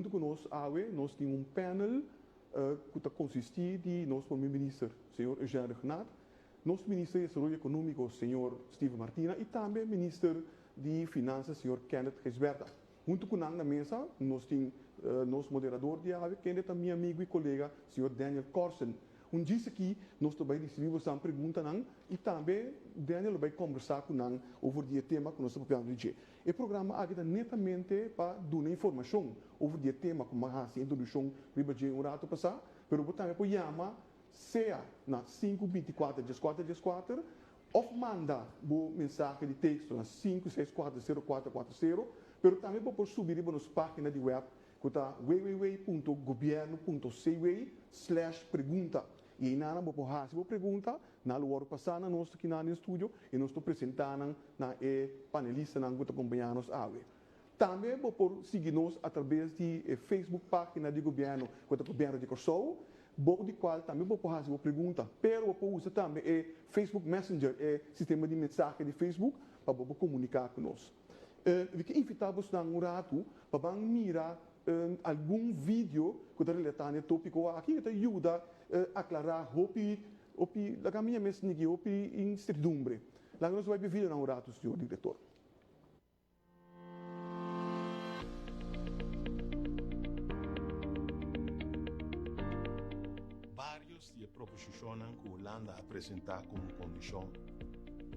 Huntu ku nos awe nos tin un panel ku ta konsistí di nos Prome Minister, señor Eugène Rhuggenaath, nos Minister di Desaroyo Ekonómiko, señor Steven Martina i tambe Minister di Finansa, señor Kenneth Gijsbertha. Huntu ku nan na mesa nos tin nos moderador di awe, kende ta mi amigu i kolega, señor Daniel Corsen. Un djis aki nos ta bai risibí bosan preguntanan i tambe Daniel lo bai kòmbersá ku nan over di e tema ku nos ta papiando di dje. E programa aki ta netamente pa duna informashon over di e tema ku mi a hasi introdukshon riba dje un ratu pasá, pero bo tambe por yama sea na sinku bintikuater dieskuater dieskuater òf manda bo mensahe di teksto na sinku seis kuater sero kuater kuater sero, pero tambe bo por subi riba nos página di wèp ku ta www punto gobièrnu punto cw slash pregunta i einan bo por hasi bo pregunta, nan lo wòrdu pasá na nos akinan den studio i nos lo presentá nan na e panelistanan ku ta kompañá nos awe. Tambe bo por sigui nos atrabes di e Facebook página di gobièrnu ku ta Gobièrnu di Kòrsou, bou di kual tambe bo por hasi bo pregunta, pero bo por usa tambe e Facebook Messenger, e sistema di mensahe di Facebook, pa bo por komuniká ku nos. Mi ke invitá bosnan un ratu pa ban mira algun video ku ta relatá na e tópiko aki ku ta yuda aklará hopi, hopi, laga mi yama esaki hopi insertidumbre. Laga nos bai pa e videonan un ratu, señor direktor. Bários di e proposishonnan ku Hulanda a presentá komo kondishon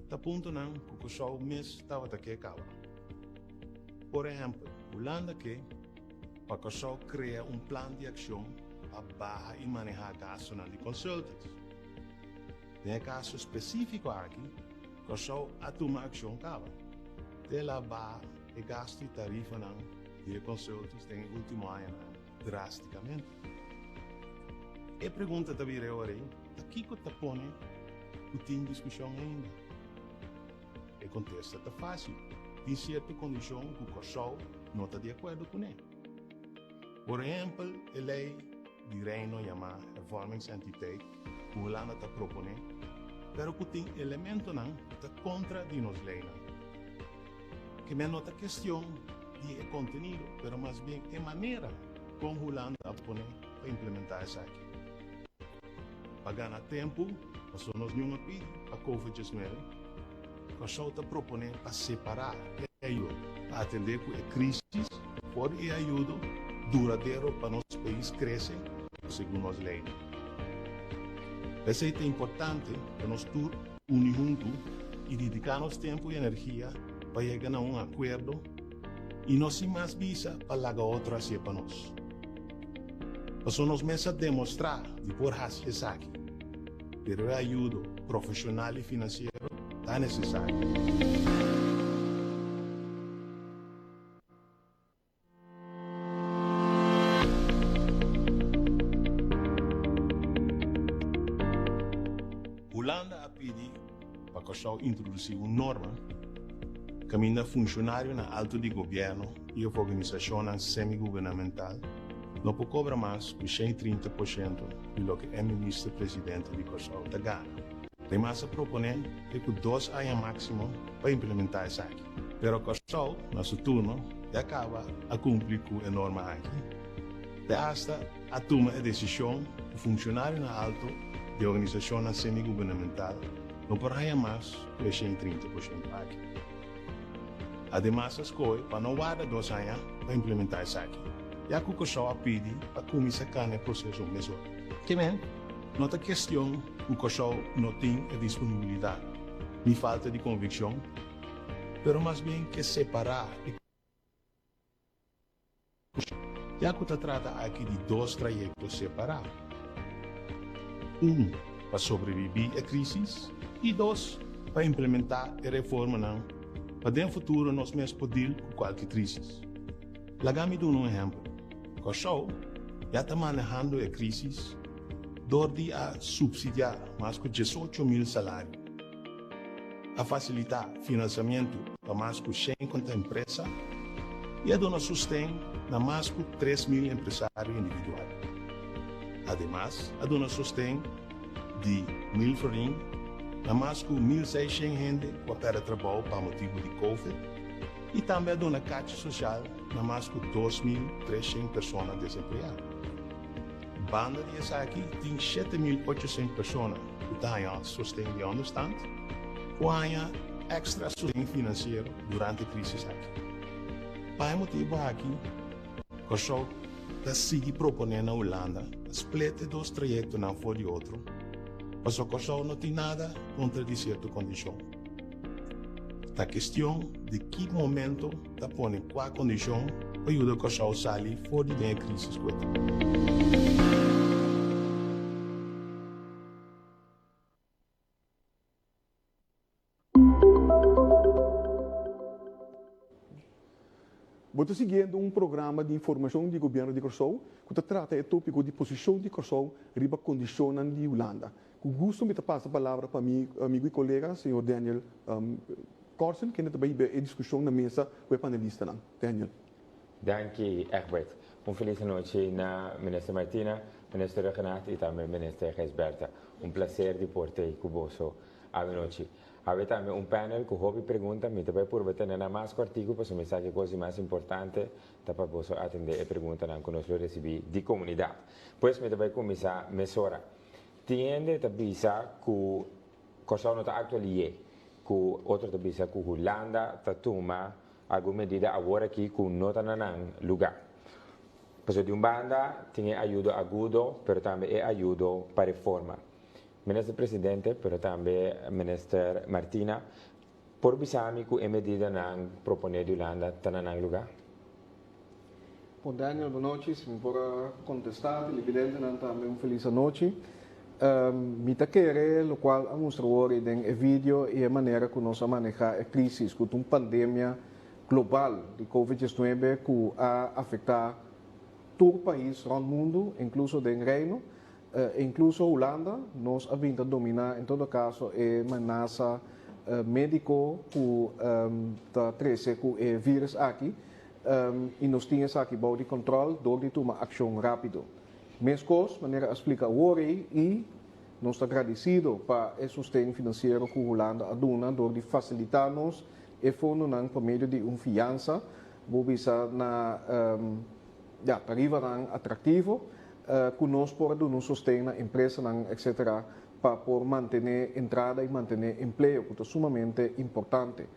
ta puntonan ku Kòrsou mes tabata ke kaba. Por ehèmpel, Hulanda ke pa Kòrsou krea un plan di akshon pa baha i manehá gastunan di consultants. Den e kaso spesífiko aki, Kòrsou a tuma akshon kaba. Te el a baha e gastu i tarifanan di e consultants den e último añanan drástikamente. E pregunta ta bira e ora ei, ta kiko ta pone ku tin diskushon ainda? E kontesta ta fásil, tin sierto kondishon ku Kòrsou no ta di akuerdo kuné. Por ehèmpel, e lei di Reino yamá Hervormingsentiteit ku Hulanda ta proponé, pero ku tin elementonan ku ta kontra di nos leinan. Kemé no ta kestion di e kontenido, pero mas bien e manera kon Hulanda a pone pa implementá esaki. Pa gana tempu, pasobra nos niun a pidi pa Covid diesnuebe, Kòrsou ta proponé pa separá e ayudo pa atendé ku e krísis for di e ayudo duradero pa nos pais krese segun nos leinan. P'esei ta importante pa nos tur uni huntu i dediká nos tempu i energia pa yega na un akuerdo i no sin mas bisa pa laga otro hasié pa nos. Pasobra nos mes a demostrá di por hasi esaki, pero e ayudo profeshonal i finansiero ta nesesario. Hulanda a pidi pa Kòrsou introdusí un norma kaminda funshonarionan altu di gobièrnu i òf organisashonnan semi-gubernamental no por kobra mas ku 130 porshento di loke e minister-presidente di Kòrsou ta gana. Ademas a proponé te ku dos aña máksimo pa implementá esaki. Pero Kòrsou, na su turno, ya kaba a kumpli ku e norma aki. Te asta a tuma e desishon ku funshonarionan alto di organisashonnan semi-gubernamental no por haña mas ku e 130 porshento aki. Ademas a skohe pa no warda dos aña pa implementá esaki, ya ku Kòrsou a pidi pa kuminsá kana e proseso mesora. Ke men, no ta kestion ku Kòrsou no tin e disponibilidat ni falta di konvikshon, pero mas bien ke separá e Ya ku ta trata aki di dos trayekto separá, un pa sobrebibí e krísis i dos pa implementá e reformanan pa den futuro nos mes por dil ku kualke krísis. Laga mi duna un ehèmpel, Kòrsou ya ta manehando e krísis dor di a supsidiá mas ku 18.000 salario, a fasilitá finansiamentu pa mas ku 50 empresa i a duna sosten na mas ku 3000 empresario individual. Ademas, a duna sosten di 1000 florin na mas ku 1600 hende ku a pèrdè trabou pa motibu di Covid. I tambe a duna karchi sosial na mas ku 2300 persona desempleá. Banda di esaki tin 7800 persona ku ta haña sosten di ònderstant ku haña èkstra sosten finansiero durante e krísis aki. Pa e motibu aki Kòrsou ta sigui proponé na Hulanda pa split e dos trayektonan for di otro, pasobra Kòrsou no tin nada kontra di sierto kondishon. Ta kestion di ki momento ta pone kua kondishon pa yuda Kòrsou sali for di den e krísis ku e ta. Bo ta siguiendo un programa di informashon di Gobièrnu di Kòrsou ku ta trata e tópiko di posishon di Kòrsou riba kondishonnan di Hulanda. Ku gusto mi ta pasa palabra pa mi amigu i kolega, señor Daniel Corsen, kende ta bai hiba e diskushon na mesa ku e panelistanan. Daniel. Danki, Egbert. Un felis anochi na Minister Martina, Minister Rhuggenaath i tambe Minister Gijsbertha. Un placer di por t'ei ku boso Awenochi. Awe tambe un panel ku hopi pregunta. Mi ta bai purba tene nan mas kòrtiku pasobra mi sa ku e kos di mas importante ta pa boso atendé e preguntanan ku nos lo risibí di komunidat. Pues mi ta bai kuminsá mesora. Tin hende ta bisa ku Kòrsou no ta aktualié, ku otro ta bisa ku Hulanda ta tuma algun medida awor aki ku no ta na nan lugá. Pasobra di un banda tin e ayudo agudo pero tambe e ayudo pa reforma. Minister Presidente, pero tambe Minister Martina, por bisa mi cu e medidanan propone di Hulanda ta na nan lugar? Bon Daniel, bon nochi. Si mi por a contesta televidentenan tambe un feliz anochi. Mi ta kere locual a mustra wori den e video y e manera cu nos a maneha e crisis cu ta un pandemia global di covid 19 cu a afecta tur pais rond mundo, incluso den Reino. Inkluso Hulanda, nos a bin ta dominá en todo kaso e menasa médiko ku ta trese ku e vírus aki i nos tin esaki bou di kòntròl dor di tuma akshon rápido. Meskos, manera a splika awor ei i nos ta gradisido pa e sosten finansiero ku Hulanda a duna dor di fasilitá nos e fondonan pa medio di un fiansa, bo bisa na ya tarifanan atraktivo. Ku nos por a duna un sosten na empresanan etc. Pa por mantené entrada i mantené empleo ku ta sumamente importante.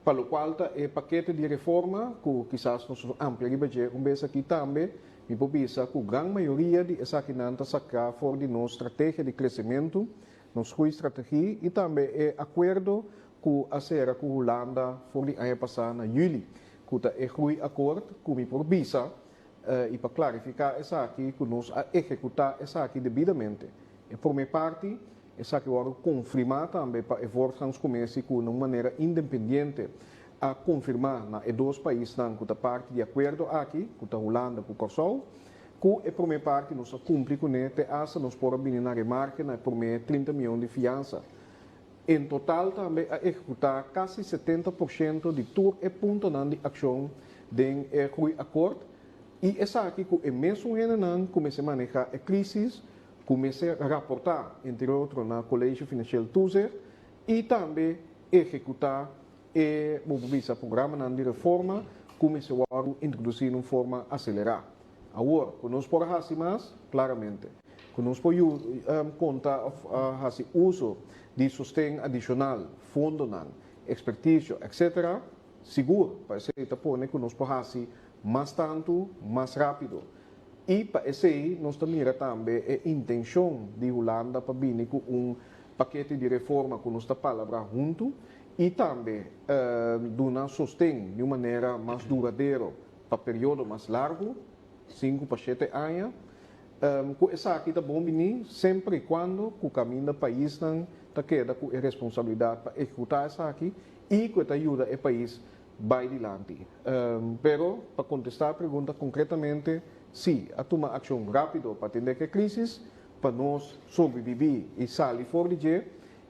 Pa lokual ta e pakete di reforma ku kisas nos lo amplia riba dje un bes aki tambe, mi por bisa ku gran mayoria di esakinan ta saká for di nos strategia di kresementu, nos groeistrategie i tambe e akuerdo ku a sera ku Hulanda for di aña pasá na yüli, ku ta e groeiakkoord ku mi por bisa I pa klarifiká esaki ku nos a ehekutá esaki debidamente. E promé parti, esaki wòrdu konfirmá tambe pa e Voortgangscommissie ku na un manera independiente a konfirmá na e dos paisnan ku ta parti di akuerdo aki, ku ta Hulanda ku Kòrsou, ku e promé parti nos a kumpli kuné te asta nos por a bini na remarke na e promé 30 mion di fiansa. En total tambe a ehekutá kasi 70% di tur e puntonan di akshon den e Groeiakkoord i esaki ku e mesun hendenan ku mester manehá e krísis, ku mester raportá entre otro na College Financieel Toezicht i tambe ehekutá e, bo por bisa, programanan di reforma ku mester wòrdu introdusí na un forma aselerá. Awor, ku nos por hasi mas? Klaramente. Ku nos por konta òf hasi uso di sosten adishonal, fondonan, ekspertisio, etc. Sigur, pa esei ta pone ku nos por hasi mas tantu, mas rápido. I pa esei nos ta mira tambe e intenshon di Hulanda pa bini ku un pakete di reforma ku nos ta palabrá huntu i tambe duna sosten di un manera mas duradero pa periodo mas largu, 5 pa 7 aña, ku esaki ta bon bini semper i kuando ku kaminda paisnan ta keda ku e responsabilidat pa ehekutá esaki i ku e ta yuda e pais bai dilanti. Pero pa kontestá e pregunta konkretamente, sí, a tuma akshon rápido pa atendé ku e krísis, pa nos sobrebibí i sali for di dje,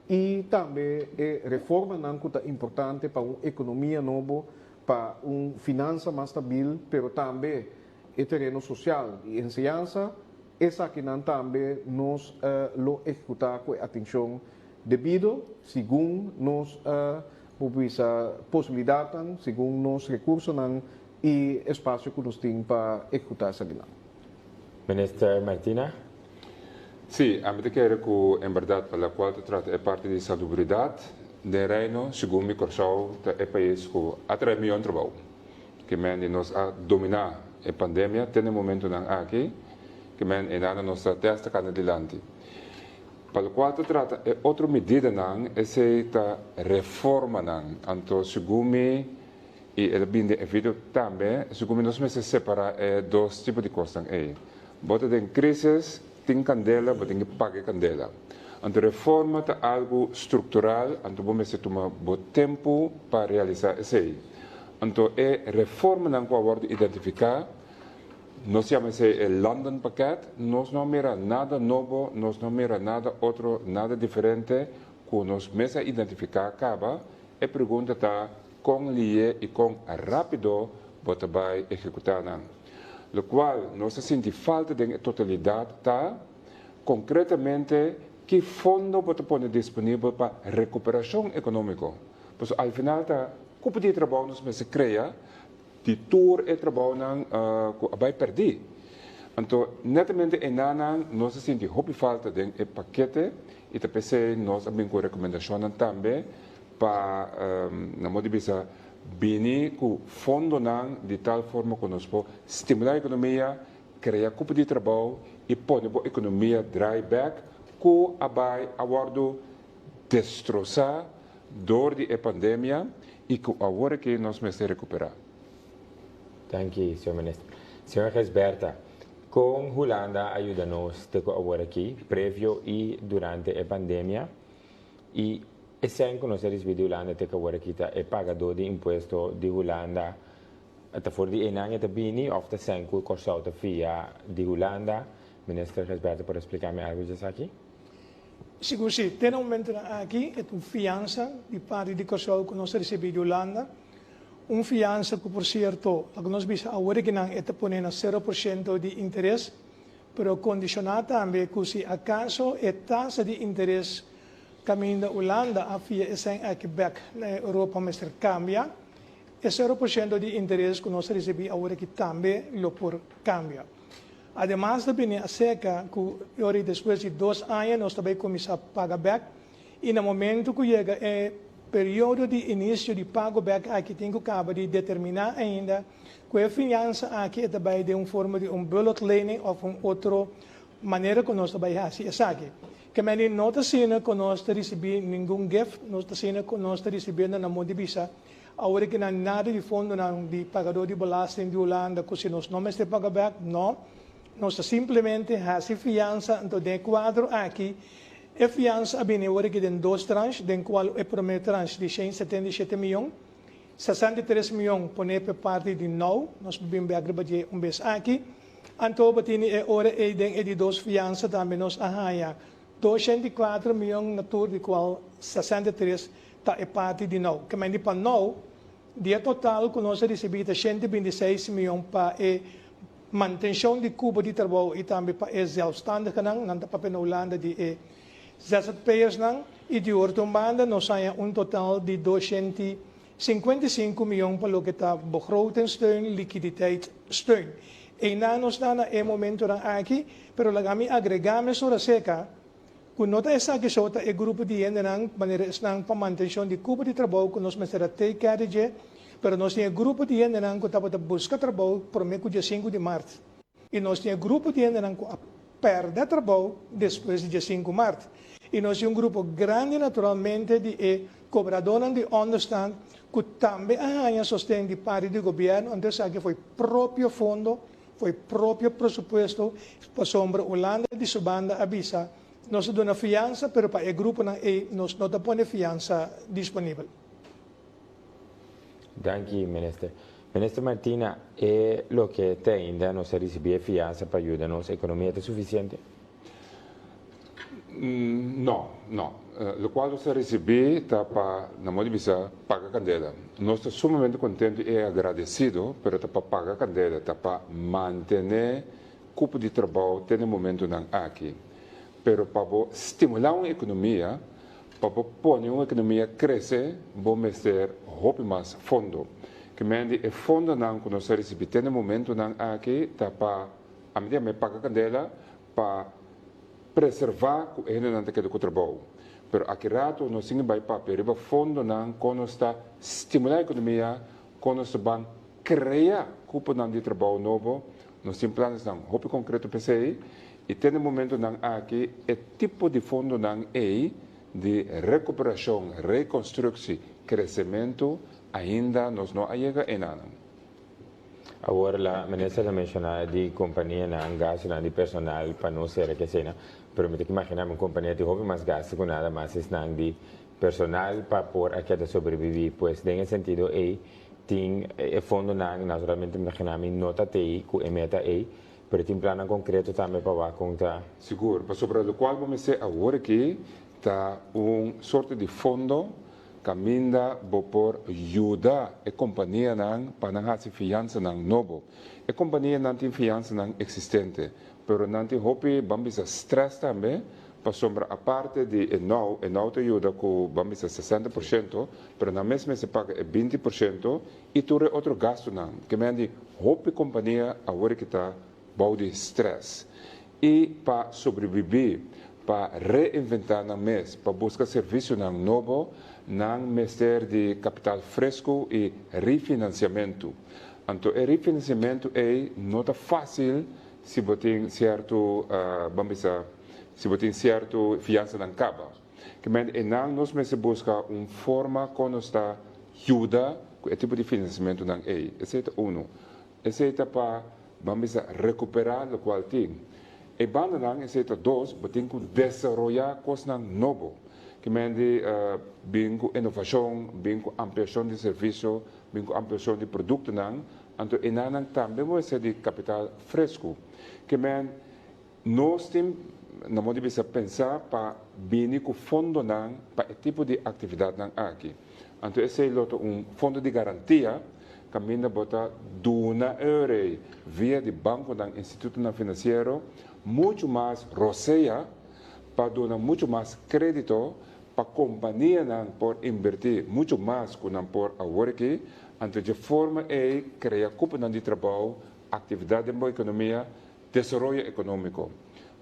i tambe e reformanan ku ta importante pa un ekonomia nobo, pa un finansa mas stabil, pero tambe e tereno sosial i enseñansa, esakinan tambe nos lo ehekutá ku e atenshon debido, segun nos Bo bisa posibilidatnan segun nos rekursonan i espasio ku nos tin pa ehekutá esakinan. Minister Martina. Sí, ami ta kere ku en bèrdat pa lokual ta trata e parti di salubridat den Reino, segun mi Kòrsou ta e pais ku a trae mion trabou. Ke men di nos a dominá e pandemia te na e momentunan aki, ke men einana nos ta tèsta kanda dilanti. Pa lokual ta trata e otro medidanan, esei ta reformanan. Anto segun mi, i el a bini den e video tambe, segun mi nos mester separá e dos tipo di kosnan ei. Bo ta den krísis, tin kandela, bo tin ke paga e kandela. Anto reforma ta algu struktural, anto bo mester tuma bo tempu pa realisá esei. Anto e reformanan ku a wòrdu identifiká, Nos yama esei e London Pakket. Nos no a mira nada nobo, nos no a mira nada otro, nada diferente ku nos mes a identifiká kaba. E pregunta ta kon lié i kon rápido bo ta bai ehekutá nan. Lokual nos ta sinti falta den e totalidat ta konkretamente ki fondo bo ta pone disponibel pa rekuperashon ekonómiko. Pasobra al final ta kupu di e trabou nos mester krea Di tur e trabounan ku a bai pèrdí. Anto netamente enanan nos a sinti hopi falta den e pakete i ta p'esei nos a bin ku rekomendashonnan tambe pa, na modo di bisa, bini ku fondonan di tal forma ku nos por stimulá ekonomia, krea kupo di trabou i pone bo ekonomia drai bèk ku a bai a wòrdu destrosá Door di e pandemia y cu awor aki nos mester recupera. Danki, señor Minister. Señor Gijsbertha, con Hulanda a yuda nos te cu awor aki, previo y durante e pandemia? Y e cen cu nos a ricibi di Hulanda te cu awor aki ta e pagador di impuesto di Hulanda ta for di eynan e ta bini of ta cen cu Corsou ta fia di Hulanda? Minister Gijsbertha por explica mi algo di esaki? Sigur si, te na momentonan aki e ta un fiansa di parti di Kòrsou ku nos a risibí di Hulanda. Un fiansa ku por sierto, loke nos bisa awor aki nan e ta pone na sero por shento di interes, pero kondishoná tambe ku si akaso e tasa di interes kaminda Hulanda a fia e sèn aki bèk na Europa mester kambia, e sero por shento di interes ku nos a risibí awor aki tambe lo por kambia. Ademas ta bini aserka ku e ora despues di dos aña nos ta bai kuminsá paga bèk i na momentu ku yega e periodo di inisio di pago bèk aki tin ku kaba di determiná ainda ku e fiansa aki e ta bai den un forma di un bulotlening òf un otro manera ku nos ta bai hasi esaki. Kemeni no ta asina ku nos ta risibí ningun gift, no ta asina ku nos ta risibiendo na mon di bisa Awor ki nan nada di fondonan di pagador di belasting di Hulanda ku si nos no mester paga bek, no. Nos ta simplemente hasi fiansa, anto den e kuadro aki e fiansa a bini awor aki den dos tranche, den kual e promé tranche di 177 mion, 63 mion poné p'e parti di nou, nos por bin bek riba dje un bes aki, anto bo tini e ora ei den e di dos fiansa tambe nos a haña 204 mion na tur di kual 63 ta e parti di nou. Ke mende pa nou, di e total ku nos a risibí ta 126 mion pa e mantenshon di kubo di trabou i tambe pa e zelfstandigenan, nan ta papia na Hulanda di e zzp'ersnan, i di otro un banda nos haña un total di 255 mion pa loke ta begrotingssteun, liquiditeitssteun. Einan nos ta na e momentonan aki, pero laga mi agregá mesora seka, Ku no ta esaki so ta e grupo di hendenan manera esnan pa mantenshon di kupo di trabou ku nos mester a take care di dje, pero nos tin e grupo di hendenan ku tabata buska trabou promé ku dia sinku di mart i nos tin e grupo di hendenan ku a pèrdè trabou despues di dia sinku mart i nos tin un grupo grandi naturalmente di e kobradónan di ònderstant ku tambe a haña sosten di parti di gobièrnu, anto esaki foi propio fondo Foi propio presupuesto pasobra Hulanda di su banda a bisa, nos ta duna fiansa pero pa e gruponan ei nos no ta pone fiansa disponibel. Danki Minister. Minister Martina, e loke te ainda nos a ricibi e fiansa pa yuda nos economia ta suficiente? No, no. Locual nos a ricibi ta pa, na modo di bisa, paga candela. Nos ta sumamente contento y agradecido, pero ta pa paga candela, ta pa mantene cupo di trabao te na e momentonan aki. Pero pa bo stimula un economia, Pa bo pone un ekonomia krese bo mester hopi mas fondo. Ke men di e fondonan ku nos a risibí te na e momentunan aki ta pa, ami ta yama e paga kandela, pa preservá ku e hendenan ta keda ku trabou. Pero aki rato nos tin ke bai papia riba fondonan kon nos ta stimulá ekonomia, kon nos ta ban krea kuponan di trabou nobo. Nos tin planesnan hopi konkreto p'esei i te na e momentunan aki e tipo di fondonan ei di rekuperashon, rekonstruksi, kresementu ainda nos no a yega enanan. Awor la minister ta menciona di companianan gastonan di personal pa no cera ke esena, pero mi ta imagina mi un compania tin hopi mas gasto cu nada mas esnan di personal pa por a keda sobrevivi, pues den e sentido ey tin e fondonan naturalmente mi imagina mi no ta tey cu e meta ey, pero tin plannan concreto tambe pa wak con ta. Sigur, pasobra locual bo mester awor aki ta un sorto di fondo Kaminda bo por yuda e kompanianan pa nan hasi fiansanan nobo. E kompanianan tin fiansanan eksistente, pero nan tin hopi, ban bisa, strès tambe, pasobra aparte di e nou, e nou ta yuda ku, ban bisa, 60%, pero nan mes mester paga e 20% i tur e otro gastunan. Ke men di hopi kompania awor ki ta bou di strès. I pa sobrebibí, pa reinventá nan mes, pa buska servisionan nobo, nan mester di kapital fresku i refinansiamentu. Anto e refinansiamentu ei no ta fásil si bo tin sierto, ban bisa, si bo tin sierto fiansanan kaba. Kimente einan nos mester buska un forma kon nos ta yuda ku e tipo di finansiamentunan ei. Esei ta unu. Esei ta pa, ban bisa, rekuperá lokual tin. E bandanan, esei ta dos, bo tin ku desaroyá kosnan nobo. Ke men di bin ku inovashon, bin ku ampliashon di servisio, bin ku ampliashon di produktonan, anto enanan tambe bo mester di kapital fresku. Ke men nos tin, na modo di bisa, pensá pa bini ku fondonan pa e tipo di aktividatnan aki. Anto esei lo ta un fondo di garantia kaminda bo ta duna euro via di bankonan, institutonan finansiero muchu mas rosea pa duna muchu mas krédito pa kompanianan por inbertí muchu mas ku nan por awor aki. Anto dje forma ei krea kuponan di trabou, aktividat den bo ekonomia, desaroyo ekonómiko.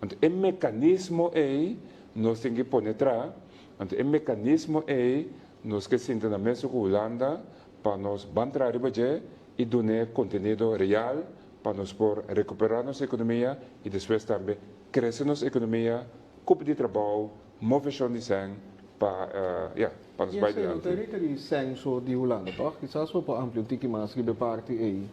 Anto e mekanismo ei nos tin ki pone tra. Anto e mekanismo ei nos ke sinta na mesa ku Hulanda pa nos ban traha riba dje i dun'é kontenido real pa nos por rekuperá nos ekonomia i despues tambe krese nos ekonomia, kupi di trabou, moveshon di sèn pa ya, pa nos I bai esei no dilanti. ta rekerí sèn so di Hulanda, tòg? Kisas bo por amplia un tiki mas riba e parti ei,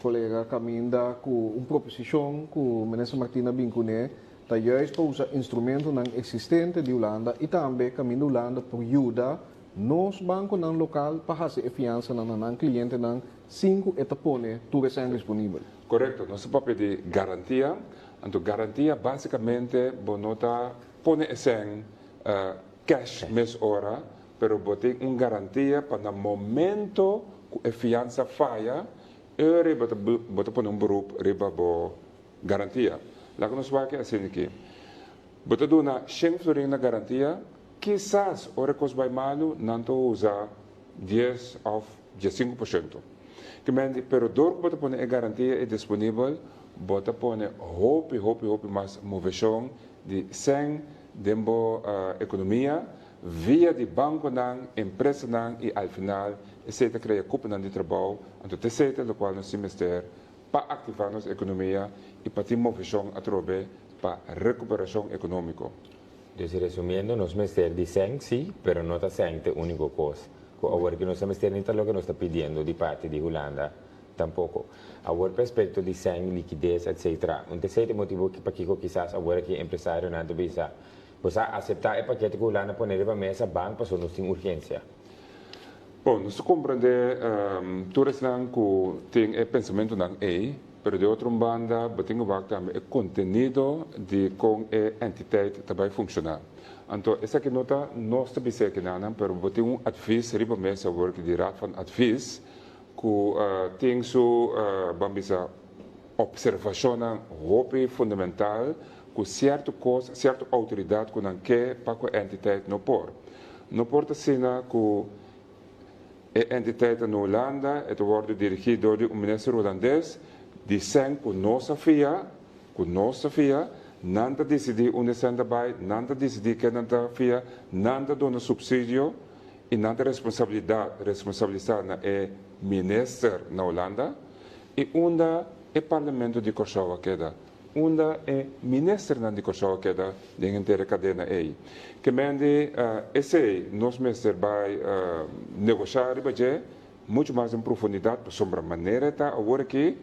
kolega, kaminda ku un proposishon ku Minister Martina bin kuné Ta juist pa usa instrumentonan existente di Hulanda y tambe caminda Hulanda por yuda nos banconan local pa haci e fiansanan na nan clientenan sin cu e ta pone tur esnan disponibel. Corecto, nos ta papia di garantia, anto garantia basicamente bo no ta pone esnan cash mes ora, pero bo tin un garantia pa na momento cu e fiansa faya, eur bo ta pone un beroep riba bo Garantia. Laga nos wak asina aki. Bo ta duna shen florin na garantia, kisas ora e kos bai malu nan ta usa 10 òf 15%. Ke men di, pero dor ku bo ta pone e garantia ei disponibel, bo ta pone hopi, hopi, hopi mas moveshon di sèn den bo ekonomia via di bankonan, empresanan i al final esei ta krea kuponan di trabou, anto ta esei ta lokual nos tin mester pa aktivá nos ekonomia i pa tin moveshon atrobe pa rekuperashon ekonómiko. Dus resumiendo, nos mester di sèn, sí, pero no ta sèn t'e úniko kos ku awor ki nos ta mester ni ta loke nos ta pidiendo di parti di Hulanda tampoko. Awor perspekto di sèn, likides, etcetera, un t'esei t'e motibu pakiko kisas awor aki empresarionan ta bisa, Bo sa aseptá e pakete ku Hulanda pone riba mesa, ban pasobra nos tin urgensia. Bon, nos ta komprendé tur esnan ku tin e pensamentunan ei, pero di otro un banda bo tin ku wak tambe e kontenido di kon e entiteit ta bai funshoná. Anto esaki no ta nos ta bisa ekinan, pero bo tin un advis riba mesa awor di Raad van Advies ku tin su, ban bisa, opservashonnan hopi fundamental. ku sierto kos, sierto outoridat ku nan ke pa ku e entitet no por. No por ta asina ku e entitet ta na Hulanda, e ta wòrdu dirigí dor di un minister hulandes, di sèn ku nos a fia, ku nos ta fia, nan ta disidí unda e sèn ta bai, nan ta disidí ke nan ta fia, nan ta duna supsidio i nan ta responsabilidat, responsabilisá na e minister na Hulanda i unda e parlamento di Kòrsou a keda, unda e ministernan di Kòrsou a keda den henter e kadena ei. Ke men di esei nos mester bai negoshá riba dje muchu mas den profundidat pasobra manera e ta awor aki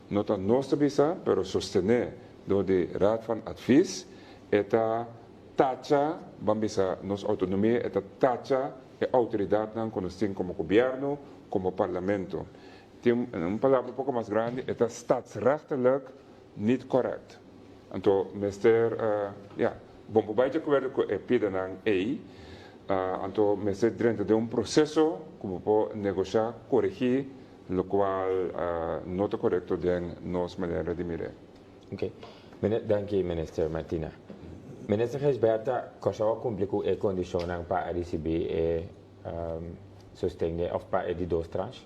no ta nos ta bisa pero sostené dor di Raad van Advies e ta tacha, ban bisa nos outonomia, e ta tacha e outoridatnan ku nos tin komo gobièrnu, komo parlamento. Tin un palabra un poko mas grandi, e ta staatsrechtelijk niet correct. Anto mester, ya, bon por bai di akuerdo ku e pidanan ei, anto mester drenta den un proseso ku bo por negoshá, koregí lokual no ta korekto den nos manera di mir'é. Ok. Danki Minister Martina. Minister Gijsbertha, Kòrsou a kumpli ku e kondishonnan pa a risibí e sosten den òf pa e di dos tranche?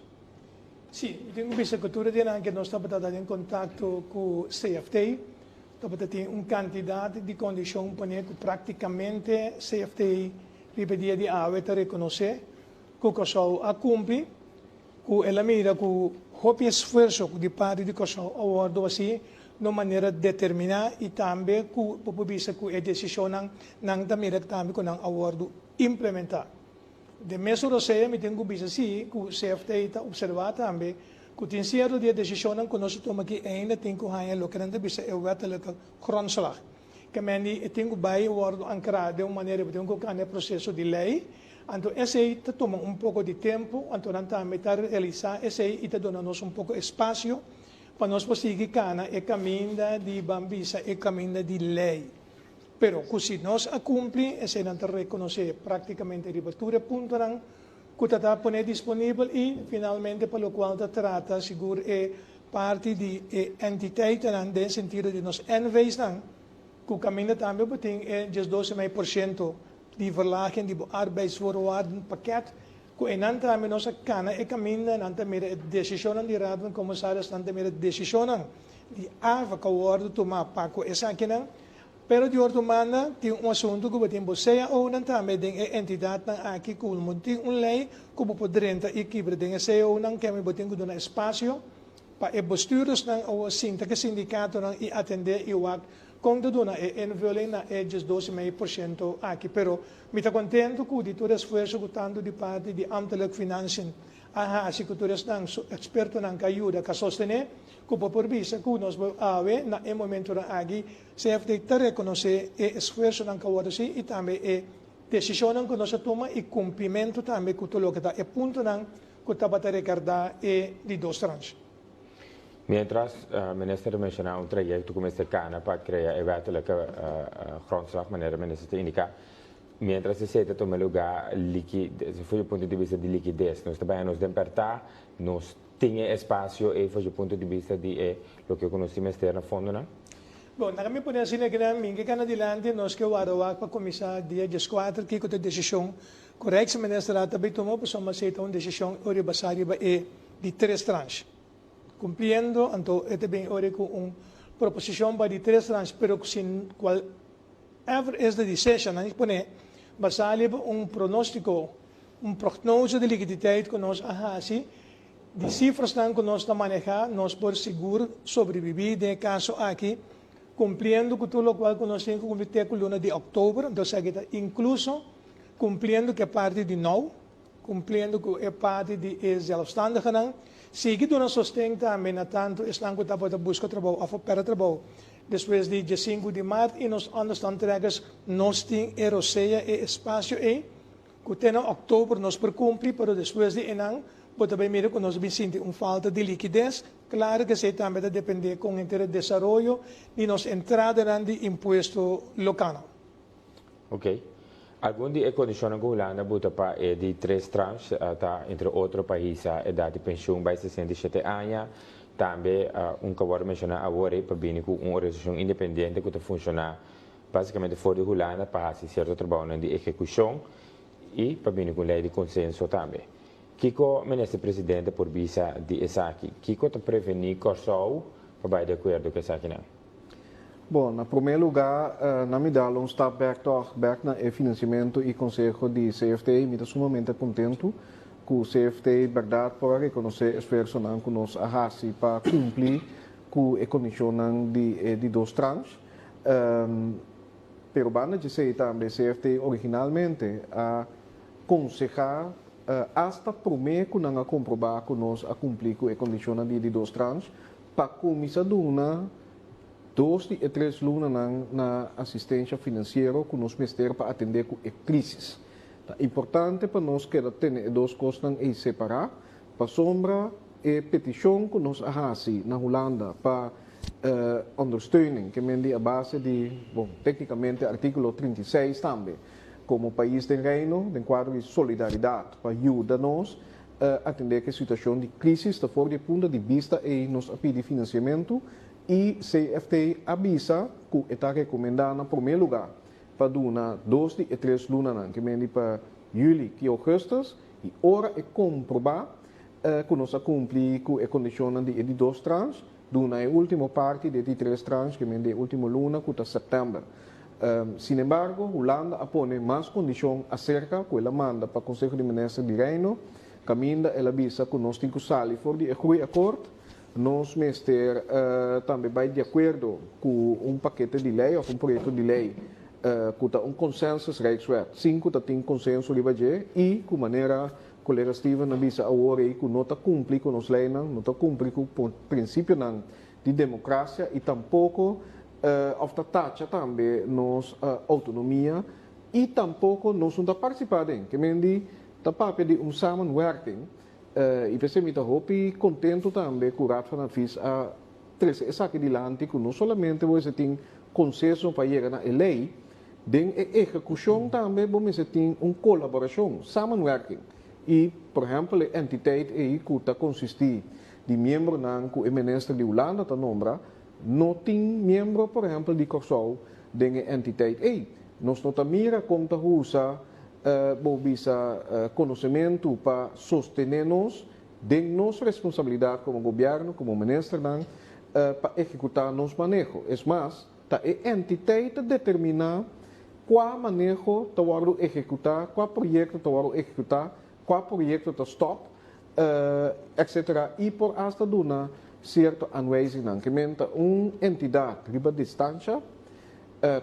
Sí, mi tin ku bisa ku tur e dianan ke nos tabata ta den kontakto ku CFT, tabata tin un kantidat di kondishon pone ku praktikamente CFT riba e dia di awe ta rekonosé ku Kòrsou a kumpli. Ku el a mira ku hopi esfuerso ku di parti di Kòrsou a wòrdu hasí na un manera determiná i tambe ku bo por bisa ku e desishonnan nan ta mira tambe ku nan a wòrdu implementá. Den mesun rosea mi tin ku bisa sí ku CFT ta opservá tambe ku tin sierto di e desishonnan ku nos a tuma aki ainda tin ku haña loke nan ta bisa e wettelijke grondslag. Kemendi e tin ku bai wòrdu ankrá den un manera bo tin ku kambia e proseso di lei. Anto esei ta tuma un poko di tempu, anto nan tambe ta realisá esei i ta duna nos un poko espasio pa nos por sigui kana e kaminda di ban bisa e kaminda di lei. Pero ku si nos a kumpli, esei nan ta rekonosé praktikamente riba tur e puntonan ku ta ta pone disponibel i finalmente pa lokual ta trata sigur e parti di e entiteitenan den sentido di nos NV's-nan ku kaminda tambe bo tin e 12,5% di verlaging di bo arbeidsvoorwaardenpakket, ku einan tambe nos a kana e kaminda, nan ta mira e desishonnan di Raad van Commissaris, nan ta mira desishonnan di AVA ku a wòrdu tumá pa ku esakinan. Pero di otro banda tin un asuntu ku bo tin bo CAOnan tambe den e entidatnan aki ku bo tin un lei ku bo por drenta i kibra den e CAOnan keme bo tin ku duna espasio pa e bestuurdersnan awor sinta ku e sindikatonan i atendé i wak Kon ta duna e invulling na e 12,5% aki? Pero mi ta kontentu ku di tur esfuerso ku tantu di parti di Ambtelijk Financiën a hasi ku tur esnan su ekspertonan ka yuda ka sostené ku bo por bisa ku nos bo awe na e momentonan aki CFT ta rekonosé e esfuersonan ku a wòrdu hasi i tambe e desishonnan ku nos a tuma i kumplimentu tambe ku tur loke ta e puntonan ku tabata rekardá e di dos tranche. Mientras, minister ta menciona un trayecto cu mester cana pa crea e wettelijke grondslag, manera minister ta indica. Mientras esey ta tuma lugar, for di punto di bista di liquidez, nos ta baya nos den perta, nos tin e espacio ey for di punto di bista di e loke cu nos tin mester na fondonan? Bon, laga mi pone asina cu nan min ke cana dilanti, nos ke warda wak pa cuminsa dia 14 kico ta e decision cu Rijksministerraad ta bay tuma, pasobra esey ta un decision ora basa riba e di tres tranche. Cumpliendo, anto e ta bin ora cu un proposicion pa di tres tranche, pero cu sin cual ever is the decision, nan pone basa riba un pronostico, un prognose di liquiditeit cu nos a haci, di cifrasnan cu nos ta maneha, nos por sigur sobrevivi den e caso aki, cumpliendo cu tur locual cu nos tin cu cumpli te cu luna di october, anto esaki ta incluso cumpliendo cu e parti di nou. Cumpliendo cu e parti di e zelfstandigenan, sigui duna sosten tambe na tanto esnan cu tabata busca trabou of a perde trabou despues di 15 di maart y nos onderstandtrekkers, nos tin e rosea, e espacio ey cu te na october nos por cumpli, pero despues di enan bo ta bay mira cu nos ta bin sinti un falta di liquidez, claro cu esey tambe ta depende con henter e desaroyo di nos entradanan di impuesto local. Ok. Algun di e kondishonnan ku Hulanda buta pa e di tres tranche ta entre otro pa hisa edat di penshun bai 67 aña, Tambe un ku a wòrdu menshoná awor ei pa bini ku un organisashon independiente ku ta funshoná básikamente for di Hulanda pa hasi sierto trabounan di ehekushon i pa bini ku un lei di konsenso tambe. Kiko Minister Presidente por bisa di esaki? Kiko ta prevení Kòrsou pa bai di akuerdo ku esakinan? Bon, na promé lugá na mi dal un stap bèk tòg, bèk na e finansiamentu i konseho di CFT. Mi ta sumamente kontentu ku CFT bèrdat por a rekonosé esfuersonan ku nos a hasi pa kumpli ku e kondishonnan di e di dos transh. Pero banda djesei tambe CFT originalmente a konsehá asta promé ku nan a komprobá ku nos a kumpli ku e kondishonnan di e di dos transh pa kuminsá duna dos di e tres lunanan na asistensha finansiero ku nos mester pa atendé ku e krísis. Ta importante pa nos keda tene e dos kosnan ei separá, pasobra e petishon ku nos a hasi na Hulanda pa ondersteuning, ke men di a base di, bon, téknikamente artíkulo 36 tambe, komo pais den Reino, den kuadro di solidaridat pa yuda nos atendé ku e situashon di krísis, ta for di e punto di bista ei nos a pidi finansiamentu i CFT a bisa ku e ta rekomendá na promé lugá pa duna dos di e tres lunanan, ke men di pa yüli ki ougùstùs, i ora e komprobá ku nos a kumpli ku e kondishonnan di e di dos transh, duna e último parti di e di tres transh, ke men di e último luna ku ta sèptèmber. Sinembargo, Hulanda a pone mas kondishon aserka ku el a manda pa Konseho di Minister di Reino, kaminda el a bisa ku nos tin ku sali for di e Groeiakkoord. Nos mester tambe bai di akuerdo ku un pakete di lei òf un proyekto di lei ku ta un consensus Rijkswet, sin ku ta tin konsenso riba dje i ku manera kolega Steven a bisa awor ei ku no ta kumpli ku nos leinan, no ta kumpli ku prinsipionan di demokrasia i tampoko òf ta tacha tambe nos outonomia i tampoko nos no ta partisipá den. Ke men di ta papia di un samenwerking. I p'esei mi ta hopi kontentu tambe ku Raad van Advies a trese esaki dilanti ku no solamente bo mester tin konsenso pa yega na e lei, den e ehekushon tambe bo mester tin un kolaborashon, samenwerking. I por ehèmpel e entiteit ei ku ta konsistí di miembronan ku e minister di Hulanda ta nombra, no tin miembro por ehèmpel di Kòrsou den e entiteit ei. Nos no ta mira kon ta usa Bo bisa konosementu pa sostené nos den nos responsabilidat komo gobièrnu, komo ministernan, pa ehekutá nos maneho. Es mas, ta e entiteit ta determiná kua maneho ta wòrdu ehekutá, kua proyekto ta wòrdu ehekutá, kua proyekto ta stòp, etcetera, i por asta duna sierto anwijzingnan. Ke men ta un entidat riba distansha.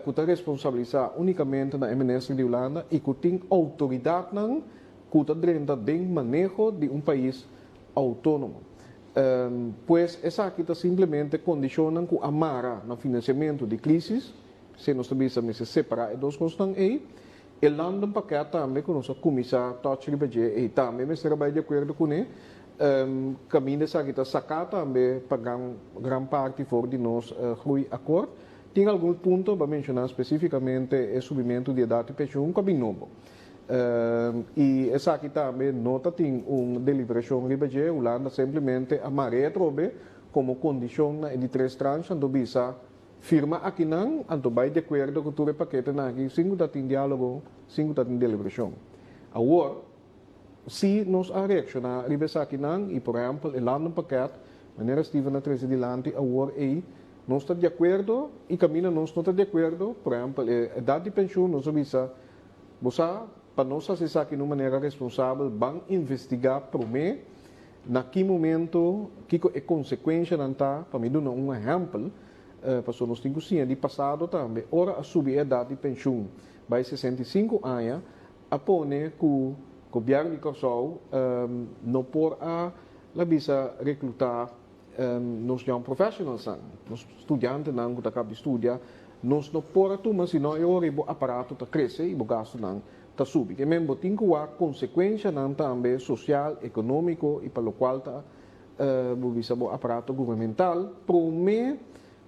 ku ta responsabilisá únikamente na e minister di Hulanda i ku tin outoridatnan ku ta drenta den maneho di un pais outónomo. Pues esaki ta simplemente kondishonnan ku a mara na finansiamentu di krísis, p'esei nos ta bisa mester separá e dos kosnan ei. E landenpakket tambe ku nos a kuminsá tòch riba dje ei tambe mester a bai di akuerdo kuné. Kaminda esaki ta saká tambe pa gran gran parti for di nos groeiakkoord. Tin algun punto pa menshoná spesífikamente e subimentu di edat di penshun ku a bin nobo. I esaki tambe no ta tin un deliberashon riba dje, Hulanda simplemente a mar'é atrobe komo kondishon na e di tres transh, anto bisa firma akinan, anto bai di akuerdo ku tur e paketenan aki sin ku ta tin diálogo, sin ku ta tin deliberashon. Awor, Si nos a reakshoná riba esakinan i por ehèmpel e landenpakket, manera Steven a trese dilanti awor ei, nos ta di akuerdo i kaminda nos no ta di akuerdo, por ehèmpel e edat di penshun, nos a bisa, bo sa, pa nos hasi esaki na un manera responsabel ban investigá promé na ki momento, kiko e konsekuenshanan ta, pa mi duna un ehèmpel, pasobra nos tin ku siña di pasado tambe, ora a subi e edat di penshun bai 65 aña, A pone ku gobièrnu di Kòrsou no por a la bisa reklutá nos young professionalsnan, nos studiantenan ku ta kaba di studia, nos no por a tuma sino e ora ei bo aparato ta krese i bo gastunan ta subi. Ke men bo tin ku wak konsekuenshanan tambe sosial, ekonómiko i pa lokual ta bo bisa bo aparato gubernamental promé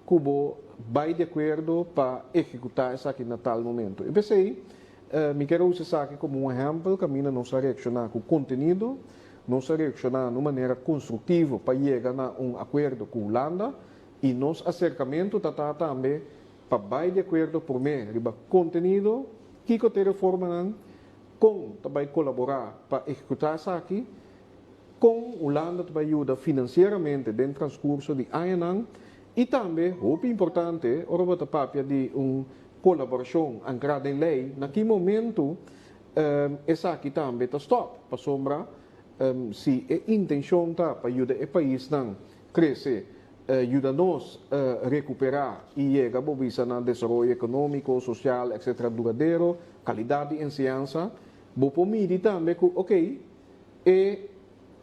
ku bo bai di akuerdo pa ehekutá esaki na tal momento. I p'esei mi kier a usa esaki komo un ehèmpel kaminda nos a reakshoná ku kontenido. Nos a reakshoná na un manera konstruktivo pa yega na un akuerdo ku Hulanda i nos aserkamentu ta ta tambe pa bai di akuerdo promé riba kontenido, kiko ta e reformanan, kon ta bai kolaborá pa ehekutá esaki, kon Hulanda ta bai yuda finansieramente den transkurso di añanan i tambe, hopi importante, ora bo ta papia di un kolaborashon ankrá den lei, na ki momentu Esaki tambe ta stòp, pasobra si e intenshon ta pa yuda e paisnan krese, yuda nos rekuperá i yega bo bisa na desaroyo ekonómiko, sosial etcetera duradero, kalidat di enseñansa, bo por midi tambe ku okey e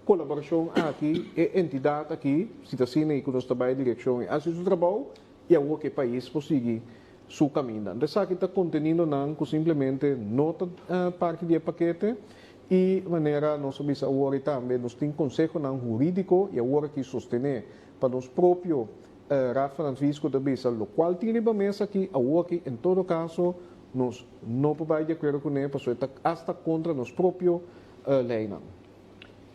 kolaborashon aki, e entidat aki, si ta asina i ku nos ta bai e direkshon i hasi su trabou i awor ku e pais por sigui su kaminda. Anto esaki ta kontenidonan ku simplemente no ta parti di e pakete i manera nos a bisa awor i tambe nos tin konsehonan hurídiko i awor aki sostené pa nos propio Raad van Advies ku ta bisa lokual tin riba mesa aki awor aki en todo kaso nos no por bai di akuerdo kuné pasobra e ta asta kontra nos propio leinan.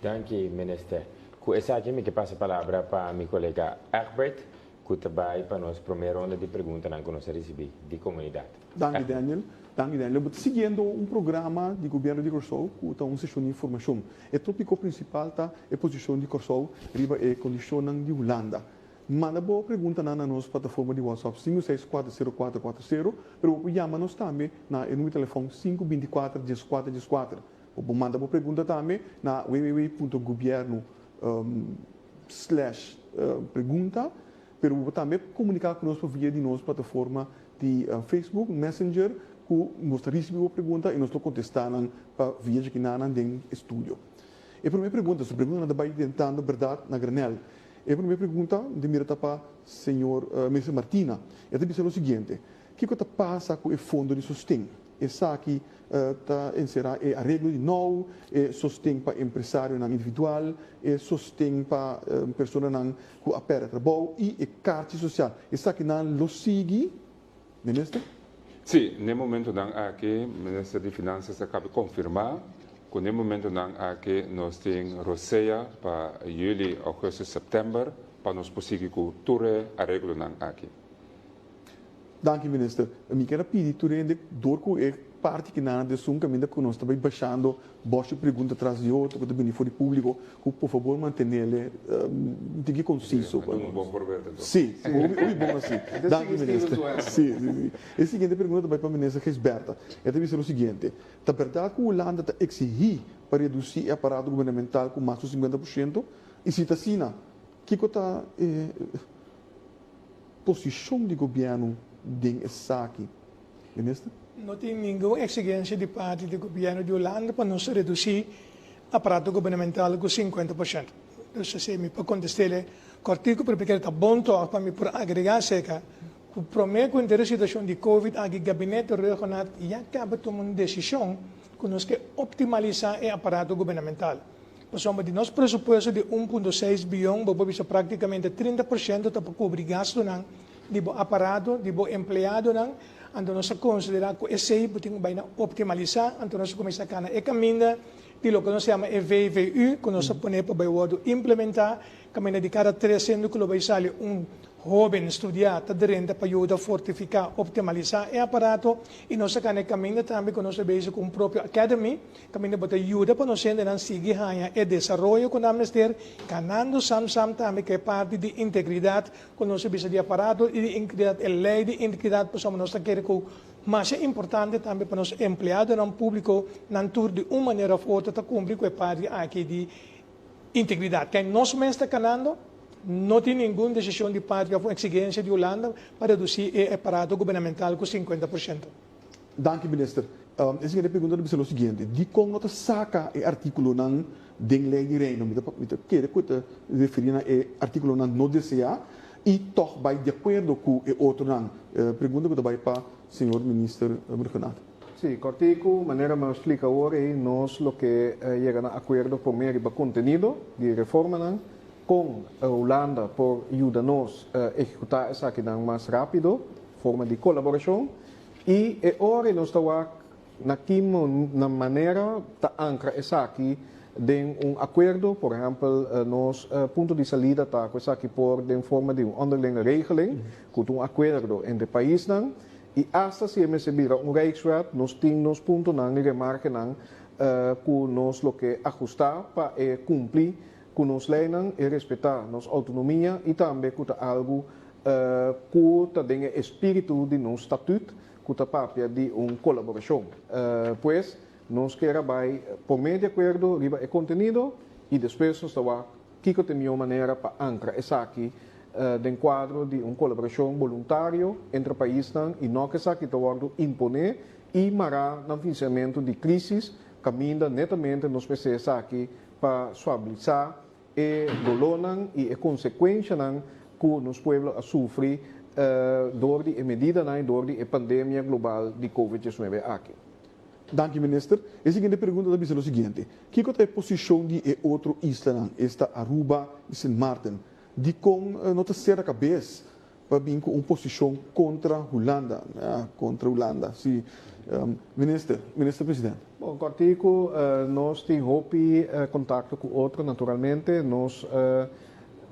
Danki Minister. Ku esaki mi ke pasa palabra pa mi kolega Egbert ku ta bai pa nos promé ronda di preguntanan ku nos a risibí di komunidat. Danki Daniel. Danki Daniel. Bo ta siguiendo un programa di Gobièrnu di Kòrsou ku ta un seshon di informashon. E tópiko prinsipal ta e posishon di Kòrsou riba e kondishonnan di Hulanda. Manda bo preguntanan na nos plataforma di WhatsApp 5640440, pero bo por yama nos tambe na e numero di telefòn 524 14 14. Bo por manda bo pregunta tambe na www.gobierno slash pregunta, pero bo por tambe komuniká ku nos pa via di nos plataforma di Facebook Messenger ku nos ta risibí bo pregunta i nos lo kontestá nan pa via djikinanan den e studio. E promé pregunta, su preguntanan ta bai tentando bèrdat na granèl. E promé pregunta di mira ta pa señor Minister Martina. E ta bisa lo siguiente, Kiko ta pasa ku e fondo di sosten? Esaki ta enserá e areglo di nou, e sosten pa empresarionan individual, e sosten pa personanan ku a pèrdè trabou i e karchi sosial. Esakinan lo sigui, Minister? Sí, n'e momentonan aki Minister di Finansas a kaba konfirmá ku n'e momentonan aki nos tin rosea pa yüli, ougùstùs, sèptèmber pa nos por sigui ku tur e areglonan aki. Danki minister. Mi kier a pidi tur hende dor ku e parti ki nan a desun kaminda ku nos ta bai bashando bòshi pregunta tras di otro ku ta bini for di públiko ku por fabor mantenele un tiki konsiso. A duna un bon voorbeeld anto. Si, hopi bon asi. Danki minister. Si, si, si. E siguiente pregunta ta bai pa minister Gijsbertha. E ta bisa lo siguiente, Ta bèrdat ku Hulanda ta eksihí pa redusí e aparato gubernamental ku mas ku 50%? I si ta asina, kiko ta e Posishon di gobièrnu den esaki, Minister? No tin ningun eksigensia di parti di gobièrnu di Hulanda pa nos redusí aparato gubernamental ku 50%. Dus esei mi por kontest'é kòrtiku, pero mi kere ta bon tòg pa mi por agregá aserka ku promé ku henter e situashon di covid aki gabinete Rhuggenaath ya kaba tuma un desishon ku nos ke optimalisá e aparato gubernamental. Pasobra di nos presupuesto di 1.6 bion bo por bisa práktikamente 30% ta pa kubri gastunan di bo aparato, di bo empleadonan, anto nos a konsiderá ku esei bo tin ku bai na optimalisá, anto nos a kuminsá kana e kaminda di loke nos yama e VVU ku nos a pone pa bai wòrdu implementá, kaminda di kada tres hende ku lo bai sali un Hóben studiá ta drenta pa yuda fortifiká, optimalisá e aparato i nos a kana e kaminda tambe ku nos ta bezig ku un propio academy kaminda bo ta yuda pa nos hendenan sigui haña e desaroyo ku nan mester, kanando sam sam tambe ku e parti di integridat ku nos a bisa di aparato i di integridat, e lei di integridat pasobra nos ta kere ku masha importante tambe pa nos empleadonan públiko nan tur di un manera òf otro ta kumpli ku e parti aki di integridat. Kei nos mes ta kanando, no tin ningun desishon di parti òf un eksigensia di Hulanda pa redusí e aparato gubernamental ku 50%. Danki minister. E siguiente pregunta ta bisa lo siguiente, dikon no ta saka e artíkulonan den lei di Reino? Mi ta mi ta kere ku e ta referí na e artíkulonan no deseá i tòg bai di akuerdo ku e otronan. Pregunta ku ta bai pa señor minister Rhuggenaath. Sí, kòrtiku, manera mi a splika awor ei, nos lo ke yega na akuerdo promé riba kontenido di e reformanan, kon Hulanda por yuda nos ehekutá esakinan mas rápido, forma di kolaborashon, i e ora ei nos ta wak na ki manera ta ankra esaki den un akuerdo. Por ehèmpel, nos punto di salida ta ku esaki por den forma di un onderlinge regeling, ku ta un akuerdo entre paisnan, i asta si e mester bira un Rijkswet, nos tin nos puntonan i remarkenan ku nos lo ke ahustá pa e kumpli ku nos leinan, e respetá nos outonomia i tambe ku ta algu ku ta den e espíritu di nos statüt ku ta papia di un kolaborashon. Pues, nos kier a bai promé di akuerdo riba e kontenido i despues nos ta wak kiko ta e mihó manera pa ankra esaki den kuadro di un kolaborashon boluntario entre paisnan i no ku esaki ta wòrdu imponé i mará na finansiamentu di krísis kaminda netamente nos mester esaki pa suabilisá e dolónan i e konsekuenshanan ku nos pueblo a sufri dor di e medidanan i dor di e pandemia global di Covid 19 aki. Danki Minister. E siguiente pregunta ta bisa lo siguiente, Kiko ta e posishon di e otro islanan, esta Aruba i Sint Maarten? Dikon no ta sera kabes pa bin ku un posishon kontra Hulanda? Ja, kontra Hulanda, si. Minister, Minister President. Bon, kòrtiku, nos tin hopi kontakto ku otro naturalmente. Nos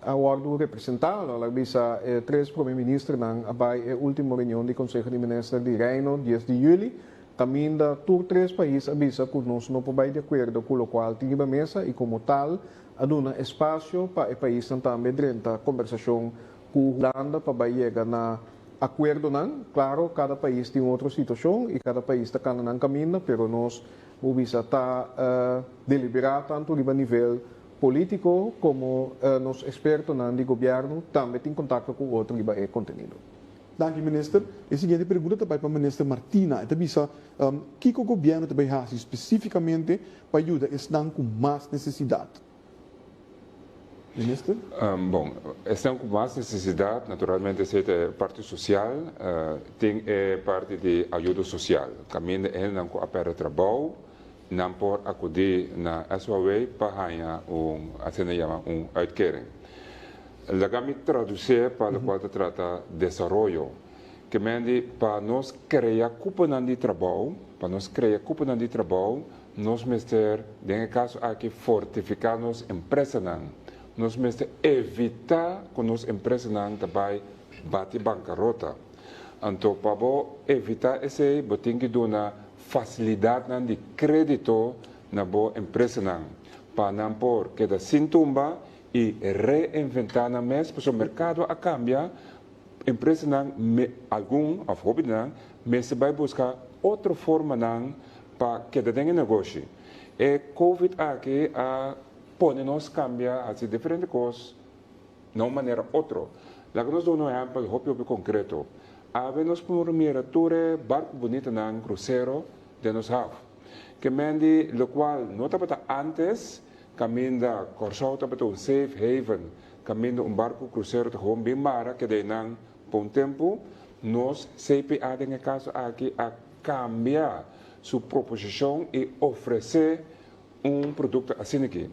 a wòrdu representá, lo a bisa e tres prome ministernan a bai e último reunion di Konseho di Minister di Reino dies di yüli, kaminda tur tres pais a bisa ku nos no por bai di akuerdo ku lokual tin riba mesa i komo tal a duna espasio pa e paisnan tambe drenta kombersashon ku Hulanda pa bai yega na akuerdonan. Klaro, kada pais tin un otro situashon i kada pais ta kana nan kaminda, pero nos bo bisa ta deliberá tantu riba nivel polítiko komo nos ekspertonan di gobièrnu tambe tin kontakto ku otro riba e kontenido. Danki minister. E siguiente pregunta ta bai pa minister Martina. E ta bisa, Kiko gobièrnu ta bai hasi spesífikamente pa yuda esnan ku mas nesesidat? Minister? Bon, esnan ku mas nesesidat, naturalmente esei ta e parti sosial. Tin e parti di ayudo sosial, kaminda e hendenan ku a pèrdè trabou, nan por akudí na SOAW pa haña un, asina yama, un uitkering. Laga mi traducié pa locual ta trata desaroyo. Ke men di pa nos crea cuponan di trabou, pa nos crea cuponan di trabou, nos mester, den e caso aki, fortifica nos empresanan. Nos mester evita cu nos empresanan ta bay bati bancarota. Anto pa bo evita esey bo tin ki duna facilidadnan di credito na bo empresanan pa nan por keda sin tumba i reinventá nan mes pasobra merkado a kambia, empresanan me algun òf hopi di nan mester bai buska otro formanan pa keda den e negoshi. E covid aki a pone nos kambia hasi diferente kos na un manera otro. Laga nos duna un ehèmpel hopi hopi konkreto. Awe nos por mira tur e barku bunitanan krusero den nos haf. Ke men di lokual no tabata ántes Kaminda Kòrsou tabata un safe haven, kaminda un barku krusero ta gewoon bin mara keda einan pa un tempu, nos CPA den e kaso aki a kambia su proposishon i ofresé un produkto asina aki.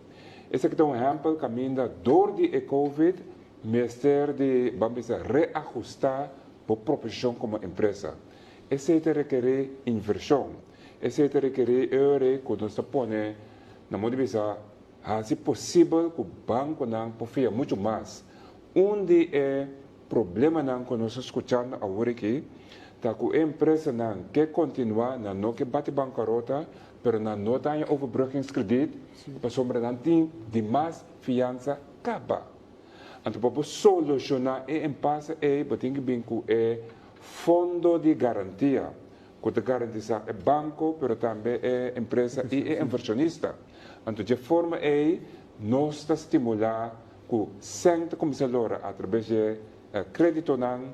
Esaki ta un ehèmpel kaminda dor di e covid mester di ban bisa reahustá bo proposishon komo empresa. Esei ta rekerí invershon, esei ta rekerí eure ku nos ta pone Na modo di bisa, hasi posibel ku bankonan por fia muchu mas. Un di e problemanan ku nos ta skuchando awor aki ta ku e empresanan ke kontinuá, nan no ke bati bankarota, pero nan no ta haña overbruggingskrediet pasobra nan tin dimas fiansa kaba. Anto pa bo solushoná e empase ei bo tin ki bin ku e fondo di garantia. ku ta garantisá e banko pero tambe e empresa i e invershonista. Anto dje forma ei nos ta stimulá ku sèn ta kuminsá lora atrabes dje kréditonan,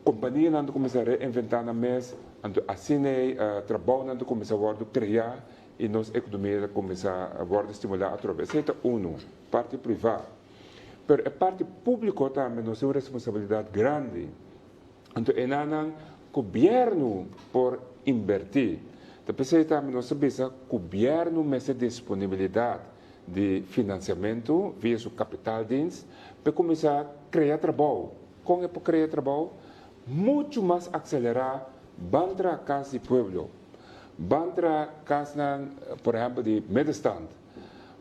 kompanianan ta kuminsá reinventá nan mes, anto asina ei trabounan ta kuminsá wòrdu kreá i nos ekonomia ta kuminsá wòrdu stimulá atrobe. Esei ta unu, parti privá. Pero e parti públiko tambe nos tin un responsabilidat grandi. Anto e nannan gobièrnu por inbertí. Ta p'esei tambe nos ta bisa gobièrnu mester disponibilidat di finansiamentu via su kapitaaldienst p'e kuminsá krea trabou. Kon e por krea trabou? Muchu mas akselerá ban traha kas di pueblo, ban traha kasnan por ehèmpel di middenstand.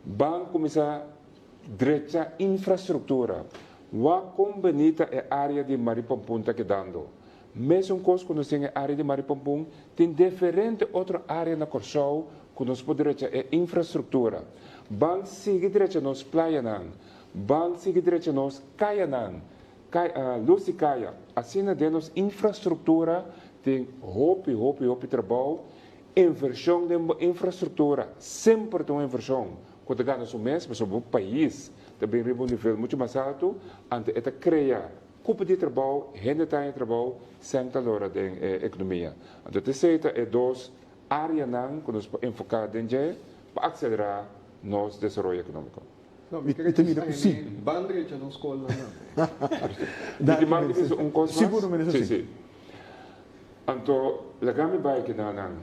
Ban kuminsá drecha infrastruktura. Wak kon bunita e área di Maripampun ta kedando. Mesun kos ku nos tin e área di Maripampun, tin diferente otro área na Kòrsou ku nos por drecha e infrastruktura. Ban sigui drecha nos playanan. Ban sigui drecha nos kayanan. Lus di kaya. Asina den nos infrastruktura tin hopi, hopi, hopi trabou. Invershon den bo infrastruktura semper ta un invershon ku ta gana su mes, pasobra bo pais ta bin riba un nivel muchu mas altu, anto e ta krea kupo di trabou, hende ta haña trabou, sèn ta lora den e ekonomia. Anto t'esei ta e dos areanan ku nos por enfoká den dje pa akselerá nos desaroyo ekonómiko. No, mi kere djis haña mi ban drecha nos skolnan tambe. Mi tin mag di bisa un kos mas? Sigur, minister, si. Si, si. Anto laga mi bai keda nan.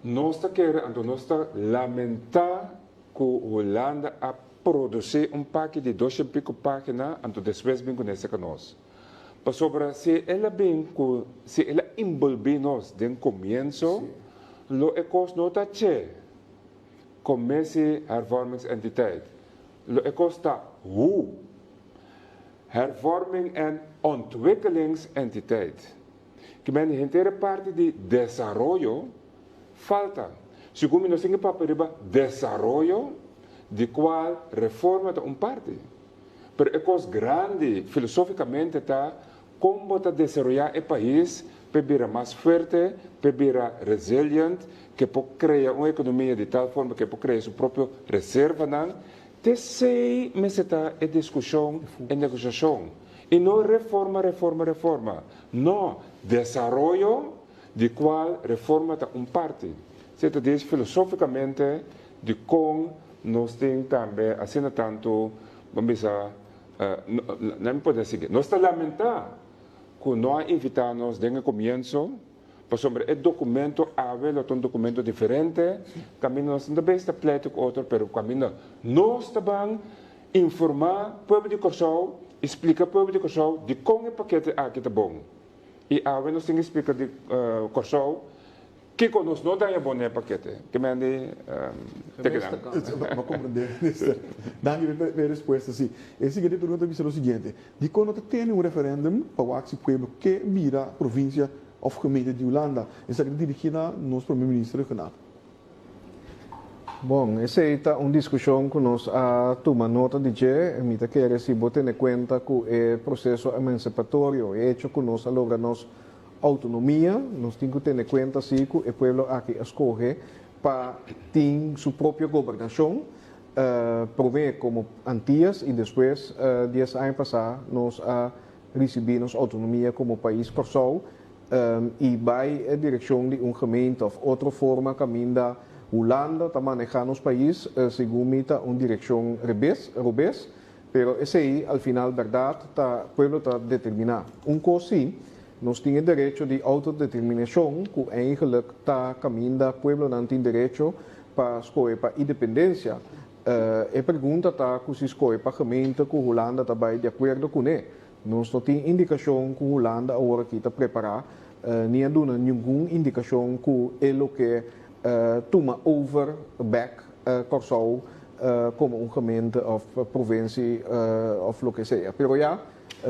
Nos ta kere, anto nos ta lamentá ku Hulanda a produsí un paki di dos shen piku página, anto despues bin ku nese ka nos. Pasobra si el a bin ku, si el a inbolbí nos den komienso, lo e kos no ta che Commissie Hervormingsentiteit. Lo e kos ta hu. Hervorming en Ontwikkelingsentiteit. Ki men henter e parti di desaroyo falta. Segun mi nos tin ke papia riba desaroyo di kual reforma ta un parti. Pero e kos grandi filosofikamente ta kon bo ta desaroyá e pais p'e bira mas fuerte, p'e bira resilient, ke por krea un ekonomia di tal forma ke por krea su propio reservanan. T'esei mester ta e diskushon, e negoshashon. I no reforma, reforma, reforma. No, desaroyo di kual reforma ta un parti. Esei ta dies filosofikamente di kon nos tin tambe asina tantu, bo bisa, no mi por sigui. Nos ta lamentá ku no a invitá nos den e komienso. Pasobra e documento awe lo ta un documento diferente, caminda nos no ta bes ta pleita cu otro, pero caminda nos ta ban informa pueblo di Corsou y splica pueblo di Corsou dicon e pakete aki ta bon. Y awe nos tin que splica di Corsou kico nos no daña bon den e pakete. Ke men di te kinan. Bo a comprende, minister. Danki pa e respuesta. Si, e siguiente pregunta ta bisa lo siguiente. Dikon no ta tene un referendum pa wak si pueblo ke bira provinsia òf gemeente di Hulanda? Esaki ta dirigí na nos Prome Minister Rhuggenaath. Bon, esei ta un diskushon ku nos a tuma nota di dje. Mi ta kere si bo tene kuenta ku e proseso emansipatorio, e echo ku nos a logra nos outonomia, nos tin ku tene kuenta si ku e pueblo aki a skohe pa tin su propio gobernashon. Promé komo Antias i despues dies aña pasá nos a risibí nos outonomia komo pais Kòrsou i bai e direkshon di un gemeente òf otro forma kaminda Hulanda ta manehá nos pais segun mi ta un direkshon rebes, robes, pero esei al final bèrdat ta pueblo ta determiná. Un kos sí, nos tin e derecho di outodeterminashon ku eigenlik ta kaminda pueblonan tin derecho Pa skohe pa independensia, e pregunta ta ku si skohe pa gemeente ku Hulanda ta bai di akuerdo kuné. Nos no tin indikashon ku Hulanda awor aki ta prepará, ni a duna ningun indikashon ku e lo ke tuma over bèk Kòrsou komo un gemeente òf provinsie òf loke sea. Pero ya,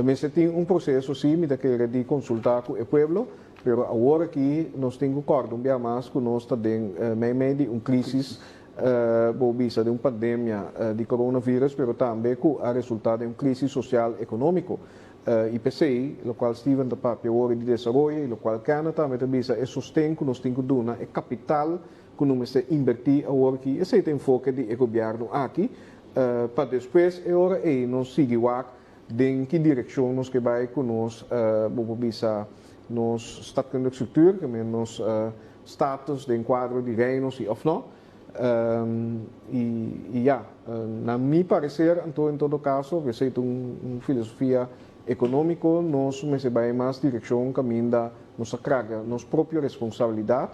mester tin un proseso sí, mi ta kere di konsultá ku e pueblo. Pero awor aki nos tin ku kòrda un bia mas ku nos ta den meimei di un krisis, bo bisa den un pandemia di coronavirus, pero tambe ku a resultá den un krisis sosial ekonómiko. I p'esei, lokual Steven ta papia awor di desaroyo i lokual Kenneth tambe ta bisa, e sosten ku nos tin ku duna, e kapital ku nos mester inbertí awor aki, esei ta enfoke di e gobièrnu aki, pa despues e ora ei nos sigui wak Den ki direkshon nos ke bai ku nos, bo por bisa, nos stadkundig struktuur, ke men nos status den kuadro di Reino si òf no? I ya, na mi pareser anto en todo kaso, esei ta un filosofia ekonómiko, nos mester bai mas direkshon kaminda nos ta kraga nos propio responsabilidat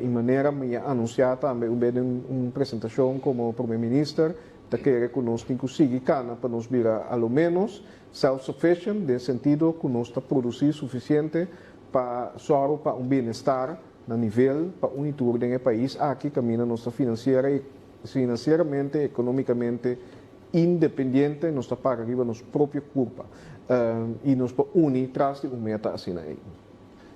i manera mi a anunsiá tambe un bes den un presentashon komo Prome Minister, Ta kere ku nos tin ku sigui kana pa nos bira a lo ménos self-sufficient den sentido ku nos ta produsí sufisiente pa sòru pa un bienestar na nivel pa un i tur den e pais aki kaminda nos ta finansiera i finansieramente, ekonómikamente independiente, nos ta para riba nos propio kurpa i nos por uni tras di un meta asina ei.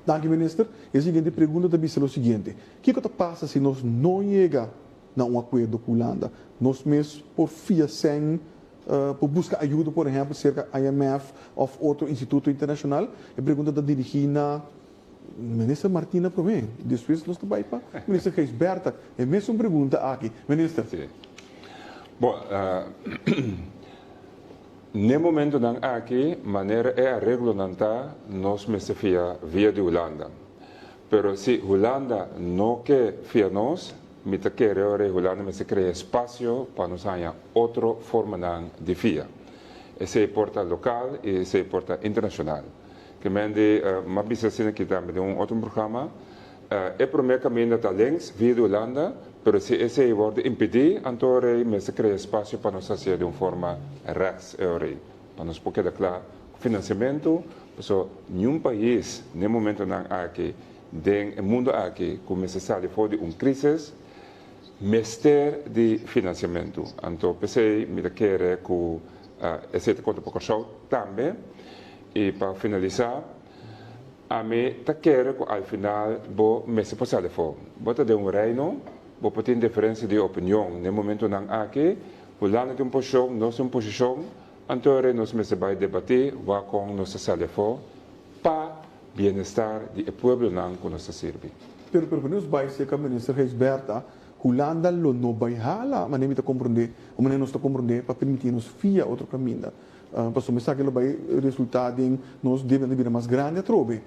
Danki minister. E siguiente pregunta ta bisa lo siguiente, Kiko ta pasa si nos no yega na un akuerdo ku Hulanda? Nos mes por fia sèn por buska ayudo por ehèmpel serka IMF òf otro instituto internashonal? E pregunta ta dirigí na Minister Martina promé, despues nos ta bai pa Minister Gijsbertha. E mesun pregunta aki, Minister. Sí. Bon, n'e momentonan aki, manera e areglonan ta, nos mester fia via di Hulanda. Pero si Hulanda no ke fia nos, mi ta kere ora e Hulanda mester krea espasio pa nos haña otro formanan di fia. Esei por ta lokal i esei por ta internashonal. Ke men di, m'a bisa asina aki tambe den un otro programa, e promé kaminda ta links via di Hulanda, pero si esei wòrdu impedí, anto ora ei mester krea espasio pa nos hasié di un forma rèks e ora ei, pa nos por keda kla ku finansiamentu, pasobra niun pais n'e momentonan aki den e mundu aki ku mester sali for di un krísis mester di finansiamentu. Anto p'esei mi ta kere ku esei ta konta pa Kòrsou tambe. I pa finalisá, ami ta kere ku al final bo mester por sali afó. Bo ta den un reino, bo por tin diferensia di opinion. Den momentunan aki, Hulanda tin un posishon, nos tin un posishon, anto e rei nos mester bai debatí wak kon nos ta sali afó pa bienestar di e pueblonan ku nos ta sirbi. Pero pero nos bai serka Minister Gijsbertha, Hulanda lo no bai hala, manera mi ta komprondé, o manera nos ta komprondé, pa permití nos fia otro kaminda. Pasobra esaki lo bai resultá den nos debe bira mas grandi atrobe.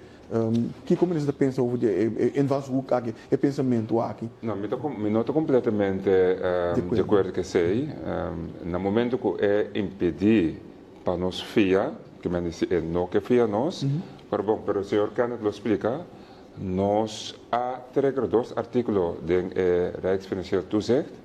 Kiko minister ta pensa over di e invalshoek aki, e pensamentu aki? No, mi ta mi no ta kompletamente di akuerdo ku esei. Na momento ku e impedí pa nos fia, ke men di si e no ke fia nos, pero bon, pero señor Kenneth lo splika, nos a trigger dos artíkulo den e Rijksfinancieel Toezicht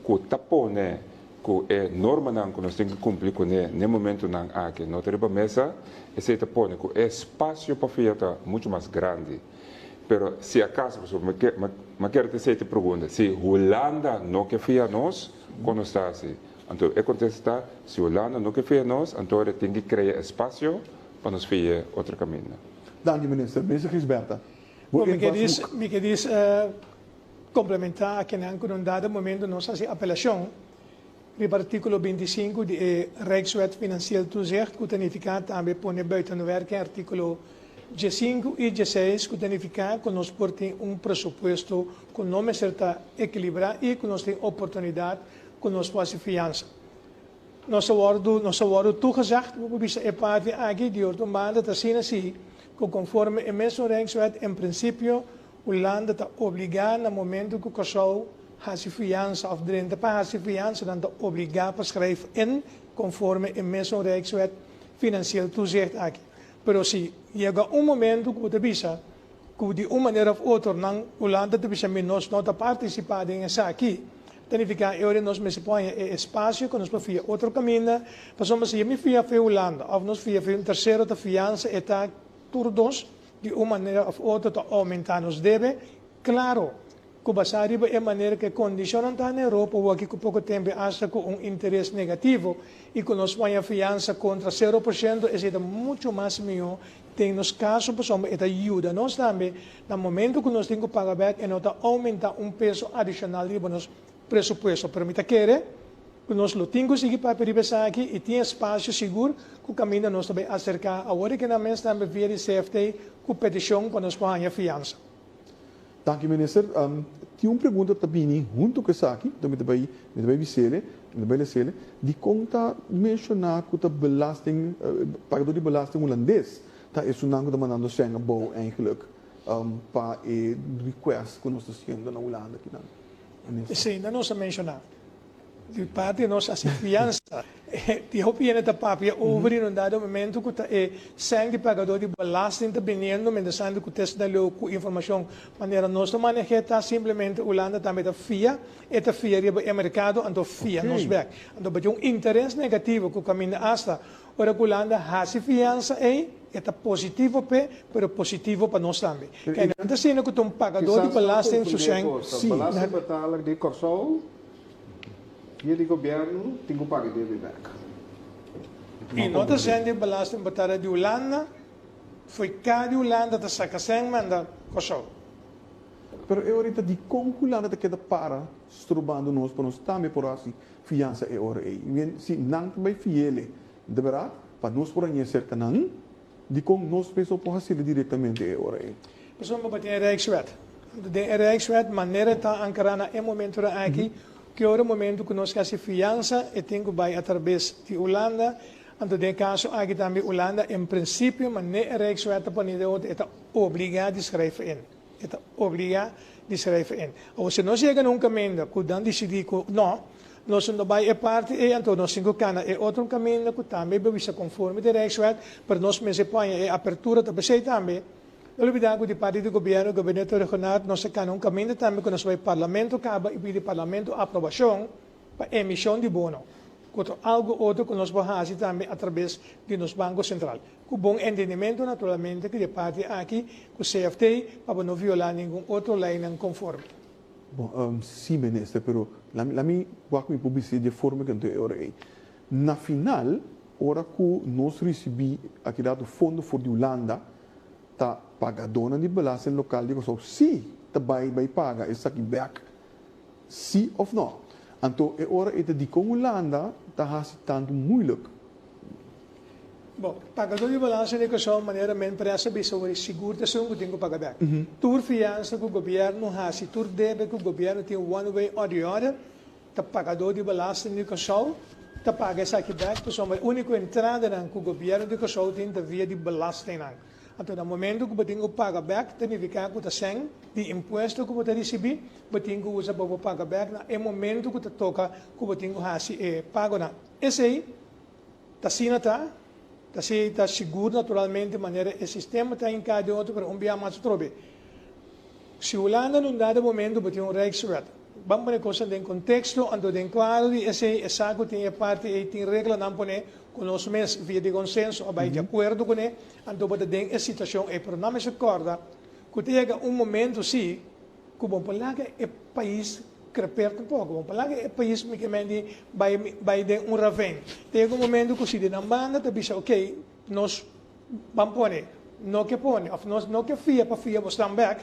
ku ta pone Ku e normanan ku nos tin ku kumpli kuné n'e momentunan aki no ta riba mesa, esei ta pone ku e spasio pa fia ta muchu mas grandi. Pero si akaso, pasobra mi ke, mi a kere ta esei ta e pregunta, si Hulanda no ke fia nos, kon nos ta hasi? Anto e kontesta ta, si Hulanda no ke fia nos, anto e tin ki krea espasio pa nos fia otro kaminda. Danki minister. Minister Gijsbertha, bo Bo mi ke dis, invalshoek. mi ke dis Komplementá akinan ku na un dado momento nos hasi apelashon riba artíkulo 25 di e Rijkswet Financieel Toezicht ku ta nifiká tambe pone buiten werking artíkulo 15 i 16 ku ta nifiká ku nos por tin un presupuesto ku no mester ta ekilibrá i ku nos tin oportunidat ku nos por hasi fiansa. Nos a wòrdu nos a wòrdu toegezegd, bo por bisa e parti aki di otro banda ta asina si ku konforme e mesun Rijkswet en prinsipio Hulanda ta obligá na momento ku Kòrsou hasi fiansa òf drenta pa hasi fiansa nan ta obligá pa skrijf in konforme e mesun Rijkswet Financieel Toezicht aki. Pero si yega un momento ku bo ta bisa ku di un manera òf otro nan Hulanda ta bisa mi nos no ta partisipá den esaki ta nifiká e ora nos mester por haña e espasio ku nos por fia otro kaminda pasobra si mi fia fe Hulanda òf nos fia fe un tersero ta fiansa e ta tur dos Di un manera of otro ta oumentá nos debe? Klaro ku basá riba e manera ku e kondishonnan ta na Europa wòrdu ku poko tempu i asta ku un interes negativo i ku nos waña fiansa kontra 0%, esei ta muchu mas mihó den nos kaso pasobra e ta yuda nos tambe na momento ku nos tin ku paga bèk e no ta oumentá un peso adishonal riba nos presupuesto. Pero mi ta kere ku nos lo tin ku sigui papia riba esaki i tin espasio sigur ku kaminda nos ta bai aserká awor e nan mes tambe via di CFT ku petishon pa nos por haña fiansa. Danki minister. Tin un pregunta ta bini hunto ku esaki, enton mi ta bai mi ta bai bisele, mi ta bai lesele, dikon ta menshoná ku ta belasting, pagadó di belasting hulandes ta esunnan ku ta mandando sèn abou eigenlijk pa e request ku nos ta hasiendo na Hulanda kinan? Minister. Esei nan nos a menshoná. Di parti nos hasi fiansa. Di hopi hende ta papia over in un dado momento ku ta e sèn di pagadó di belasting ta biniendo mientrastanto ku test na leu ku informashon manera nos ta maneh'é ta simplemente Hulanda tambe ta fia, e ta fia riba e merkado anto fia nos bèk. Anto bo tin un interes negativo ku kaminda asta ora ku Hulanda hasi fiansa ei e ta positivo p'e pero positivo pa nos tambe. Kende nan ta asina ku ta un pagadó di Kisas ta belasting su konfundí e sèn. kos. Ta belastingbetaler di Kòrsou. Via di gobièrnu tin ku paga e debe bèk. I no ta sèn di belastingbetaler di Hulanda, fo'i ka di Hulanda ta saka sèn manda Kòrsou. Pero e ora ei ta dikon Hulanda ta keda para strobando nos pa nos tambe por hasi fiansa e ora ei? Si nan ta bai fiele de bèrdat pa nos por hañ'é serka nan, dikon nos mes no por hasi'é direktamente e ora ei? Pasobra bo tin e Rijkswet. Den e Rijkswet manera ta ankerá na e momentunan aki, ki ora momento ku nos ke hasi fiansa e tin ku bai atrabes di Hulanda, anto den e kaso aki tambe Hulanda en prinsipio manera e Rijkswet ta pone den otro e ta obligá di schrijven in. E ta obligá di schrijven in. Awor si nos yega na un kaminda ku nan disidí ku no, nos no bai e parti ei anto nos tin ku kana e otro kaminda ku tambe bo bisa konforme di Rijkswet, pero nos mester poña e apertura ta p'esei tambe. No olbida ku di parti di gobièrnu, gabinete regional, nos a kana un kaminda tambe ku nos bai parlamento kaba i pidi parlamento aprobashon pa emishon di bono, ku ta algu otro ku nos por hasi tambe atrabes di nos Banko Sentral. Ku bon entendimentu naturalmente ku di e parti aki ku CFT pa bo no violá ningun otro leinan konforme. Bon, si minister, pero la mi wak mi por bis'é di e forma ku anto e ora ei. Na final, ora ku nos risibí aki datu fondo for di Hulanda, ta pagadónan di belasting lokal di Kòrsou sí ta bai bai paga esaki bèk, sí òf nò. Anto e ora ei ta dikon Hulanda ta hasi tantu muilik? Bon, pagadó di belasting di Kòrsou manera men presa bisa wòrdu sigur ta esun ku tin ku paga bèk. Tur fiansa ku gobièrnu hasi, tur debe ku gobièrnu tin one way or the other, Ta pagadó di belasting di Kòrsou ta paga esaki bèk pasobra e úniko entradanan ku gobièrnu di Kòrsou tin ta via di belastingnan. Anto na momentu ku bo tin ku paga bèk ta nifiká ku ta sèn di impuesto ku bo ta risibí bo tin ku usa pa bo paga bèk na e momentu ku ta toka ku bo tin ku hasi e pagonan. Esei ta asina ta, ta asei ta sigur naturalmente manera e sistema ta hinká den otro pero un bia mas atrobe. Si Hulanda na un dado momento bo tin un Rijkswet, ban pone cosnan den contexto, anto den cuadro di esey e sa cu tin e parti ey tin reglanan pone cu nos mes via di consenso a bay di acuerdo cune, anto bo ta den e situacion ey. Pero nan mester corda cu ta yega un momento si cu bo por laga e pais creper tampoco, bo por laga e pais mikemendi bay bay den un ravijn. Ta yega un momento cu si di nan banda ta bisa ok nos Ban pone, no ke pone, of nos no ke fia pa fia bo staan bek,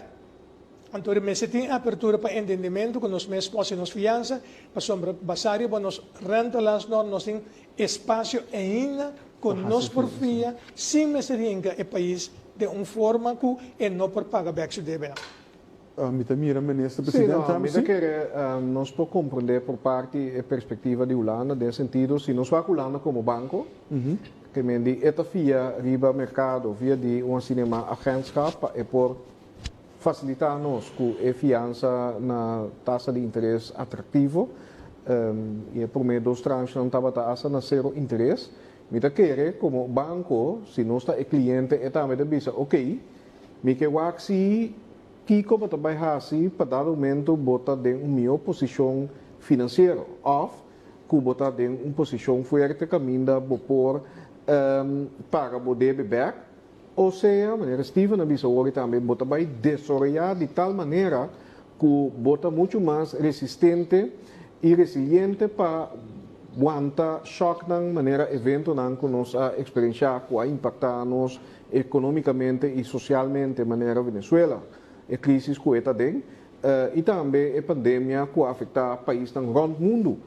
anto di mester tin apertura pa entendimentu ku nos mes por hasi nos fiansa, pasobra basá riba nos rentelasnorm nos tin espasio ainda ku nos por fia sin mester hinka e pais den un forma ku e no por paga bek su debenan. Mi ta mira Minister President Sí, no, tambe mi ta si. kere nos por comprende por parti e perspectiva di Hulanda den sentido si nos wak Hulanda como banco, ke men di e ta fia riba mercado via di un asina yama agentschap pa e por facilita nos cu e fiansa na tasa di interes atractivo y e prome dos tranchenan tabata hasta na cero interes. Mi ta kere como banco si nos ta e cliente e tambe ta bisa ok mi ke wak si Kiko bo ta bai hasi pa dado momento bo ta den un mihó posishon finansiero òf ku bo ta den un posishon fuerte kaminda bo por paga bo debe bèk? Osea, manera Steven a bisa wòrdu tambe, bo ta bai desaroyá di tal manera ku bo ta muchu mas resistente i resiliente pa wanta shòknan manera eventonan ku nos a eksperenshá ku a impaktá nos economicamente y socialmente manera Venezuela, e crisis cu e ta den, y tambe e pandemia cu a afecta paisnan rond mundu,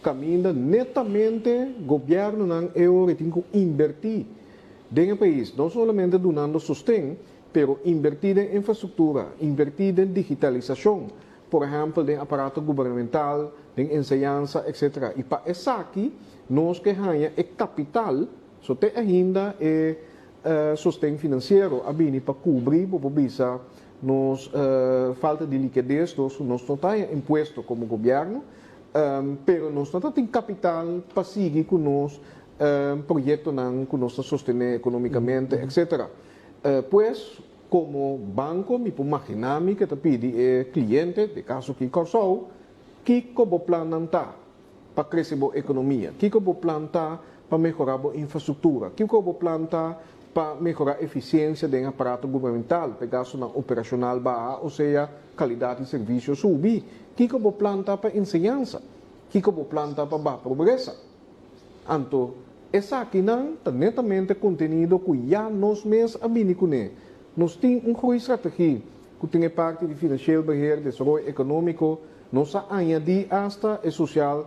caminda netamente gobiernonan e ora tin cu inverti den e pais, no solamente dunando sosten, pero inverti den infrastructura, inverti den digitalisacion, por ehempel den aparato gubernamental, den enseñansa, etc. Y pa esaki nos ke haña e capital. So te ainda e sosten finansiero a bini pa kubri, bo por bisa, nos falta di likides, nos nos no ta haña impuesto komo gobièrnu, pero nos no ta tin kapital pa sigui ku nos proyektonan ku nos ta sostené ekonomikamente, etcetera. Pues, komo banko mi por maginá mi ke ta pidi e kliente, den kaso aki Kòrsou, kiko bo plannan ta? pa krese bo ekonomia? Kiko bo plan ta pa mehorá bo infrastruktura? Kiko bo plan ta pa mehorá efisiensia den aparato gubernamental, pa e gastunan operashonal baha, osea kalidat di servisio subi? Kiko bo plan ta pa enseñansa? Kiko bo plan ta pa baha pobresa? Anto, esakinan ta netamente kontenido ku ya nos mes a bini kuné. Nos tin un groeistrategie ku tin e parti di financieel beheer, desaroyo ekonómiko, nos a añadí asta e sociaal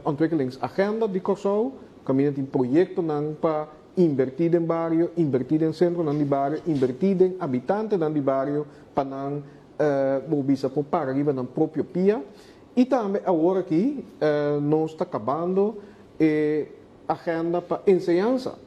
ontwikkelingsagenda di Kòrsou, kaminda tin proyektonan pa inbertí den bario, inbertí den sentronan di bario, inbertí den abitantenan di bario pa nan bo bisa por para riba nan propio pia. I tambe awor aki nos ta kabando e agenda pa enseñansa,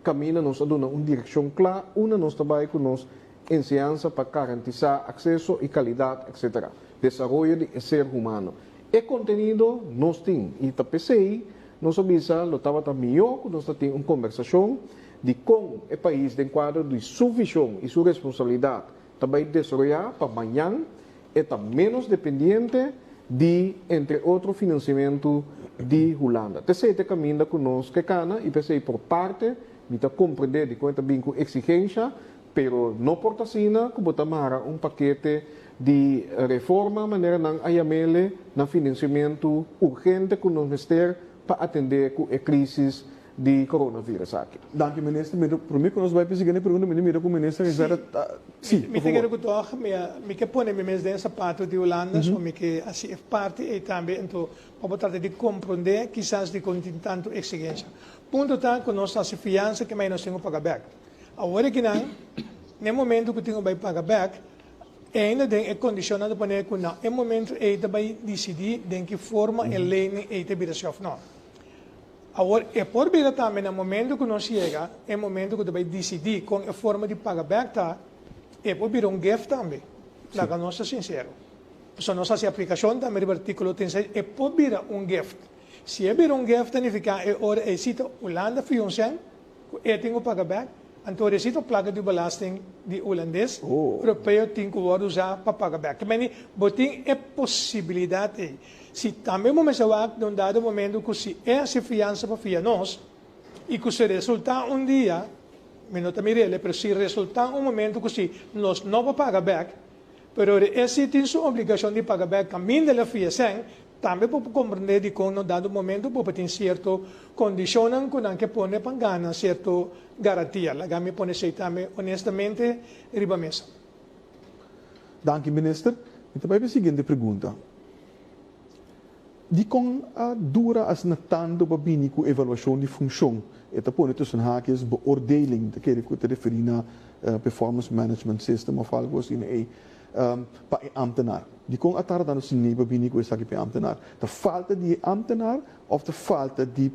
kaminda nos a duna un direkshon kla unda nos ta bai ku nos enseñansa pa garantisá akseso i kalidat etsetera, desaroyo di e ser humano. E kontenido nos tin i ta p'esei nos a bisa lo tabata mihó ku nos ta tin un kombersashon di kon e pais den kuadro di su vishon i su responsabilidat ta bai desaroyá pa mañan e ta ménos dependiente di entre otro finansiamentu di Hulanda. T'esei ta e kaminda ku nos ke kana i p'esei por parte mi ta komprendé dikon e ta bin ku eksigensha, pero no por ta asina ku bo ta mara un pakete di reforma manera nan a yam'ele na finansiamentu urgente ku nos mester pa atendé ku e krísis di coronavirus aki. Danki minister, mi prome ku nos bai pa e siguiente pregunta mi ta mira ku minister Rivera ta si Mi por ta favor. kere ku tòg mi a mi ke pone mi mes den sapato di Hulanda so mi ke hasi e parti ei tambe anto pa bo trata di komprondé kisas dikon tin tantu eksigensia. Punto ta ku nos ta hasi fiansa ke mai nos tin ku paga bèk. Awor aki nan na e momento ku tin ku bai paga bèk ainda den e kondishonnan ta pone ku na e momento ei ta bai disidí den ki forma e leinan ei ta bira si òf nò. Awor, e por bira tambe na momento ku nos yega e momento ku ta bai disidí kon e forma di paga bèk ta, e por bira un gift tambe. Laga nos ta sinsero. Pasobra nos hasi aplikashon tambe riba artíkulo 36, e por bira un gift. Si e bira un gift ta nifiká e ora ei si ta Hulanda fia un sèn ku e tin ku paga bèk, anto resitu plaka di belasting di hulandes europeo tin ku wòrdu usá pa paga bèk. Te meni bo tin e posibilidat ei. Si tambe bo mester wak den un dado momento ku si e hasi fiansa pa fia nos i ku si resultá un dia, mi no ta mir'el, pero si resultá un momento ku si nos no por paga bèk, pero ora e si tin su obligashon di paga bèk kaminda el a fia sèn, tambe bo por komprendé dikon na un dado momento bo por tin sierto kondishonnan ku nan ke pone pa gana sierto garantia. Laga mi pone esei tambe honestamente riba mesa. Danki minister. Mi ta bai pa e siguiente pregunta. Dikon a dura asina tantu pa bini ku evaluashon di funshon? E ta pone tussen haakjes beoordeling, ta kere ku ta referí na performance management system òf algu asina ei, pa e ámtenar. Dikon a tarda tantu asina pa bini ku esaki pa e ámtenar? Ta falta di e ámtenar òf ta falta di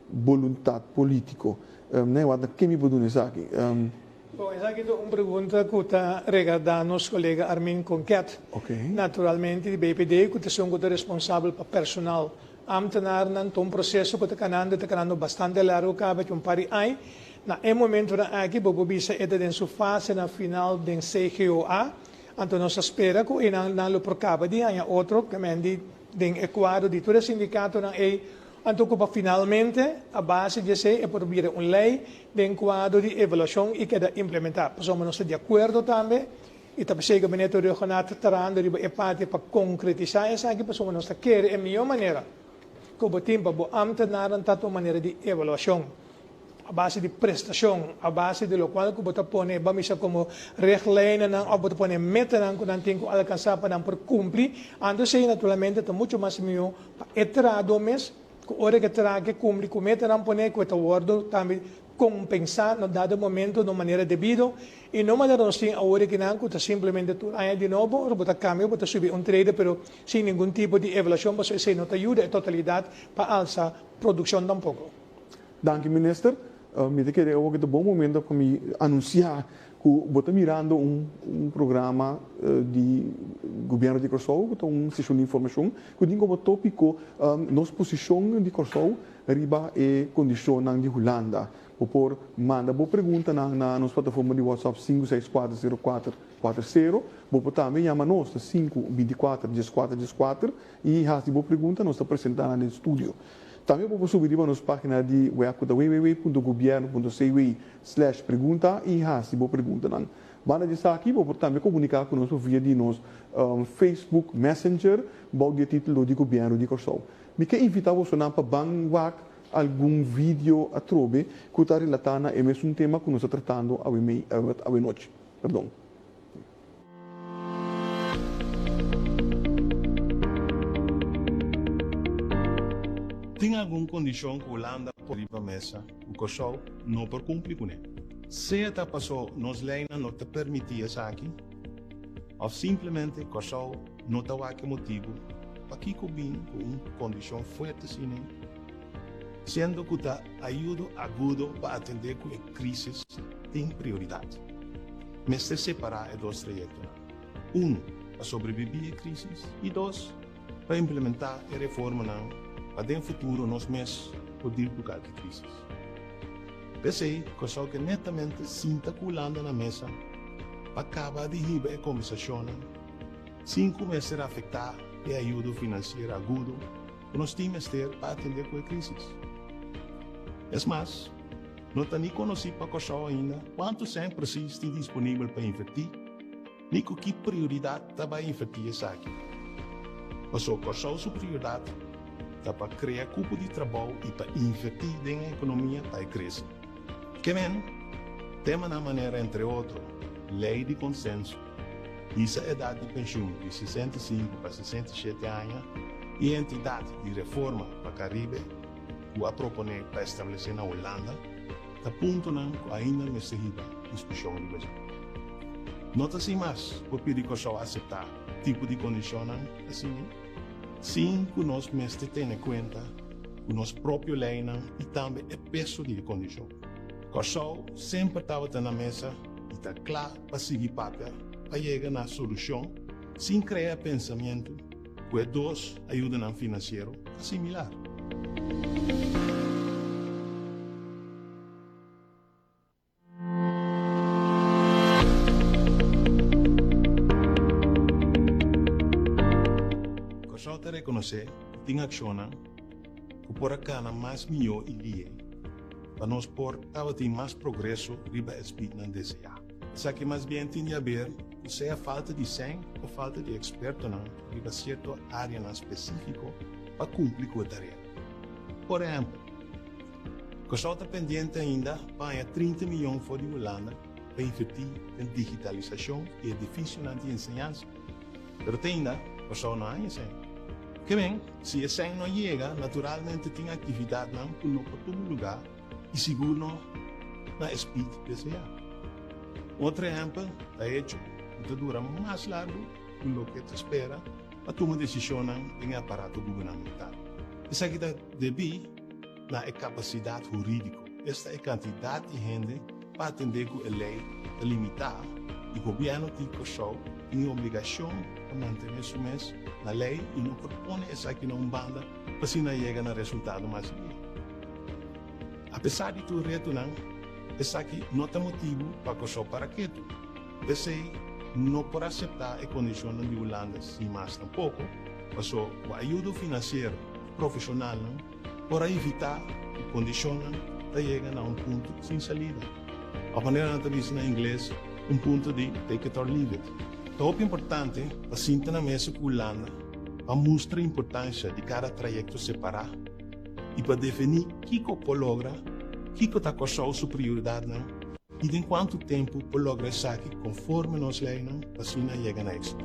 boluntat polítiko? Nee, wak na ken mi por duna esaki? Bon, esaki ta un pregunta ku ta regardá nos kolega Armin Konket, naturalmente di BPD, ku ta esun ku ta responsabel pa personal. Ámtenarnan ta un proseso ku ta kanando, e ta kanando bastante largu kaba ki un par di aña. Na e momentunan aki bo por bisa e ta den su fasenan final den CGOA, anto nos ta spera ku einan nan lo por kaba di haña otro, den e kuadro di tur e sindikatonan ei. Anto ku pa finalmente a base di esei e por bira un lei den kuadro di evaluashon i keda implementá. Pasobra nos ta di akuerdo tambe i ta p'esei Gabinete Regional ta trahando riba e parti pa konkretisá esaki pasobra nos ta kere e mihó manera ku bo tin pa bo ámtenarnan ta ta un manera di evaluashon a base di prestashon, a base di lokual ku bo ta pone ba misa komo richtlijnennan òf bo ta pone metanan ku nan tin ku alkansá pa nan por kumpli. Anto esei naturalmente ta muchu mas mihó Pa e trahadó mes, ku ora ku e traha ke kumpli ku metanan poné ku e ta wòrdu tambe kompensá na dado momento na un manera debido i no manera nos tin awor akinan ku ta simplemente tur aña di nobo ora bo ta kambia bo ta subi un trede pero sin ningun tipo di evaluashon pasobra esei no ta yuda e totalidat pa alsa produkshon tampoko. Danki minister. Mi ta kere awor ku ta bon momento pa mi anunsiá ku bo ta mirando un un programa di Gobièrnu di Kòrsou ku ta un seshon di informashon ku tin komo tópiko nos posishon di Kòrsou riba e kondishonnan di Hulanda. Bo por manda bo preguntanan na nos plataforma di WhatsApp sinku seis kuater sero kuater kuater sero. Bo por tambe yama nos na sinku bintikuater dieskuater dieskuater i hasi bo pregunta, nos ta presentá nan den studio. Tambe bo por subi riba nos página di web ku ta www.gobierno.cw slash pregunta i hasi bo preguntanan. Banda di esaki bo por tambe komuniká ku nos via di nos Facebook Messenger bou di e título di Gobièrnu di Kòrsou. Mi ke invitá bosonan pa ban wak algun video atrobe ku ta relatá na e mesun tema ku nos ta tratando awe mei awe nochi. Perdon. Tin algun kondishon ku Hulanda pone riba mesa ku Kòrsou no por kumpli kuné. Sea ta pasó nos leinan no ta permití esaki òf simplemente Kòrsou no ta wak e motibu pakiko bin ku un kondishon fuerte asina, siendo ku ta ayudo agudo pa atendé ku e krísis tin prioridat. Mester separá e dos trayektonan, unu pa sobrebibí e krísis i dos pa implementá e reformanan pa den futuro nos mes por dil ku kalke krísis. P'esei, Kòrsou ke netamente sinta ku Hulanda na mesa pa kaba di hiba e kombersashonnan sin ku mester afektá e ayudo finansiero agudo ku nos tin mester pa atendé ku e krísis. Es mas, no ta ni konosí pa Kòrsou ainda kuantu sèn presis tin disponibel pa invertí ni ku ki prioridat ta bai invertí esaki. Pasobra Kòrsou su prioridat ta pa krea kupo di trabou i pa invertí den e ekonomia pa e krese. Ke men, temanan manera entre otro lei di konsenso, hisa edat di penshun di 65 pa 67 aña i entidat di reforma pa Karibe ku a proponé pa establesé na Hulanda, ta puntonan ku ainda mester hiba diskushon riba dje. No ta sin mas por pidi Kòrsou aseptá tipo di kondishonnan asina sin ku nos mester tene kuenta ku nos propio leinan i tambe e peso di e kondishon. Kòrsou semper tabata na mesa i ta kla pa sigui papia pa yega na solushon sin krea pensamentu ku e dos ayudanan finansiero ta similar. Kòrsou ta rekonosé ku tin akshonnan ku por a kana mas mihó i lihe pa nos por tabatin mas progreso riba e speednan deseá. Esaki mas bien tin di haber ku sea falta di sèn o falta di ekspertonan riba sierto áreanan spesífiko pa kumpli ku e tarea. Por ehèmpel, Kòrsou ta pendiente ainda pa haña 30 miyon for di Hulanda pa invertí den digitalisashon di edifisionan di enseñansa. Pero te ainda Kòrsou no haña esei. Ke men, si esei no yega, naturalmente tin aktividatnan ku no por tuma lugá i sigur no na e speed deseá. Otro ehèmpel ta hecho ku ta dura mas largu ku loke ta spera pa tuma desishonnan den e aparato gubernamental. Esaki ta debí na e kapasidat hurídiko, esta e kantidat di hende pa atendé ku e lei ta limitá i gobièrnu di Kòrsou tin e obligashon pa mantené su mes na lei i no por pone esaki na un banda pa asina yega na resultado mas lihé. Apesar di tur retonan, esaki no ta motibu pa Kòrsou para ketu. P'esei no por aseptá e kondishonnan di Hulanda sin mas tampoko, paso ku ayudo finansiero di profeshonalnan por a evitá ku kondishonnan ta yega na un punto sin salida, òf manera nan ta bisa na ingles, un punto di take it or leave it. Ta hopi importante pa sinta na mesa ku Hulanda pa mustra importansha di kada trayekto separá i pa definí kiko por logra, kiko ta Kòrsou su prioridatnan i den kuantu tempu por logra esaki konforme nos leinan pa asina yega na éksito.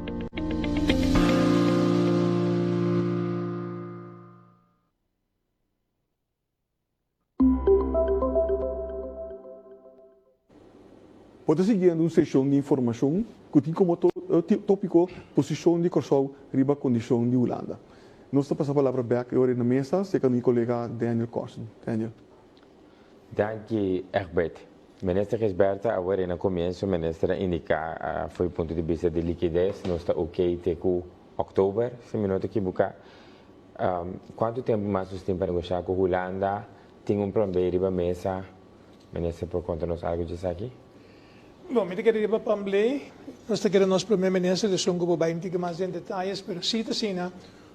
Bo ta siguiendo un seshon di informashon ku tin komo tópiko Posishon di Kòrsou riba kondishon di Hulanda. Nos ta pasa palabra bèk e ora na mesa serka mi kolega Daniel Corsen. Daniel. Danki Egbert. Minister Gisberta, awor na komienso minister a indiká for di punto di bista di likides nos ta okey te ku òktober, si mi no ta kibuká. Kuantu tempu mas nos tin pa negoshá ku Hulanda? Tin un plan B riba mesa? Minister por konta nos algu dje esaki? Bon, mi ta kere riba plan B. Nos ta kere nos Prome Minister esun ku por bai un tiki mas den detayes, pero si ta asina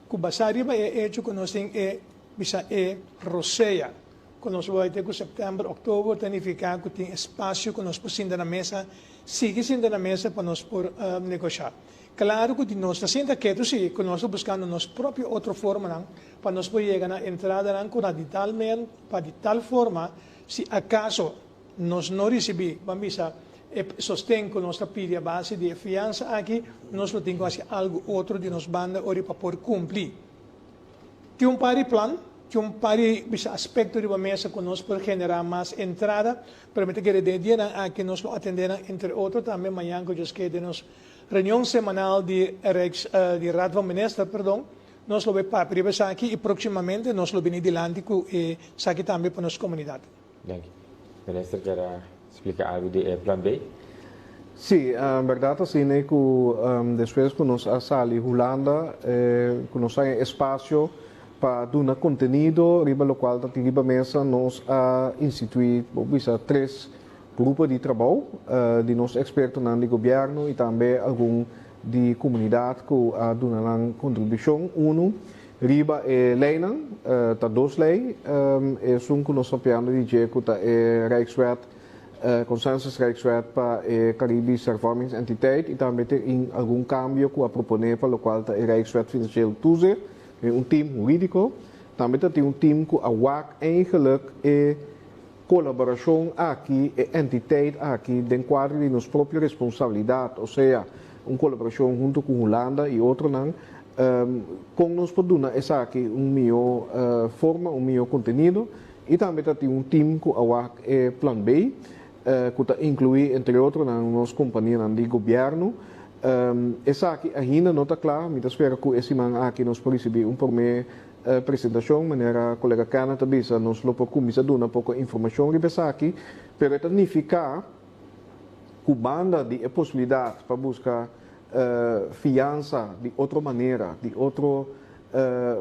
ku basá riba e echo ku nos tin e bisa e rosea. ku nos bai te ku sèptèmber, òktober ta nifiká ku tin espasio ku nos por sinta na mesa, sigui sinta na mesa pa nos por negoshá. Klaru ku di nos ta sinta ketu si ku nos ta buskando nos propio otro formanan pa nos por yega na entradanan ku na di tal men pa di tal forma si akaso nos no risibí, ban bisa, e sosten ku nos ta pidi a base di e fiansa aki, nos lo tin ku hasi algu otro di nos banda ori pa por kumpli. Tin un par di plan, tin un par di bisa aspekto riba mesa ku nos por generá mas entrada, pero mi ta kere den e dianan aki nos lo atendé nan entre otro tambe mañan ku Dios ke den nos reunion semanal di Rijks di Raad van Minister perdon, nos lo bai papia riba esaki i próksimamente nos lo bini dilanti ku esaki tambe pa nos komunidat. Danki. Minister kier a splika algu di e plan B? Sí, bèrdat asina ku despues ku nos a sali Hulanda ku nos haña espasio pa duna kontenido riba lokual ta tin riba mesa nos a instituí bo bisa tres grupo di trabou di nos ekspertonan di gobièrnu i tambe algun di komunidat ku a duna nan kontribushon. Unu Riba e leinan, ta dos lei, esun ku nos ta papiando di dje ku ta e Rijkswet, Consensus Rijkswet pa e Caribisch Hervormingsentiteit i tambe tin algun kambio ku a proponé pa lokual ta e Rijkswet Financieel Toezicht, den un team hurídiko. Tambe ta tin un team ku a wak eigenlijk e kolaborashon aki, e entiteit aki den kuadro di nos propio responsabilidat, osea un kolaborashon huntu ku Hulanda i otronan, kon nos por duna esaki un mihó forma, un mihó kontenido i tambe ta tin un tim ku a wak e plan B ku ta inkluí entre otronan nos kompanianan di gobièrnu. Esaki ainda no ta kla, mi ta spera ku e siman aki nos por risibí un promé presentashon, manera kolega Kenneth a bisa, nos lo por kuminsá duna poko informashon riba esaki, pero e ta nifiká ku banda di e posibilidat pa buska fiansa di otro manera, di otro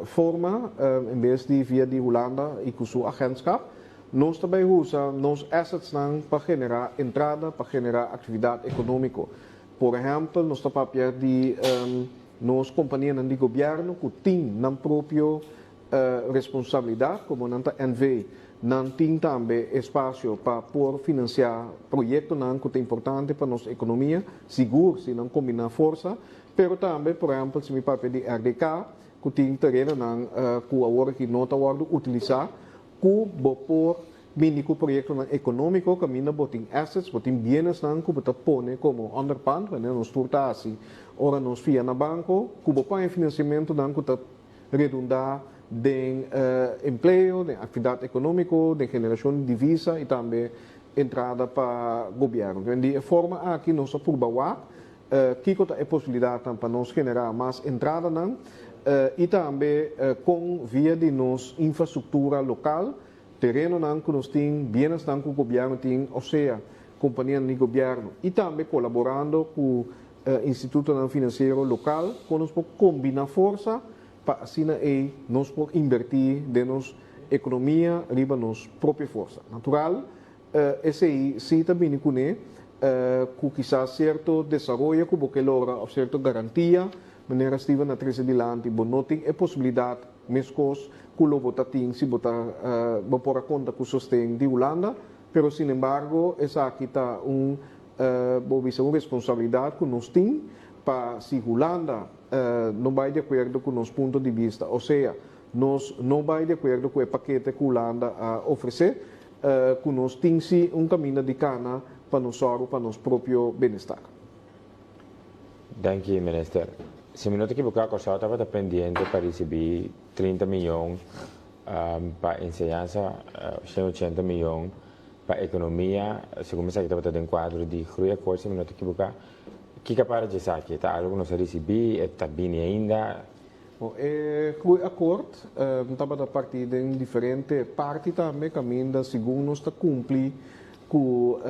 forma, en bes di via di Hulanda i ku su agentskap, nos ta bai usa nos assetsnan pa generá entrada, pa generá aktividat ekonómiko. Por ehèmpel, nos ta papia di nos kompanianan di gobièrnu ku tin nan propio responsabilidat, komo nan ta NV, nan tin tambe espasio pa por finansiá proyektonan ku ta importante pa nos ekonomia, sigur si nan kombiná forsa, pero tambe, por ehèmpel, si mi papia di RDK, ku tin terenonan ku awor aki no ta wòrdu utilisá, ku bo por Bini ku proyektonan ekonómiko kaminda bo tin assets, bo tin bienesnan ku bo ta pone komo onderpand, wanneer nos tur ta hasi ora nos fia na banko, ku bo paña finansiamentunan ku ta redundá den empleo, den aktividat ekonómiko, den generashon di divisa i tambe entrada pa gobièrnu. Entonces di e forma aki nos a purba wak kiko ta e posibilidatnan pa nos generá mas entradanan i tambe kon via di nos infrastruktura lokal, Terenonan ku nos tin, bienesnan ku gobièrnu tin, osea kompanianan di gobièrnu i tambe kolaborando ku institutonan finansiero lokal kon nos por kombiná forsa pa asina ei nos por inbertí den nos ekonomia riba nos propio forsa. Natural, esei sí ta bini kuné ku kisas sierto desaroyo ku bo ke logra òf sierto garantia, manera Steven a trese dilanti, bo no tin e posibilidat Meskos ku lo bo ta tin si bo ta bo por a konta ku sosten di Hulanda, pero sinembargo esaki ta un bo bisa un responsabilidat ku nos tin pa si Hulanda no bai di akuerdo ku nos punto di bista, osea nos no bai di akuerdo ku e pakete ku Hulanda a ofresé, ku nos tin si un kaminda di kana pa nos sòru pa nos propio benestar. Danki minister. Si mi no ta ekiboká Kòrsou tabata pendiente pa risibí 30 miyon pa enseñansa, 180 miyon pa ekonomia, segun mi esaki tabata den kuadro di Groeiakkoord si mi no ta ekiboká. Kiko a para dje esaki? Ta algu ku nos a risibí? E ta bini ainda? Bon, e Groeiakkoord tabata partí den diferente parti tambe kaminda segun nos ta kumpli Ku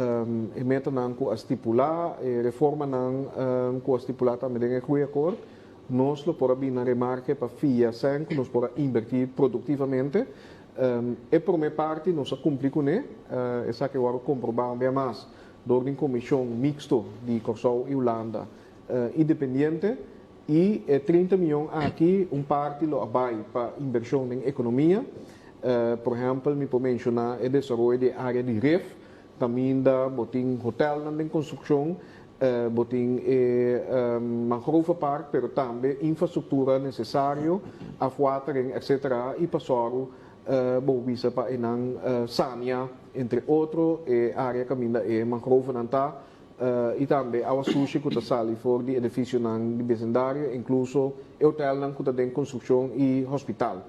e metanan ku a stipulá, e reformanan ku a stipulá tambe den e Groeiakkoord, nos lo por a bini na remarke pa fia sèn ku nos por a inbertí produktivamente. E promé parti nos a kumpli kuné, esaki a wòrdu komprobá un bia mas dor di un komishon miksto di Kòrsou i Hulanda independiente, i e 30 mion aki un parti lo a bai pa inbershon den ekonomia. Por ehèmpel mi por menshoná e desaroyo di e área di Rif, kaminda bo tin hotèlnan den konstrukshon, bo tin e mangrovepark, pero tambe infrastruktura nesesario, afwatering etcetera, i pa sòru bo bisa pa enan sania entre otro e área kaminda e mangrovenan ta i tambe awa sushi ku ta sali for di edifisionan di besindario, inkluso e hotèlnan ku ta den konstrukshon i hospital.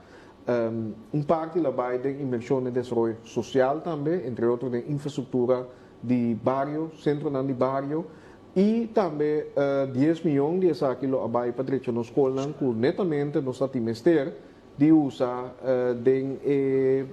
Un parti lo bai den invershon den desaroyo sosial tambe, entre otro den infrastruktura di bario, sentronan di bario, i tambe dies miyon di esaki lo a bai pa drecha nos skolnan ku netamente nos ta tin mester di usa den e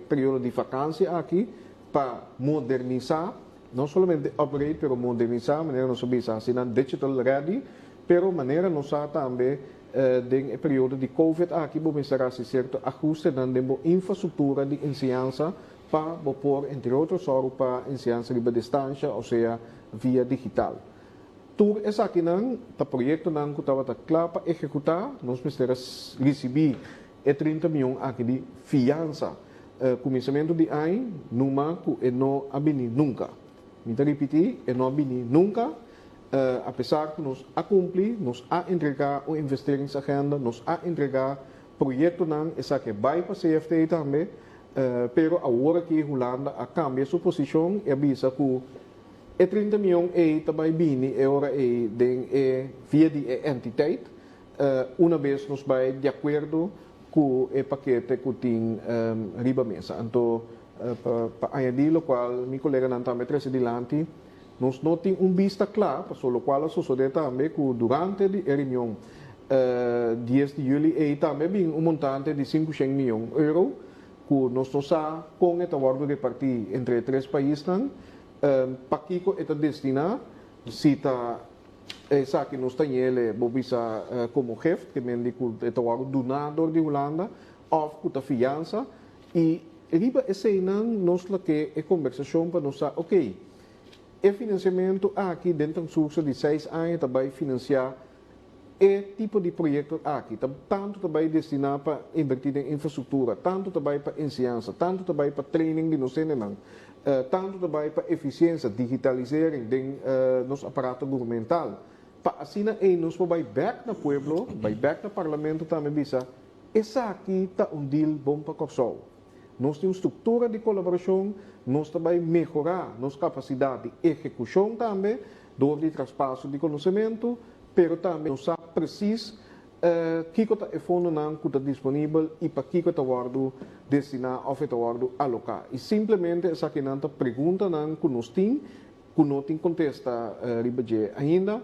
periodo di vakansi aki pa modernisá, no solamente upgrade pero modernisá manera nos a bisa hasi nan digital ready, pero manera nos sa tambe den e periodo di covid aki bo mester hasi sierto ahustenan den bo infrastruktura di enseñansa pa bo por entre otro sòru pa enseñansa riba distansha osea via digital. Tur esakinan ta proyektonan ku tabata kla pa ehekutá, nos mester a risibí e 30 mion aki di fiansa kuminsamentu di aña, numa ku e no a bini nunka. Mi ta ripití, e no a bini nunka, apesar ku nos a kumpli, nos a entregá un investeringsagenda, nos a entregá proyektonan, esaki a bai pa CFT tambe, pero awor aki Hulanda a kambia su posishon i a bisa ku E 30 mion ei ta bai bini e ora ei den e via di e entiteit, una bes nos bai di akuerdo ku e pakete ku tin riba mesa. Anto pa añadí lokual mi koleganan tambe trese dilanti, nos no tin un bista kla pasobra lokual a sosodé tambe ku durante di e reunion 10 di yüli ei tambe a bin un montante di 500 mion euro ku nos no sa kon e ta wòrdu repartí entre e tres paisnan, Pakiko e ta destiná? Si ta esaki nos ta ñele bo bisa komo gift, ke men di ku e ta wòrdu duná dor di Hulanda, òf ku ta fiansa. I riba eseinan nos lo ke e kombersashon pa nos sa, oke, e finansiamentu aki den transkurso di seis aña ta bai finansiá E tipo di proyekto aki ta tantu ta bai destiná pa invertí den infrastruktura, tantu ta bai pa enseñansa, tantu ta bai pa training di nos hendenan, tantu ta bai pa efisiensia, digitalisering den nos aparato gubernamental. Pa asina ei nos por bai bèk na pueblo, bai bèk na parlamento tambe bisa, esaki ta un deal bon pa Kòrsou. Nos tin un struktura di kolaborashon, nos ta bai mehorá nos kapasidat di ehekushon tambe, Dor di traspaso di konosementu, pero tambe nos sa presis kiko ta e fondonan ku ta disponibel i pa kiko e ta wòrdu destiná òf e ta wòrdu aloká. I simplemente esakinan ta preguntanan ku nos tin ku no tin kontesta riba dje ainda.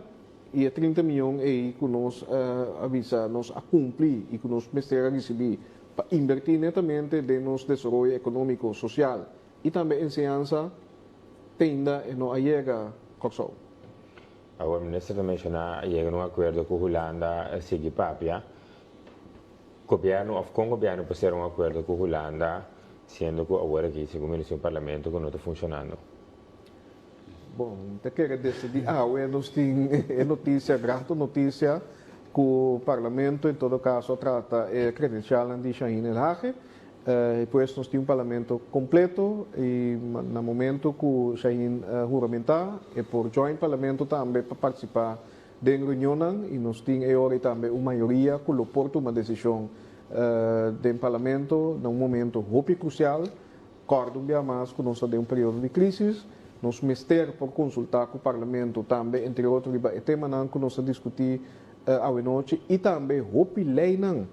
I e 30 mion ei ku nos a bisa nos a kumpli i ku nos mester a risibí pa inbertí netamente den nos desaroyo ekonómiko, sosial i tambe enseñansa, Te ainda e no a yega Kòrsou. Awor minister ta menshoná a yega na un akuerdo ku Hulanda sigui papia. Gobièrnu òf kon gobièrnu por sera un akuerdo ku Hulanda siendo ku awor aki segun mi un parlamento ku no ta funshonando? Bon, mi ta kere desde di awe nos tin e notisia, grato notisia, ku parlamento en todo kaso a trata e kredensialnan di Shaheen Elhage. Y pues nos tin un parlamento completo y na momento cu Shaheen huramenta e por join parlamento tambe pa participa den reunionnan y nos tin e ora y tambe un mayoria cu lo por tuma decision den parlamento na un momento hopi crucial. Corda un bia mas cu nos ta den un periodo di crisis, nos mester por consulta cu parlamento tambe entre otro riba e temanan cu nos ta discuti awenochi y tambe hopi leynan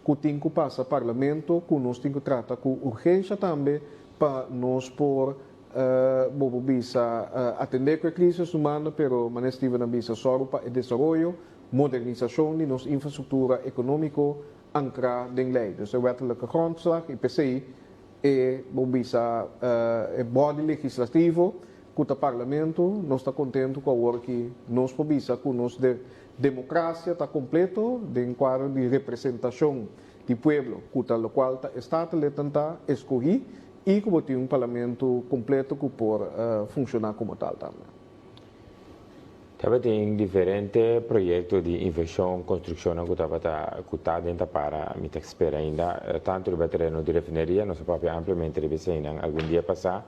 ku tin ku pasa Parlamento ku nos tin ku trata ku urgensha tambe pa nos por bo por bisa atendé ku e krisis humano pero manera Steven a bisa sòru pa e desaroyo, modernisashon di nos infrastruktura ekonómiko ankrá den lei. Dus e wettelijke grondslag i p'esei e bo bisa e body legislativo ku ta Parlamento nos ta kontentu ku awor ki nos por bisa ku nos Democracia ta completo den cuadro di representacion di pueblo, cu ta locual ta e Statenleden ta escogi y cu bo tin un Parlamento completo cu por funciona como tal tambe. Tabatin diferente proyekto di invershon, konstrukshonnan ku tabata ku ta den tapara, mi ta spera ainda, tantu riba tereno di refineria, nos a papia ampliamente riba eseinan algun dia pasá,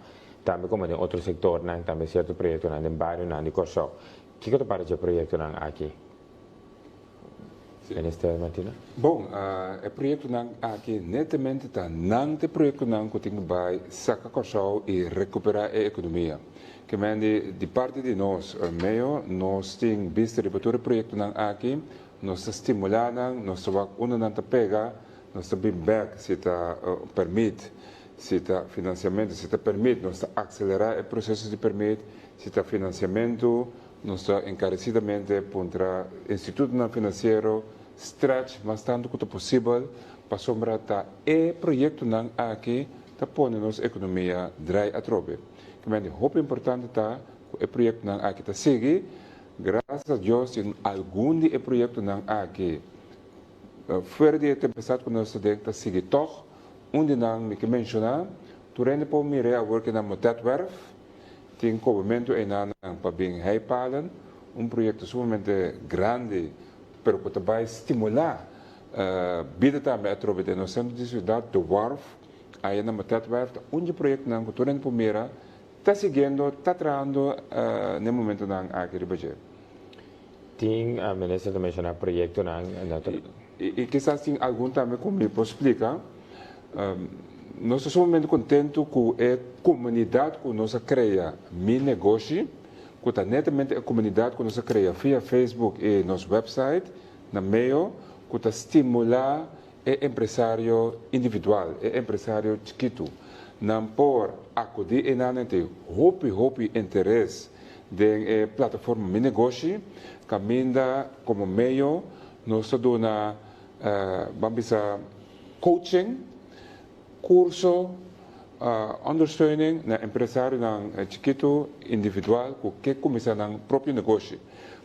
tambe komo den otro sektornan, tambe sierto proyektonan den barionan di Kòrsou. Kiko ta para dje proyektonan aki, Minister Martina? Bon, e proyektonan aki netamente ta nan ta e proyektonan ku tin ku bai saka Kòrsou i rekuperá e ekonomia. Ke men di di parti di nos meo nos tin bista riba tur e proyektonan aki, nos ta stimulá nan, nos ta wak unda nan ta pega, nos ta bin bèk si ta pèrmit, si ta finansiamentu, si ta pèrmit nos ta akselerá e proseso di pèrmit, si ta finansiamentu nos ta enkaresidamente puntra institutonan finansiero stretch mas tantu ku ta posibel pasobra ta e proyektonan aki ta pone nos ekonomia drai atrobe. Kimente hopi importante ta ku e proyektonan aki ta sigui. Grasias a Dios tin algun di e proyektonan aki fuera di e tempestad ku nos ta den ta sigui tòg. Un di nan mi ke menshoná, tur hende por mir'é awor ke na Motetwerf tin kobamentu einan pa bin heipalen, un proyekto sumamente grandi pero ku ta bai stimulá bida tambe atrobe den nos sentro di siudat, De Wharf. Aya na Motetwerf ta un di e proyektonan ku tur hende por mira ta siguiendo, ta trahando na e momentonan aki riba dje. Tin, minister ta menshoná proyektonan na tur. I kisas tin algun tambe ku mi por splika. Nos ta sumamente kontentu ku e komunidat ku nos a krea Mi Negoshi, ku ta netamente e komunidat ku nos a krea via Facebook i nos website na meo ku ta stimulá E empresario individual, e empresario chikitu, nan por akudí einan nan tin hopi hopi interes den e plataforma Mi Negoshi, kaminda komo medio nos ta duna ban bisa coaching, kurso, ondersteuning na empresarionan chikitu, individual ku ke kuminsá nan propio negoshi.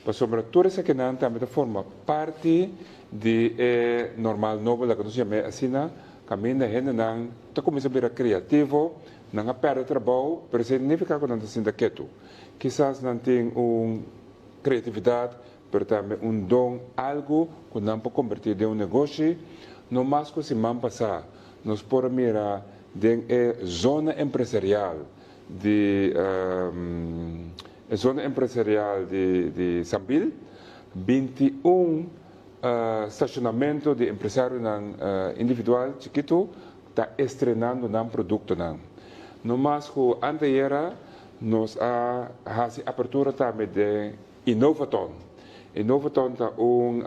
Pasobra tur esakinan tambe ta forma parti di e normal nobo, laga nos yam'é asina, kaminda hendenan ta kuminsá bira kreativo, nan a pèrdè trabou, pero esei no nifiká ku nan ta sinta ketu. Kisas nan tin un kreatividat, pero tambe un don, algu ku nan por kombertí den un negoshi. No mas ku siman pasá nos por a mira den e zona empresarial di e zona empresarial di Sambil, 21 stashonamentu di empresarionan individual chikitu ta estrenando nan produktonan. No mas ku antayera nos a hasi apertura tambe den Innovathon. Innovathon ta un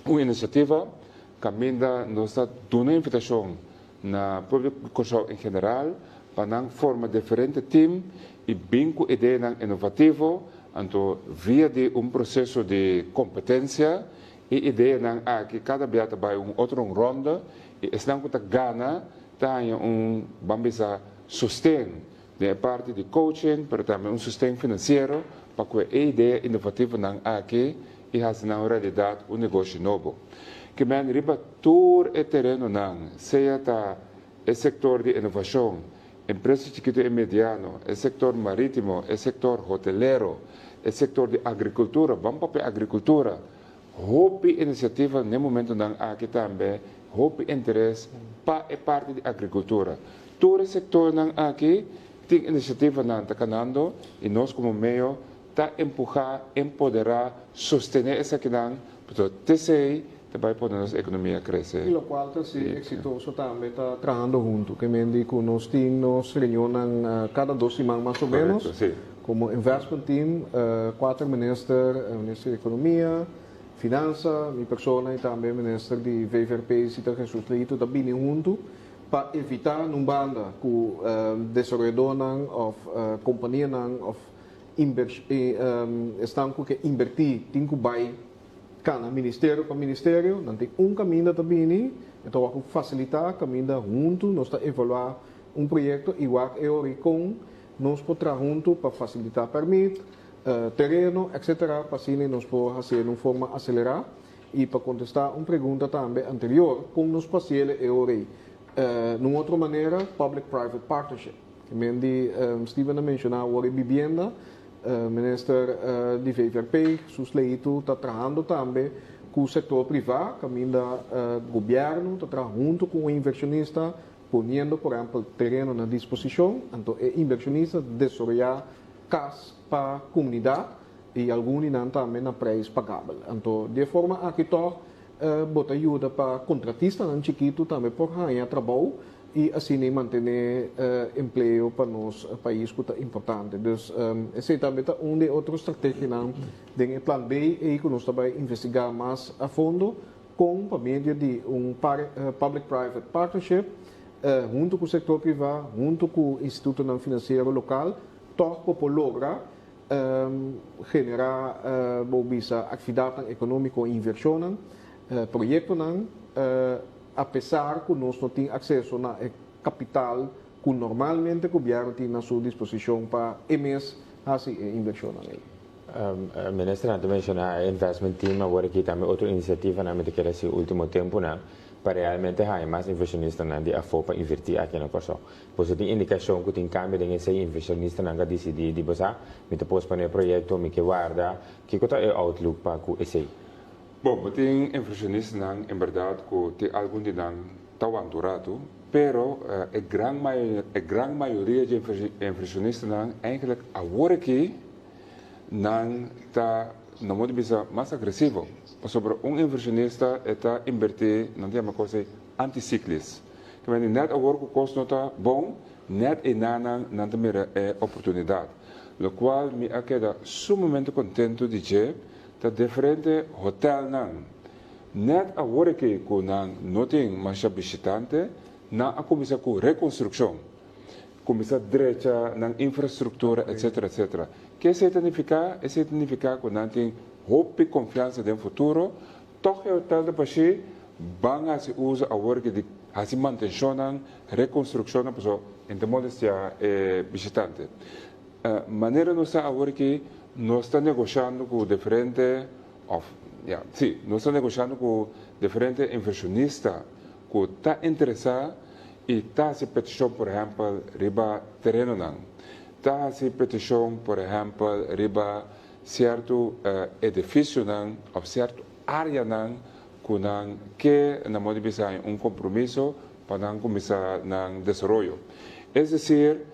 un inisiativa kaminda nos ta duna invitashon na pueblo di Kòrsou en general pa nan forma diferente tim i bin ku ideanan inovativo, anto via di un proseso di kompetensia e ideanan aki kada bia ta bai un otro un ronda i esnan ku ta gana ta haña un ban bisa sosten den e parti di coaching pero tambe un sosten finansiero pa ku e idea inovativonan aki i hasi nan un realidat un negoshi nobo. Ke men riba tur e terenonan, sea ta e sektor di inovashon, empresa chikitu i mediano, e sektor maritimo, e sektor hotelero, e sektor di agrikultura, ban papia agrikultura, hopi inisiativa n'e momentunan aki tambe, hopi interes pa e parti di agrikultura. Tur e sektornan aki tin inisiativanan ta kanando i nos komo meo ta empuhá, empoderá, sostené esakinan, pasobra t'esei ta bai pone nos ekonomia krese. I lokual ta si eksitoso tambe ta trahando huntu. Ke men di ku nos tin nos reunionnan kada dos siman mas o ménos. Korekto, si. Komo investment team, kuater minister, minister di ekonomia, finansa, mi persona i tambe minister di VVRP, Sita Jesus Leito ta bini huntu pa evitá nun banda ku desaroyadónan òf kompanianan òf Esnan ku ke inbertí tin ku bai kana ministerio pa ministerio, nan tin un kaminda ta bini, e ta wak ku fasilitá kaminda huntu nos ta evaluá un proyekto i wak e ora i kon nos por traha huntu pa fasilitá pèrmit, tereno, etcetera pa asina nos por hasié den un forma aselerá. I pa kontestá un pregunta tambe anterior, kon nos por hasiel e ora ei? Nun otro manera, public private partnership. Men di Steven a menciona awor e bibienda. Minister di VVRP, Sus Leito, ta trahando tambe ku sektor privá, kaminda gobièrnu ta traha huntu ku un invershonista, poniendo por ehèmpel tereno na disposishon, anto e invershonista ta desaroyá kas pa komunidat i algun di nan tambe na preis pagabel. Anto di e forma aki tòg bo ta yuda pa kontratistanan chikitu tambe por haña trabou i asina mantené empleo pa nos pais ku ta importante. Dus esei tambe ta un di e otro strategianan den e plan B ei ku nos ta bai investigá mas a fondo kon pa medio di un public private partnership huntu ku sektor privá, huntu ku institutonan finansiero lokal tòg bo por logra generá bo bisa aktividatnan ekonómiko, invershonnan, proyektonan apesar ku nos no tin akseso na e kapital ku normalmente gobièrnu tin na su disposishon pa e mes hasi e invershonnan ei. Ministernan ta menshoná e investment team awor aki tambe otro inisiativanan mi ta kere hasi último tempunan pa realmente haña mas invershonistanan di afó pa invertí aki na Kòrsou. Boso tin indikashon ku tin kambio den esei invershonistanan ka disidí di bo sa mi ta posponé e proyekto, mi ke warda, kiko ta e outlook pa ku esei? Bon, bo tin invershonistanan en bèrdat ku tin algun di nan ta wanta un ratu, pero e gran e gran mayoria dje invershonistanan eigenlijk awor aki nan ta, no modo di bisa, mas agresivo. Pasobra un invershonista e ta inbertí, nan ta yama kos ei antisiklis. Ke mende nèt awor ku kos no ta bon, nèt einanan nan ta mira e oportunidat. Lokual mi a keda sumamente kontentu di dje ta diferente hotelnan. Nèt awor aki ku nan no tin masha bishitante, nan a kuminsá ku rekonstrukshon. Kuminsá drecha nan infrastruktura etsetera etsetera. Ke esei ta nifiká? Esei ta nifiká ku nan tin hopi konfiansa den futuro. Tòg e hotel ta bashí, ban hasi uso awor aki di hasi mantenshonnan, rekonstrukshonnan pasobra e ta molestiá e bishitante. Manera nos ta awor aki, nos ta negoshando ku diferente òf ya, sí, nos ta negoshando ku diferente invershonista ku ta interesá i ta hasi petishon por ehèmpel riba terenonan, ta hasi petishon por ehèmpel riba sierto edifisionan òf sierto áreanan ku nan ke na modo di bisa haña un kompromiso pa nan kuminsá nan desaroyo. Es desir,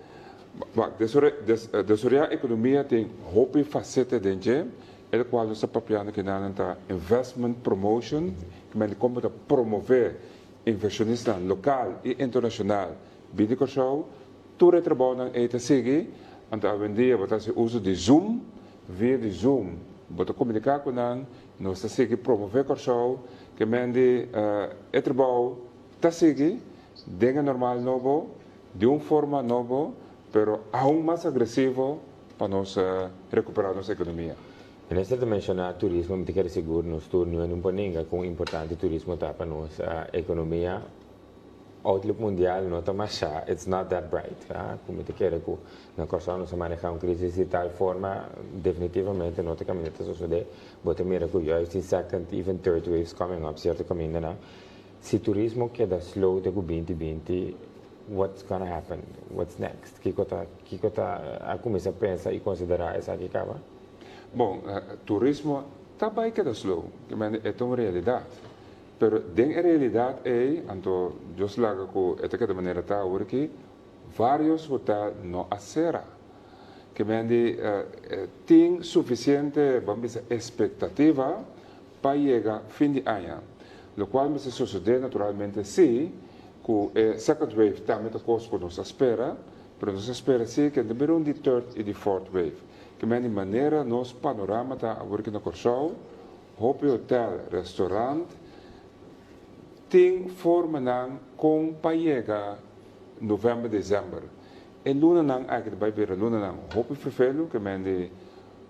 wak, desaroyá ekonomia tin hopi faseta den dje, el kual nos ta papiando kinanan ta investment promotion, ke men di kon bo ta promové invershonistanan lokal i internashonal bini Kòrsou, tur e trabounan ei ta sigui, anto awendia bo ta hasi uso di Zoom, via di Zoom bo ta komuniká ku nan, nos ta sigui promové Kòrsou, ke men di e trabou ta sigui den e normal nobo, di un forma nobo, pero aun mas agresivo pa nos rekuperá nos ekonomia. Minister ta menshoná turismo, mi ta kere sigur nos tur niun un por ninga kon importante turismo ta pa nos ekonomia. Outlook mundial no ta masha, it's not that bright, ku mi ta kere ku na Kòrsou nos a manehá un krisis di tal forma, definitivamente no ta kaminda ta sosodé. Bo ta mira ku juist tin second, even third waves coming up sierto kamindanan. Si turismo keda slow te ku 2020, what's gonna happen? What's next? Kiko ta kiko ta a kuminsá pensa i konsiderá esaki kaba? Bon, turismo ta bai keda slow, e ta un realidat. Pero den e realidat ei, anto Dios laga ku e ta keda manera ta awor aki, vários hotel no a sera. Ke men di tin sufisiente, ban bisa, espektativa pa yega fin di aña. Lokual mester sosodé naturalmente si ku e second wave tambe ta kos ku nos a spera, pero nos a spera si ke no bira un di third i di fourth wave. Ke men di manera nos panorama ta awor aki na Kòrsou, Hopi hotel, restaurant tin formanan kon pa yega november, december. E lunanan aki ta bai bira lunanan hopi fervelu, ke men di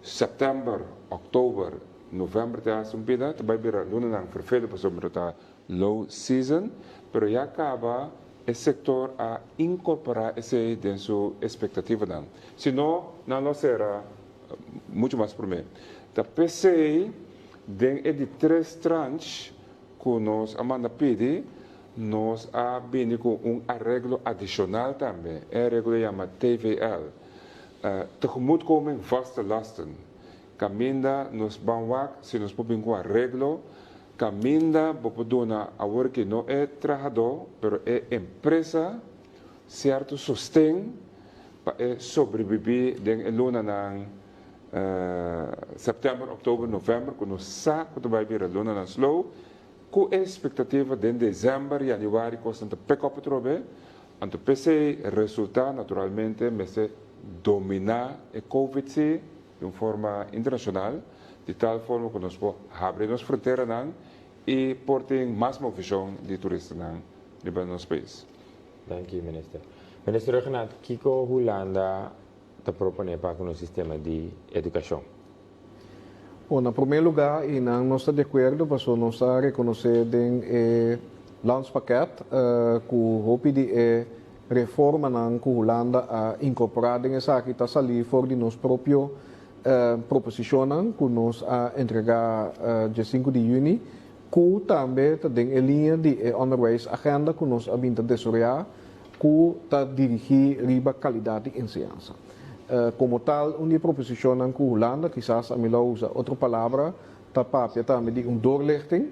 september, oktober, november te hasta un pida ta bai bira lunanan fervelu pasobra ta low season, pero ya kaba e sektor a inkorporá esei den su espektativanan. Si no, nan lo sera muchu mas promé. Ta p'esei den e di tres tranche ku nos a manda pidi, nos a bini ku un areglo adishonal tambe. E areglo yama TVL. Tegemoetkoming vaste lasten, kaminda nos ban wak si nos por bin ku areglo, kaminda bo por duna awor ki no e trahadó pero e empresa sierto sosten pa e sobrebibí den e lunanan sèptèmber, òktober, novèmber ku nos sa ku ta bai bira lunanan slow, ku e espektativa den desèmber, yanüari kosnan ta pick up atrobe. Anto p'esei resultá naturalmente mester dominá e covid si di un forma internashonal, di tal forma ku nos por habri nos fronteranan i por tin mas movishon di turistanan riba nos pais. Danki Minister. Minister Rhuggenaath, kiko Hulanda ta proponé pa ku nos sistema di edukashon? Bon, na promé lugá i nan nos ta di akuerdo paso nos a rekonosé den e landspakket ku hopi di e reformanan ku Hulanda a inkorporá den esaki ta salí for di nos propio proposishonnan ku nos a entregá dje sinku di yüni ku tambe ta den e liña di e onderwijsagenda ku nos a bin ta desaroyá ku ta dirigí riba kalidat di enseñansa. Komo tal, un di e proposishonnan ku Hulanda, kisas ami lo usa otro palabra, ta papia tambe di un doorlichting.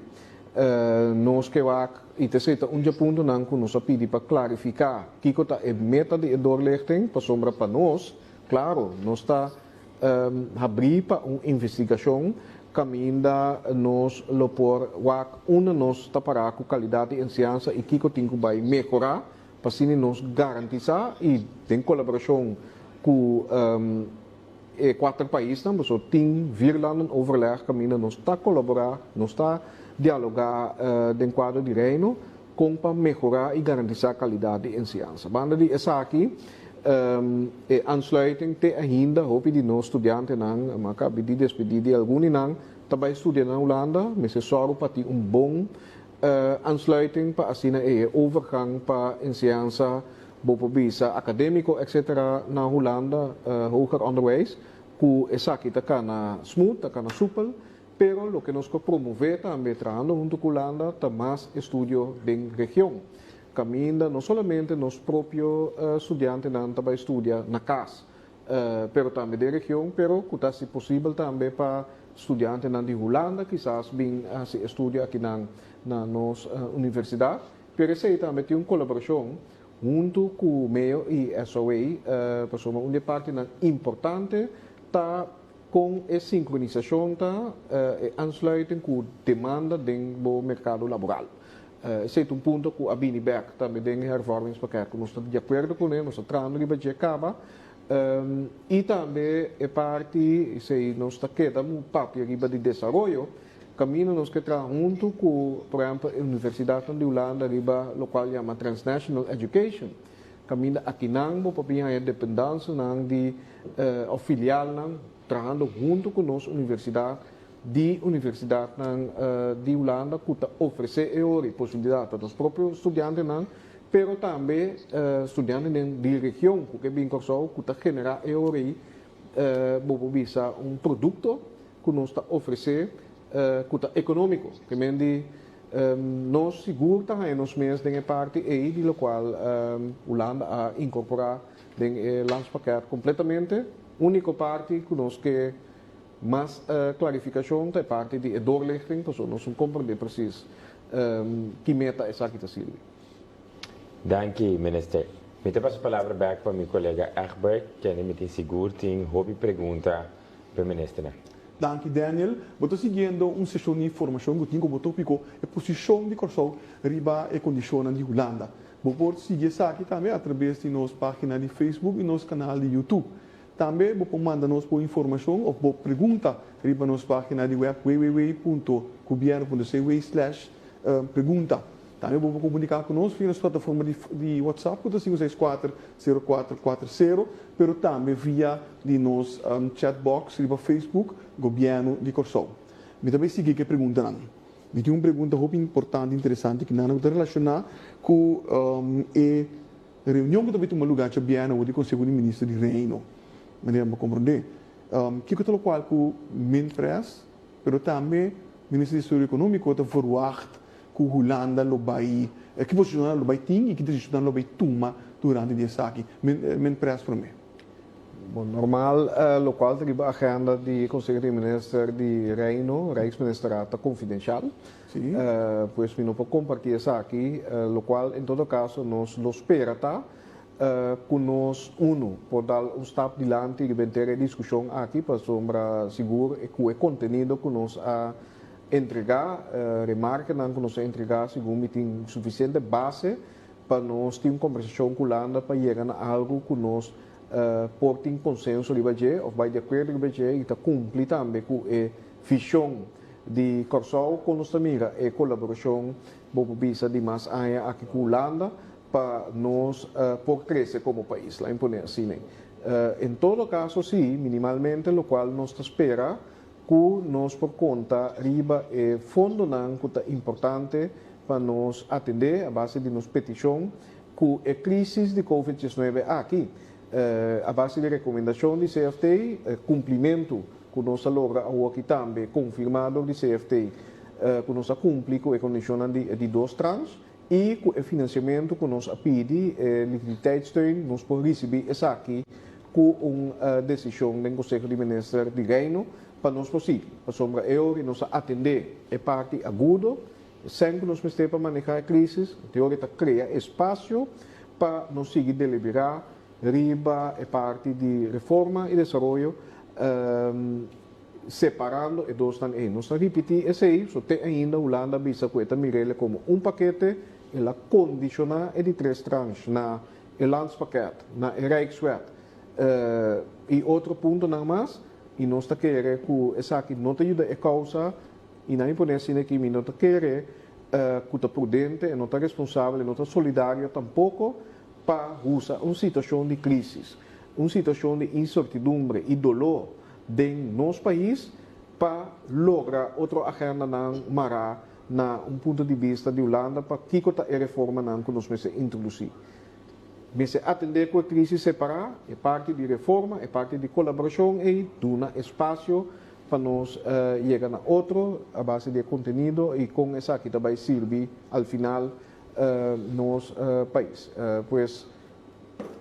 Nos ke wak i ta esei ta un di e puntonan ku nos a pidi pa klarifiká kiko ta e meta di e doorlichting, pasobra pa nos, klaro, nos ta habrí pa un investigashon kaminda nos lo por wak unda nos ta pará ku kalidat di enseñansa i kiko tin ku bai mehorá pa asina nos garantisá i den kolaborashon ku e kuater paisnan, pasobra tin vierlandenoverleg kaminda nos ta kolaborá, nos ta dialogá den kuadro di Reino kon pa mehorá i garantisá kalidat di enseñansa. Banda di esaki, e aansluiting te ainda hopi di nos studiantenan, mi a kabi di despedí di algun di nan, ta bai studia na Hulanda, mester sòru pa tin un bon aansluiting pa asina e overgang pa enseñansa bo por bisa akadémiko etcetera na Hulanda, hoger onderwijs, ku esaki ta kana smooth, ta kana supel. Pero loke nos por promové tambe trahando huntu ku Hulanda ta mas estudio den region. Kaminda no solamente nos propio studiantenan ta bai studia na kas, pero tambe den region, pero ku ta hasi posibel tambe pa studiantenan di Hulanda kisas bin hasi estudio akinan na nos universidat. Pero esei tambe tin un kolaborashon huntu ku meo i SOA, pasobra un di e partinan importante ta Kon e sinkronisashon ta e aansluiting ku demanda den bo merkado laboral? Esei ta un punto ku a bini bèk tambe den e hervormingspakket ku nos ta di akuerdo kuné, nos ta trahando riba dje kaba. I tambe e parti, esei nos ta keda papia riba di desaroyo, kaminda nos ke traha huntu ku por ehèmpel e universidatnan di Hulanda riba lokual yama transnational education. Kaminda akinan bo por bin haña dependansenan di òf filialnan trahando huntu ku nos universidat di universidatnan di Hulanda ku ta ofresé e ora i posibilidat pa nos propio studiantenan pero tambe studiantenan di region ku ke bin Kòrsou ku ta generá e ora ei bo por bisa un produkto ku nos ta ofresé ku ta ekonómiko. Ke men di Nos sigur ta haña nos mes den e parti ei di lokual Hulanda a inkorporá den e landspakket kompletamente. Úniko parti ku nos ke mas klarifikashon ta e parti di e doorlichting pasobra nos no komprendé presis ki meta esaki ta sirbi. Danki Minister. Mi ta pasa palabra bek pa mi kolega Egbert kende mi tin sigur tin hopi pregunta p'e ministernan. Danki Daniel. Bo ta siguiendo un seshon di informashon ku tin komo tópiko e posishon di Kòrsou riba e kondishonnan di Hulanda. Bo por sigui esaki tambe atrabes di nos página di Facebook i nos kanal di YouTube. Tambe bo por manda nos bo informashon òf bo pregunta riba nos página di wèp www.gobierno.cw slash pregunta. Tambe bo por komuniká ku nos via nos plataforma di WhatsApp ku ta 564 0440, pero tambe via di nos chatbox riba Facebook Gobièrnu di Kòrsou. Mi ta bai sigui ku e preguntanan. Mi tin un pregunta hopi importante i interesante ki nan ku ta relashoná ku e reunion ku ta bai tuma lugá djabièrnè awor di Konseho di Minister di Reino. Manera mi a komprondé. Kiko ta lokual ku Minpres pero tambe Minister di Desaroyo Ekonómiko ta verwagt ku Hulanda lo bai, ki posishonnan lo bai tin i ki desishonnan lo bai tuma durante di esaki? Men pres promé. Bon, normal locual ta riba agenda di Conseho di Minister di Reino, Rijksministerraad, ta confidencial. Pues mi no por comparti esaki, locual en todo caso nos lo spera ta cu nos uno por dal un stap dilanti riba henter e discusion aki pasobra sigur cu e contenido cu nos a entrega, remarkenan cu nos a entrega segun mi tin suficiente base pa nos tin un kombersashon ku Hulanda pa yega na algu ku nos por tin konsenso riba dje òf bai di akuerdo riba dje i ta kumpli tambe ku e vishon di Kòrsou kon nos ta mira e kolaborashon bo por bisa di mas aña aki ku Hulanda pa nos por krese komo pais, laat mi pone asina. En todo kaso si, minimalmente lokual nos ta spera ku nos por konta riba e fondonan ku ta importante pa nos atendé a base di nos petishon ku e krísis di Covid diesnuebe aki. A base di rekomendashon di CFT, kumplimentu ku nos a logra awoki tambe konfirmá dor di CFT ku nos a kumpli ku e kondishonnan di e di dos transh i ku e finansiamentu ku nos a pidi, e liquiditeitssteun, nos por risibí esaki ku un desishon den Konseho di Minister di Reino pa nos por sigui, pasobra e ora nos a atendé e parti agudo, sèn ku nos mester pa manehá e krísis, e ora ta krea espasio pa nos sigui deliberá riba e parti di reforma i desaroyo, separando e dosnan ei. Nos ta ripití esei, so te ainda Hulanda a bisa ku e ta mir'el komo un pakete, el a kondishoná e di tres transh na e landspakket, na e Rijkswet i otro puntonan mas, i nos ta kere ku esaki no ta yuda e kousa, i nan pone asina aki, mi no ta kere ku ta prudente, e no ta responsabel, e no ta solidario tampoko pa usa un situashon di krisis, un situashon di insertidumbre i doló den nos pais pa logra otro agendanan mará na un punto di bista di Hulanda pa kiko ta e reformanan ku nos mester introdusí. Mester atendé ku e krisis separá, e parti di reforma, e parti di kolaborashon ei duna espasio pa nos yega na otro a base di e kontenido i kon esaki ta bai sirbi al final nos pais. Pues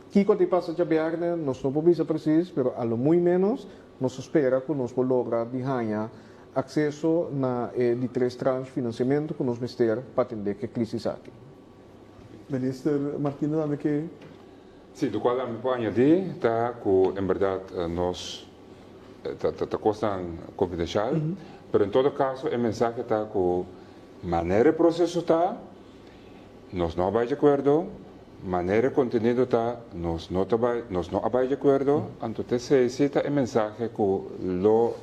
kiko a tin pasa djabièrnè nos no por bisa presis, pero a lo muy ménos nos ta spera ku nos por logra di haña Akseso na e di tres tranche finansiamentu ku nos mester pa atendé ku e krisis aki. Minister Martina tambe ke. Sí, lokual ami por añadí ta ku en bèrdat nos ta ta kosnan konfidenshal, pero en todo kaso e mensahe ta ku manera e proseso ta, Nos no a bai di akuerdo, manera e kontenido ta, nos no ta bai, nos no a bai di akuerdo, anto t'esei si ta e mensahe ku lo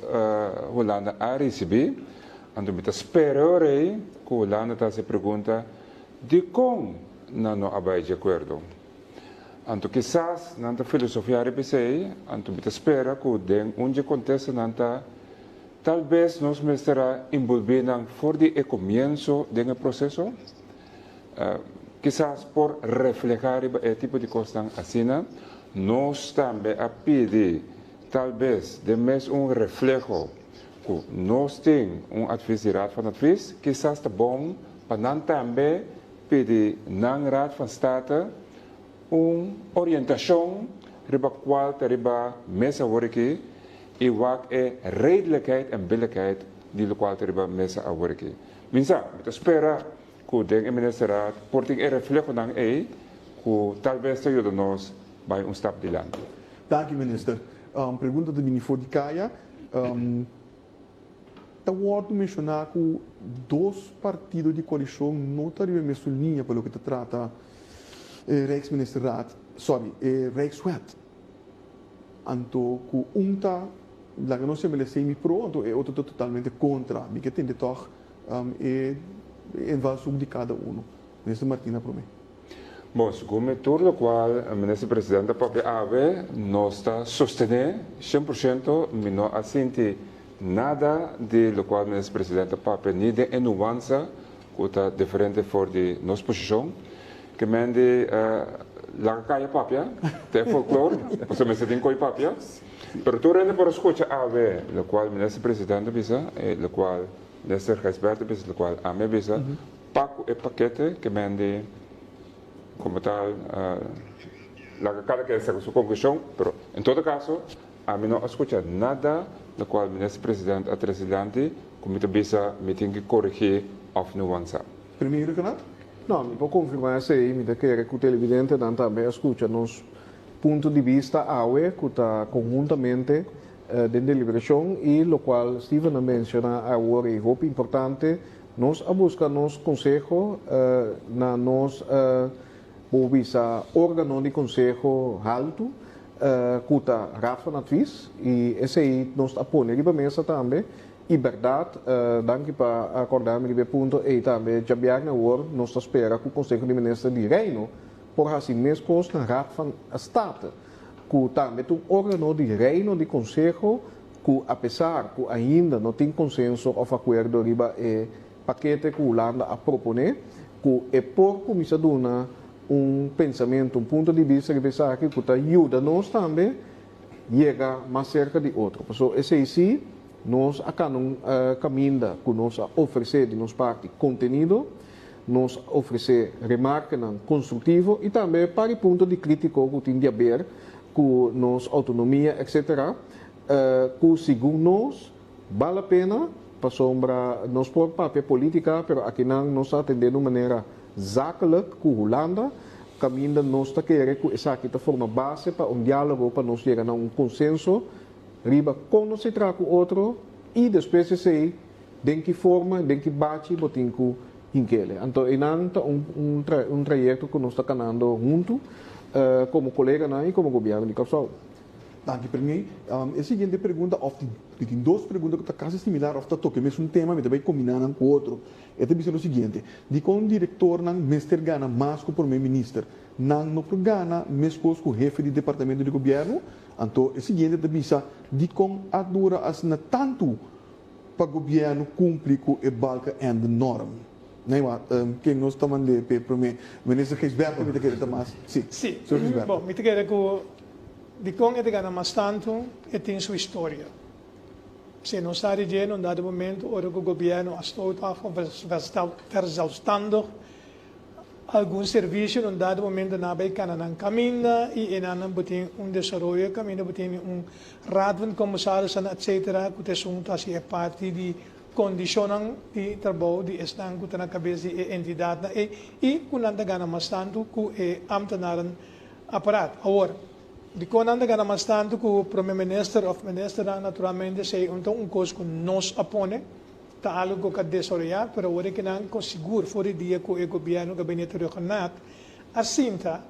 Hulanda a risibí, anto mi ta spera ora ei ku Hulanda ta hasi e pregunta, dikon nan no a bai di akuerdo? Anto kisas nan ta filosofiá riba esei, anto mi ta spera ku den un dje kontestanan ta, Tal bes nos mester a enbolbé nan for di e komienso den e proseso. Kisas por reflehá riba e tipo di kosnan asina. Nos tambe a pidi tal bes den mes un refleho ku nos tin un advis di Raad van Advies, kisas ta bon pa nan tambe pidi nan Raad van State un orientashon riba kual ta riba mesa awor aki I wak e redelijkheid en billijkheid di lokual ta riba mesa awor aki. Mi sa, mi ta spera ku den e ministerraad por tin e reflehonan ei ku tal bes ta yuda nos bai un stap dilanti. Danki minister. Pregunta ta bini for di kaya. Ta wòrdu menshoná ku dos partido di koalishon no ta riba e mesun liña pa loke ta trata e Rijksministerraad, sorry, e Rijkswet. Anto ku un ta laga nos yama el semi pro anto e otro ta totalmente kontra. Mi ke tende tòg e invalshoek di kada uno. Minister Martina promé. Bon, segun mi tur lokual Minister Presidente a papia awe, nos ta sostené 100%, mi no a sinti nada di lokual Minister Presidente a papia ni den e nuansa ku ta diferente for di nos posishon. Ke men di laga kaya papia, ta e folklor, pasobra mester tin koi papia. Pero tur hende por a skucha awe lokual Minister Presidente a bisa, i lokual Minister Gijsbertha a bisa, lokual ami a bisa, pa ku e pakete ke men di komo tal. Laga kada ken saka su konklushon, pero en todo kaso ami no a skucha nada lokual Minister President a trese dilanti ku mi ta bisa mi tin ki korigí òf nuansa. Premier Rhuggenaath? No, mi por konfirmá esei. Mi ta kere ku televidentenan tambe a skucha nos punto di bista awe ku ta konhuntamente den deliberashon i lokual Steven a menshoná awor ei hopi importante, nos a buska nos konseho na nos Bo bisa organo di konseho haltu ku ta Raad van Advies i esei nos ta pone riba mesa tambe. I bèrdat, danki pa a kòrda mi riba e punto ei tambe, djabièrnè awor nos ta spera ku Konseho di Minister di Reino por hasi meskos na Raad van State ku tambe ta un organo di Reino di konseho ku apesar ku ainda no tin konsenso òf akuerdo riba e pakete ku Hulanda a proponé, ku e por kuminsá duna un pensamentu, un punto di bista riba esaki ku ta yuda nos tambe yega mas serka di otro. Pasobra esei sí, nos a kana un kaminda ku nos a ofresé di nos parti kontenido, nos a ofresé remarkenan konstruktivo i tambe par di punto di krítiko ku tin di aber ku nos outonomia etcetera, ku segun nos Bal la pena, pasobra nos por papia politica, pero akinan nos ta atende di un manera zakelijk cu Hulanda, caminda nos ta kere cu esaki ta forma base pa un dialogo pa nos yega na un consenso riba con nos ta traha cu otro y despues di esey den ki forma, den ki bachi bo tin cu hinkele. Anto eynan ta un un trayecto cu nos ta canando hunto como coleganan y como gobierno di Corsou. Danki Premier. E siguiente pregunta of mi tin dos pregunta ku ta kasi similar of ta toka e mesun tema, mi ta bai kombiná nan ku otro. E ta bisa lo siguiente, Dikon direktornan mester gana mas ku Prome Minister? Nan no por gana meskos ku hefe di departamento di gobièrnu? Anto e siguiente ta bisa, Dikon a dura asina tantu pa gobièrnu kumpli ku e Balkenende norm? Nee maar, ken nos ta mand'é p'e Prome Minister Gijsbertha mi ta kere ta mas, si, Si, señor Gijsbertha. bon, mi ta kere ku Dikon e ta gana mas tantu, e tin su historia. Si nos sa di dje, na un dado momento ora ku gobièrnu a stoot af of verzelfstandig algun servisio, na un dado momento nan a bai kana nan kaminda i einan nan bo tin un desaroyo kaminda bo tin un raad van commissarissen etcetera ku ta esun ta hasi e parti di kondishonnan di trabou di esnan ku ta na kabes di e entidatnan ei i ku nan ta gana mas tantu ku e ambtenaren Aparat. Awor, dikon nan ta gana mas tantu ku Prome Minister òf ministernan? Naturalmente esei un ta un kos ku nos a pone, ta algu ku ka desaroyá, pero awor e kinan kon sigur for di dia ku e gobièrnu Gabinete Rhuggenaath a sinta,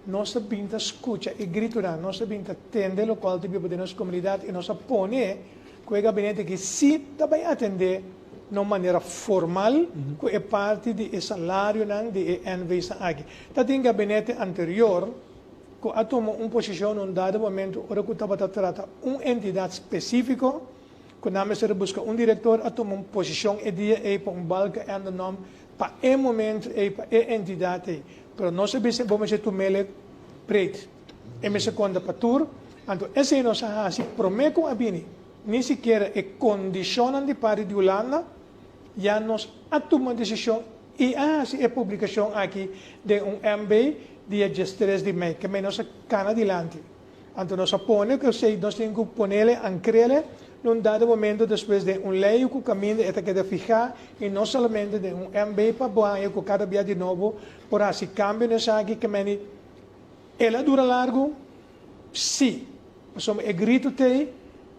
nos ta bin ta skucha e gritunan, nos ta bin ta tende lokual ta biba den nos komunidat i nos a pone ku e gabinete aki si ta bai atendé na un manera formal ku e parti di e salarionan di e NV's aki. Ta tin gabinete anterior ku a tuma un posishon na un dado momento ora ku tabata trata un entidat spesífiko ku nan mester a buska un direktor a tuma un posishon e dia ei pa un balkenende norm pa e momento ei pa e entidat ei. Pero nos a bisa bo mester tum'el breed. E mester konta pa tur. Anto esei nos a hasi promé ku a bini. Ni sikiera e kondishonnan di parti di Hulanda ya nos a tuma desishon i a hasi e publikashon aki den un MB dia diestres di mei. Ke mei nos a kana dilanti. Anto nos a pone ku esei nos tin ku ponele, ankrele, na un dado momento despues den un lei ku kaminda e ta keda fihá i no solamente den un MB pa bo haña ku kada bia di nobo por hasi kambio na esaki. Ke mei el a dura largu? Sí. Pasobra e gritu t'ei,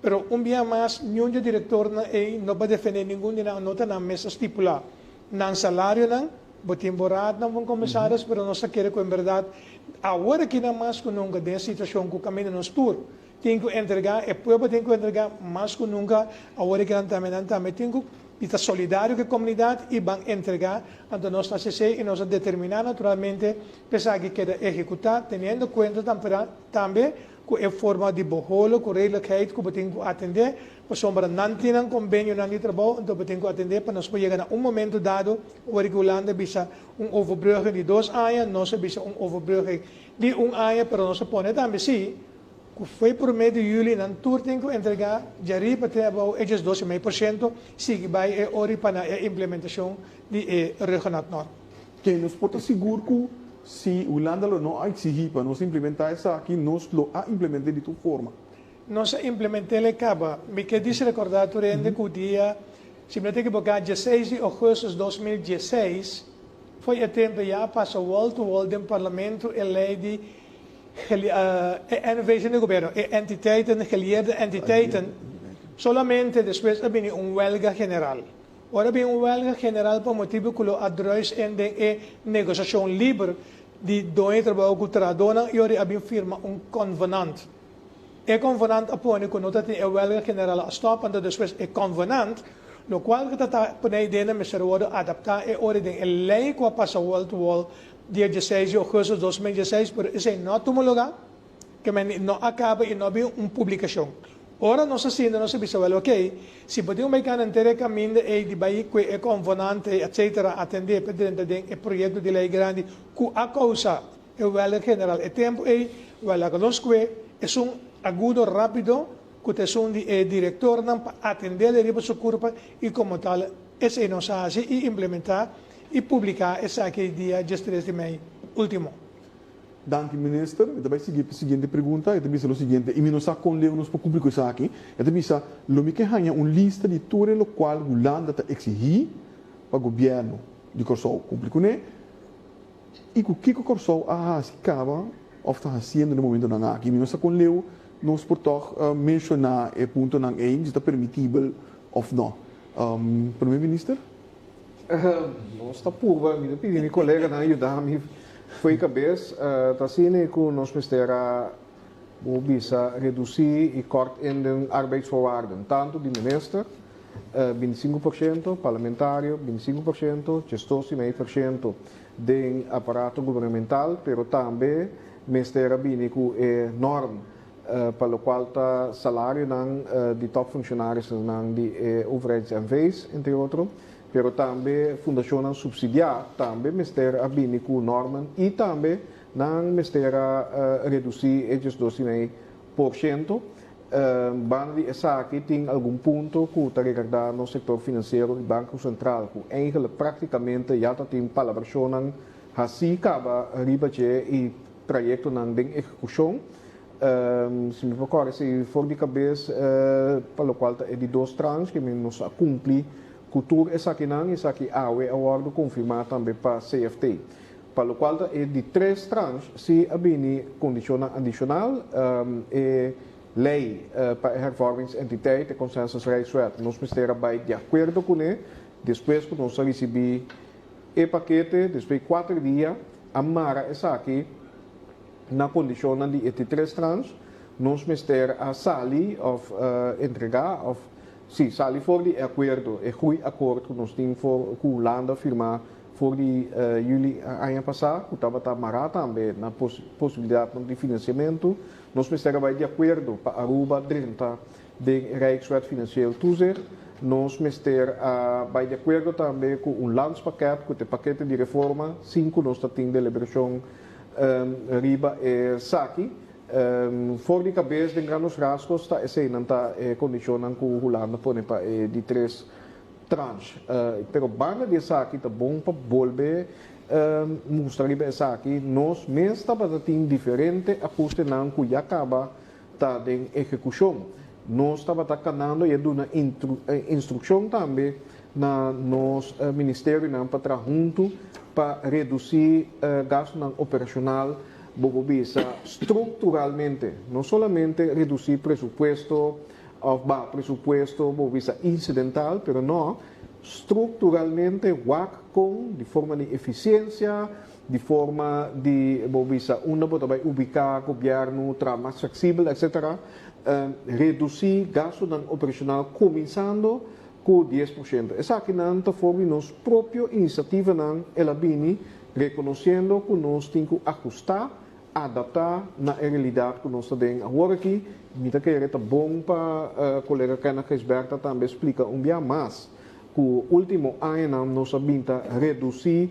pero un bia mas niun dje direktornan ei no pa defendé ningun di nan, no ta nan mes a stipulá nan salarionan, bo tin bo raadnan van komisaris, pero nos ta kere ku en bèrdat awor aki nan mas ku nunka den e situashon ku kaminda nos tur tin ku entregá, e pueblo tin ku entregá mas ku nunka, awor aki nan tambe nan tambe tin ku i ta solidario ku e komunidat i ban entregá, anto nos ta hasi esei i nos a determiná naturalmente pa esaki keda ehekutá teniendo kuenta tambe ku e forma di boholo ku redelijkheid ku bo tin ku atendé, pasobra nan tin nan kombenionan di trabou, anto bo tin ku atendé pa nos por yega na un momento dado ora ku Hulanda bisa un overbrugging di dos aña, nos a bisa un overbrugging di un aña, pero nos a pone tambe si ku fo'i promé di yüli nan tur tin ku entregá djariba te abou e diesdos i mei por shento, sigui bai e ori pa na e implementashon di e Rhuggenaath-norm. Ke nos por ta sigur ku. Si Hulanda lo no a eksigí pa nos implementá esaki, nos lo a implement'é di tur forma. Nos a implement'é kaba. Mi ke djis rekordá tur hende ku dia, si mi no ta ekiboká, 16 di ougùstùs 2016, foi e tempu ya a pasa wall to wall den parlamento e lei di e NV's di gobièrnu, e entiteiten, gelieerde entiteiten, solamente despues a bini un wèlga general. Ora bin un wèlga general pa motibu ku lo a druis en den e negosiashon liber di doño trabou ku trahadónan i ora a bin firma un konvenant. E konvenant a pone ku no ta tin e wèlga general a stòp anto despues e konvenant, lokual ku ta ta pone idea mester wòrdu adaptá e ora den e lei ku a pasa wall to wall dia 16 di ougùstùs 2016 pero esei no a tuma lugá. Ke men no a kaba i no a bin un publikashon. Ora nos a sinta nos a bisa wèl okey, si bo tin un bai kana henter e kaminda ei di bai kue e konvonante ei etsetera atendé pa drenta den e proyekto di lei grandi ku a kousa e wèlga general e tempu ei, wèl laga nos kue esun agudo rápido ku ta esun di e direktornan pa atendé le riba su kurpa i komo tal esei nos a hasi i implementá i publiká esaki dia 13 di mei último. Danki minister. Mi ta bai sigui pa e siguiente pregunta. E ta bisa lo siguiente, i mi no sa kon leu nos por kumpli ku esaki. E ta bisa, Lo mi ke haña un lista di tur e lokual Hulanda ta eksihí pa gobièrnu di Kòrsou kumpli kuné i ku kiko Kòrsou a hasi kaba òf ta hasiendo na e momentunan aki. Mi no sa kon leu nos por tòg menshoná e puntonan ei, si ta permitibel òf nò. Prome Minister? Nos ta purba, mi ta pidi mi koleganan yuda mi fo'i kabes. Ta asina ku nos mester a, bo bisa, redusí i kòrt in den arbeidsvoorwaarden, tantu di minister, 25%, parlamentario, 25%, 12,5% den aparato gubernamental, pero tambe mester a bini ku e norm pa lokual ta salarionan di topfunctionarisnan di e overheids-NV's, entre otro, pero tambe fundashonnan supsidiá tambe mester a bini ku normen i tambe nan mester a redusí e 12,5%. Banda di esaki tin algun punto ku ta regardá nos sektor finansiero i Banko Sentral ku eigenlijk praktikamente ya ta tin palabrashonnan hasí kaba riba dje i trayektonan den ehekushon. Si mi por kòrda esei for di kabes, pa lokual ta e di dos tranche ke mi nos a kumpli ku tur esakinan, esaki awe a wòrdu konfirmá tambe pa CFT. Pa lokual ta e di tres tranche si a bini kondishonnan adishonal, e lei pa e hervormingsentiteit, e consensus Rijkswet, nos mester a bai di akuerdo kuné despues ku nos a risibí e pakete, despues di kuater dia a mara esaki na kondishonnan di e di tres tranche, nos mester a sali òf entregá òf sí, sali for di e akuerdo, e groeiakkoord ku nos tin for ku Hulanda firmá for di yüli aña pasá, ku tabata mará tambe na posibilidatnan di finansiamentu. Nos mester a bai di akuerdo pa Aruba drenta den e Rijkswet Financieel Toezicht. Nos mester a bai di akuerdo tambe ku un landspakket, ku ta e pakete di reforma, sin ku nos ta tin deliberashon riba esaki. For di kabes den grandes rasgos ta eseinan ta e kondishonnan ku Hulanda pone pa e di tres tranche. Pero banda di esaki ta bon pa bolbe mustra riba esaki, nos mes tabata tin diferente ahustenan ku ya kaba ta den ehekushon. Nos tabata kanando i a duna instrukshon tambe na nos ministerionan pa traha huntu pa redusí gastunan operashonal, bo por bisa strukturalmente, no solamente redusí presupuesto òf baha presupuesto, bo por bisa insidental, pero no, strukturalmente wak kon di forma di efisiensia, di forma di bo bisa unda bo ta bai ubiká gobièrnu, traha mas fleksibel etcetera, redusí gastunan operashonal kuminsando ku 10%. Esakinan ta for di nos propio inisiativanan el a bini rekonosiendo ku nos tin ku ahustá, adaptá na e realidat ku nos ta den awor aki. Mi ta kere ta bon pa kolega Kenneth Gijsbertha tambe splika un bia mas ku último añanan nos a bin ta redusí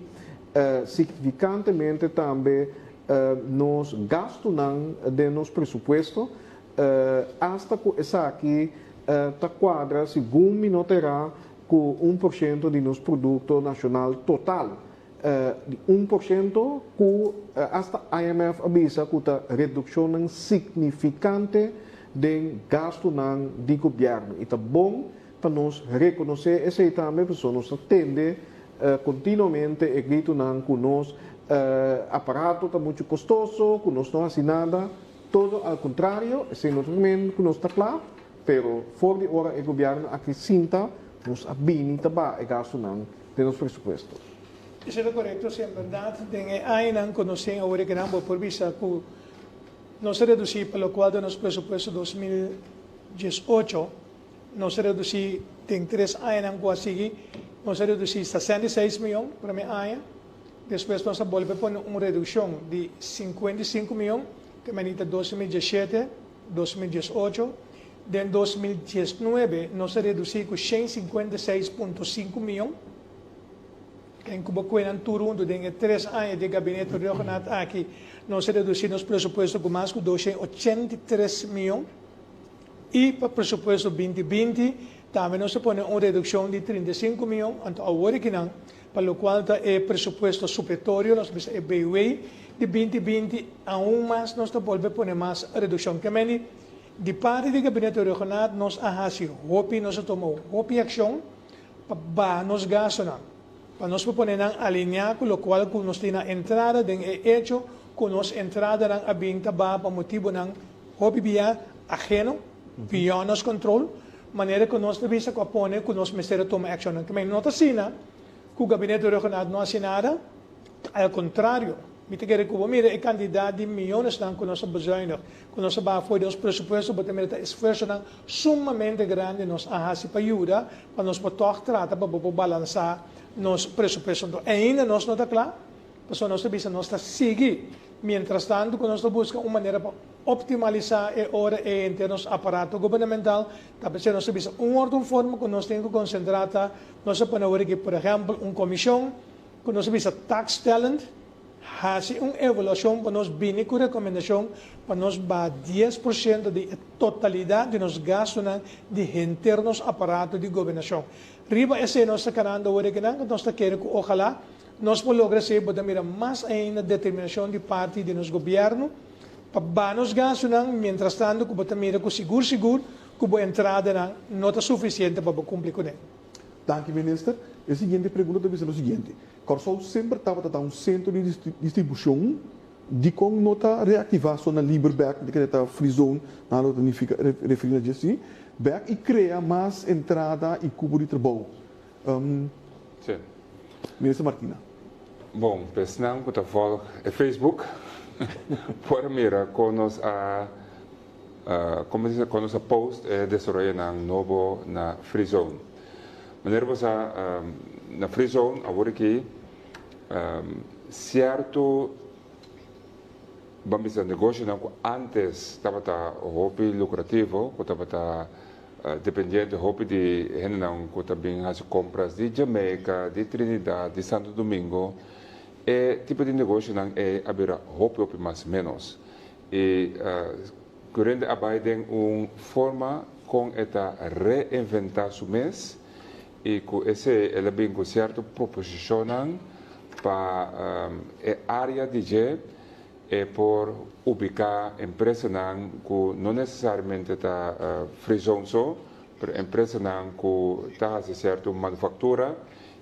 signifikantemente tambe nos gastunan den nos presupuesto, asta ku esaki ta kuadra segun mi no ta erá ku 1% di nos produkto nashonal total. Di 1% ku asta IMF a bisa ku ta redukshonnan signifikante den gastunan di gobièrnu. I ta bon pa nos rekonosé esei tambe pasobra nos ta tende kontinuamente e gritunan ku nos aparato ta muchu kostoso, ku nos no hasi nada. Todo al kontrario, esei no ta men ku nos ta kla, pero for di ora e gobièrnu aki sinta nos a bini ta baha e gastunan den nos presupuesto. Esei ta korekto, si en bèrdat den e añanan ku nos tin awor kinan bo por bisa ku nos a redusí pa lokual ta nos presupuesto 2018, nos a redusí den tres añanan ku a sigui, nos a redusí 66 mion promé aña, despues nos a bolbe pone un redukshon di 55 mion, ku meni ta 2017, 2018, den 2019 nos a redusí ku 156.5 mion. Ken ku bo kue nan tur huntu den e tres aña di e gabinete Rhuggenaath aki, nos a redusí nos presupuesto ku mas ku 283 mion. I pa presupuesto 2020 tambe nos a pone un redukshon di 35 mion, anto awor akinan pa lokual ta e presupuesto supletorio, nos bisa e BW di 2020, aun mas nos ta bolbe pone mas redukshon. Ke meni, di parti di gabinete Rhuggenaath nos a hasi hopi, nos a tuma hopi akshon pa baha nos gastunan, pa nos por pone nan alineá ku lokual ku nos tin na entrada den e echo ku nos entradanan a bin ta baha pa motibunan hopi bia aheno, beyond nos control, manera ku nos ta bisa ku a pone ku nos mester a tuma akshonnan. Kemey no ta asina ku Gabinete Rhuggenaath no hasi nada, al kontrario, mi ta kere ku bo mira e kantidat di miyonesnan ku nos a bezuinig, ku nos a baha for di nos presupuesto, bo ta mira ta esfuersonan sumamente grandi nos a hasi pa yuda pa nos por tòg trata pa bo por balansá nos presupuesto. Anto ainda nos no ta kla, pasobra nos ta bisa nos ta sigui mientrastantu ku nos ta buska un manera pa optimalisá e ora ei henter nos aparato gubernamental, ta p'esei nos ta bisa un otro un forma ku nos tin ku konsentrá ta nos a pone awor aki por ehèmpel un komishon ku nos a bisa tax talent, Hasi un evaluashon pa nos bini ku rekomendashon pa nos baha 10% di e totalidat di nos gastunan di henter nos aparato di gobernashon. Riba esei nos ta kanando awor ekinan ku nos ta kere ku ojalá nos por logra esei bo ta mira mas ainda determinashon di parti di nos gobièrnu pa baha nos gastunan mientrastanto ku bo ta mira ku sigur sigur ku bo entradanan no ta sufisiente pa bo kumpli kuné. Danki minister. E siguiente pregunta ta bisa lo siguiente, Kòrsou semper tabata ta un sentro di distribushon, dikon no ta reaktivá zona liber bèk, di kende ta free zone, nan lo ta nifiká referí na dje si, bèk i krea mas entrada i kubo di trabou? Sí. Minister Martina. Bon, pa esnan ku ta vòlg e Facebook por mira kon nos a Como si cuando nos a post e desaroyonan nobo na Free Zone. Manera bo sa na Free Zone awor aki cierto ban bisa negocionan cu antes tabata hopi lucrativo cu tabata dependiente hopi di hendenan cu ta bin haci compras di Jamaica, di Trinidad, di Santo Domingo, e tipo di negocionan ey a bira hopi hopi mas menos. E Curinde a bai den un forma kon e ta reinventá su mes i ku esei el a bin ku sierto proposishonnan pa e área di dje e por ubiká empresanan ku no nesesariamente ta free zone so, pero empresanan ku ta hasi sierto manufaktura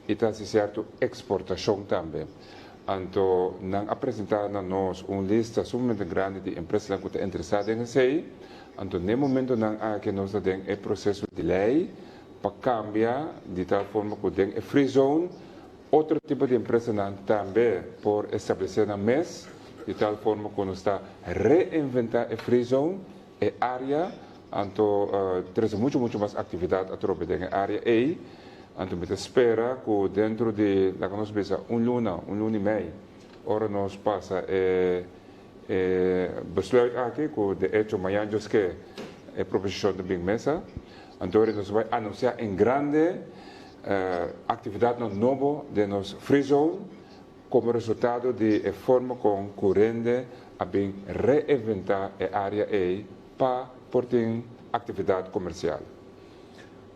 i ta hasi sierto eksportashon tambe. Anto nan a presentá na nos un lista sumamente grandi di empresanan ku ta interesá den esei. Anto n'e momentonan aki nos ta den e proseso di lei pa kambia di tal forma ku den e free zone otro tipo di empresanan tambe por establesé nan mes di tal forma ku nos ta reinventá e free zone, e área, anto trese muchu muchu mas aktividat atrobe den e área ei. Anto mi ta spera ku dentro di, laga nos bisa, un luna, un luna i mei, ora nos pasa e e besluit aki, ku de echo mañan djos ke e proposishon ta bin mesa, anto ora nos bai anunsiá en grande aktividatnan nobo den nos free zone komo resultado di e forma kon ku rende a bin reinventá e área ei pa por tin aktividat komersial.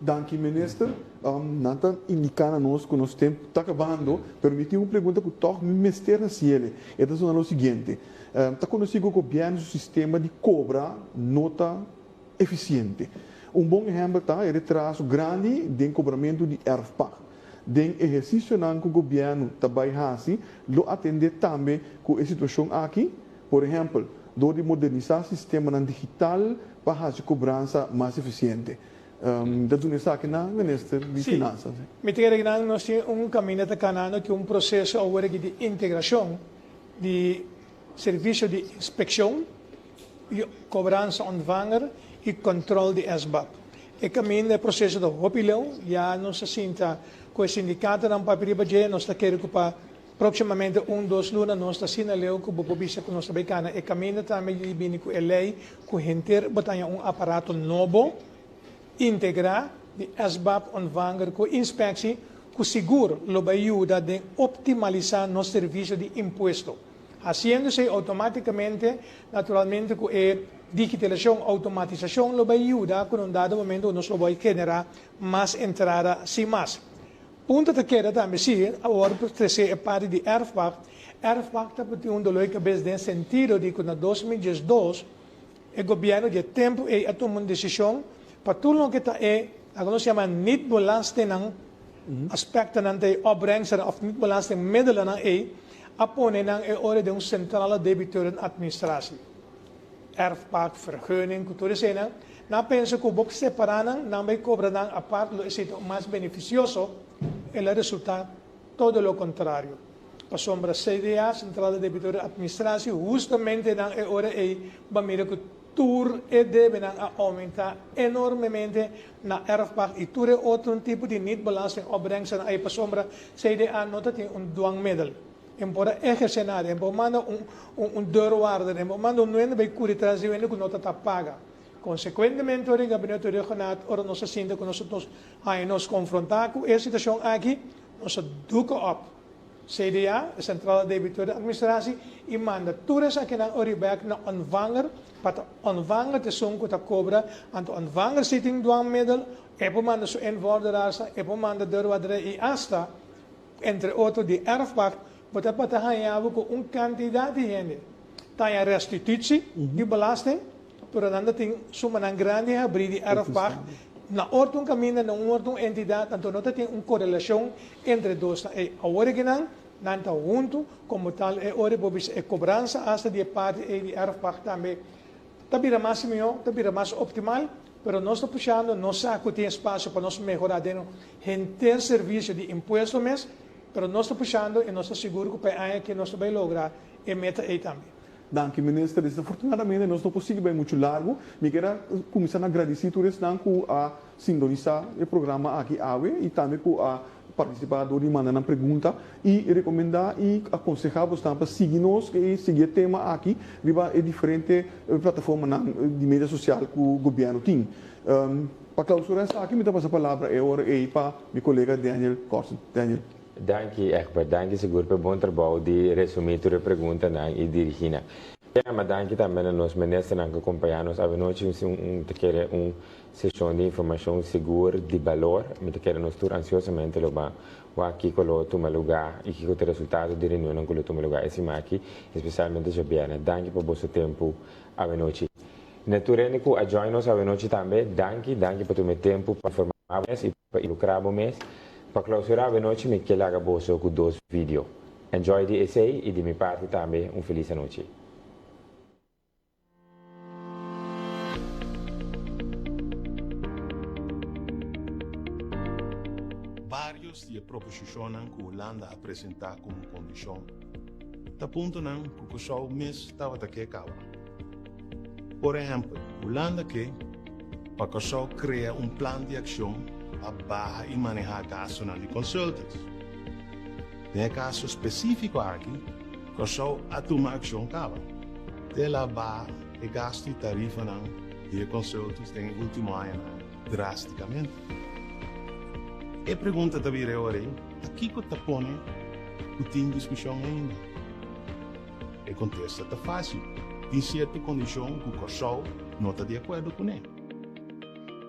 Danki minister. Nan ta indica na nos cu nos tempo ta acabando, pero mi tin un pregunta cu toch mi mester haciele. E ta sona lo siguiente, Ta conoci cu gobierno su sistema di cobra no ta eficiente. Un bon ehempel ta e retraso grandi den cobramento di erfpacht. Den ehercicionan cu gobierno ta bay haci lo atende tambe cu e situacion aki? Por ehempel, door di modernisa sistemanan digital pa haci cobransa mas eficiente. Mi ta duna esaki na Minister di Sí, Finanzas. mi ta kere ku nan nos tin un kaminda ta kanando ku un proseso awor aki di integrashon di servisio di inspekshon i kobransa ontvanger i kòntròl di SBAP. E kaminda, e proseso ta hopi leu, ya nos a sinta ku e sindikatonan papia riba dje, nos ta kere ku pa Próximamente un dos luna nos ta asina leu ku bo por bisa ku nos ta bai kana e kaminda tambe di bini ku e lei ku henter bo ta haña un aparato nobo integrá di SBAP ontvanger ku inspeksie ku sigur lo bai yuda den optimalisá nos servisio di impuesto. Hasiendo esei outomátikamente naturalmente ku e digitalashon outomatisashon lo bai yuda ku na un dado momento nos lo bai generá mas entrada sin mas. Punto ta keda tambe si awor por trese e parti di erfpacht. Erfpacht ta tin un dolor di kabes den sentido di ku na 2012 e gobièrnu di e tempu ei a tuma un desishon pa tur loke ta e loke nos yama niet belastingnan, aspektonan ta e opbrengsten òf niet belastingmiddelennan ei a pone nan e ora den un centrale debiteuren administratie. Erfpacht, vergunning, ku tur eseinan. Nan a pensa ku bo separá nan, nan bai kobra nan apart, lo esei ta mas benefisioso, el a resultá todo lo kontrario. Pasobra CDA, Centrale Debitoren Administratie, hustamente nan e ora ei ba mira ku tur e debenan a oumentá enormemente na erfpacht i tur e otro tipo di niet-belasting opbrengsten ei pasobra CDA no ta tin un dwangmiddel. En por a ehersé nada, en por manda un un deurwaarder, en por manda un nuende bai kuri tras di wende ku no ta ta paga. Konsekuentemente ora e Gabinete Rhuggenaath, ora nos a sinta ku nos nos haña nos konfrontá ku e situashon aki, nos a duka òp CDA, e Centrale Debiteur Administratie, i manda tur esakinan ori bèk na ontvanger, pa ta ontvanger ta esun ku ta kobra, anto ontvanger si tin dwangmiddel, e por manda su invorderaars, e por manda deurwaarder i asta Entre otro di erfpacht, bo ta por ta haña bo ku un kantidat di hende ta haña restitutie di belasting, pero nan ta tin sumanan grandi habrí di erfpacht na otro un kaminda, na un otro un entidat, anto no ta tin un korelashon entre dosnan ei. Awor e kinan nan ta huntu, komo tal e ora bo bisa e kobransa asta di e parti ei di erfpacht tambe ta bira mas mihó, ta bira mas optimal, pero nos ta pushando, nos sa ku tin espasio pa nos mehorá den henter servisio di impuesto mes, pero nos ta pushando i nos ta sigur ku pa e aña aki nos ta bai logra e meta ei tambe. Danki Minister. Desafortunadamente nos no por sigui bai muchu largu. Mi kier a kuminsá na gradisí tur esnan ku a sintonisá e programa aki awe i tambe ku a partisipá dor di manda nan pregunta i rekomendá i akonsehá bosnan pa sigui nos i sigui e tema aki riba e diferente plataformanan di media sosial ku gobièrnu tin. Pa clausura esaki mi ta pasa palabra e ora ei pa mi colega Daniel Corsen. Daniel. Danki Egbert, danki sigur pa e bon trabou di resumi tur e preguntanan i dirigi nan. Ma danki tambe na nos ministernan ku kompaña nos avenochi un ta kere un seshon di informashon sigur di balor. Mi ta kere nos tur ansiosamente lo ban wak kiko lo tuma lugá i kiko ta e resultado di reunionnan ku lo tuma lugá e siman aki, espesialmente djabièrnè. Danki pa boso tempu avenochi. Na tur hende ku a join nos awenochi tambe, danki, danki pa tuma e tempu pa informá bo mes i pa ilukrá bo mes. Pa klausurá awenochi mi ke laga boso ku dos video. Enjoy di esei i di mi parti tambe un felis anochi. Bários di e proposishonnan ku Hulanda a presentá komo kondishon ta puntonan ku Kòrsou mes tabata ke kaba. Por ehèmpel, Hulanda ke pa Kòrsou krea un plan di akshon pa baha i manehá gastunan di consultants. Den e kaso spesífiko aki, Kòrsou a tuma akshon kaba. Te el a baha e gastu i tarifanan di e consultants den e último añanan drástikamente. E pregunta ta bira e ora ei, ta kiko ta pone ku tin diskushon ainda? E kontesta ta fásil, tin sierto kondishon ku Kòrsou no ta di akuerdo kuné.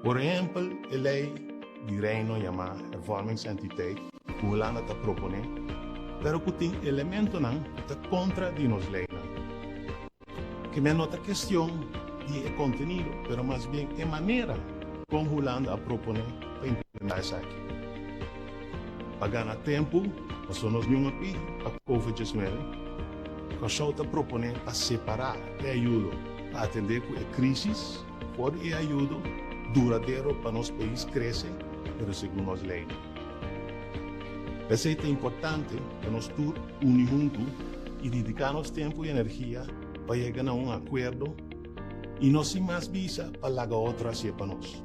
Por ehèmpel, e lei. di Reino yamá Hervormingsentiteit ku Hulanda ta proponé, pero ku tin elementonan ku ta kontra di nos leinan. Ke men no ta kestion di e kontenido, pero mas bien e manera kon Hulanda a proponé pa implementá esaki. Pa gana tempu, paso nos niun a pidi pa Covid 19, Kòrsou ta proponé pa separá e ayudo pa atendé ku e krísis for di e ayudo duradero pa nos pais krese pero segun nos leinan. P'esei ta importante pa nos tur uni huntu i dediká nos tempu i energia pa yega na un akuerdo i no sin mas bisa pa laga otro hasié pa nos.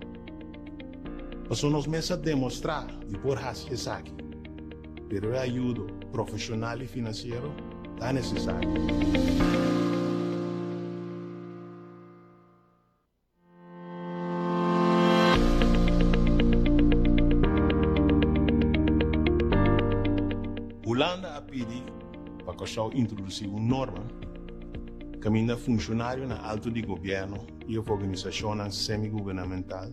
Pasobra nos mes a demostrá di por hasi esaki, pero e ayudo profeshonal i finansiero ta nesesario. Hulanda a pidi pa Kòrsou introdusí un norma kaminda funshonarionan altu di gobièrnu i of organisashonnan semi-gubernamental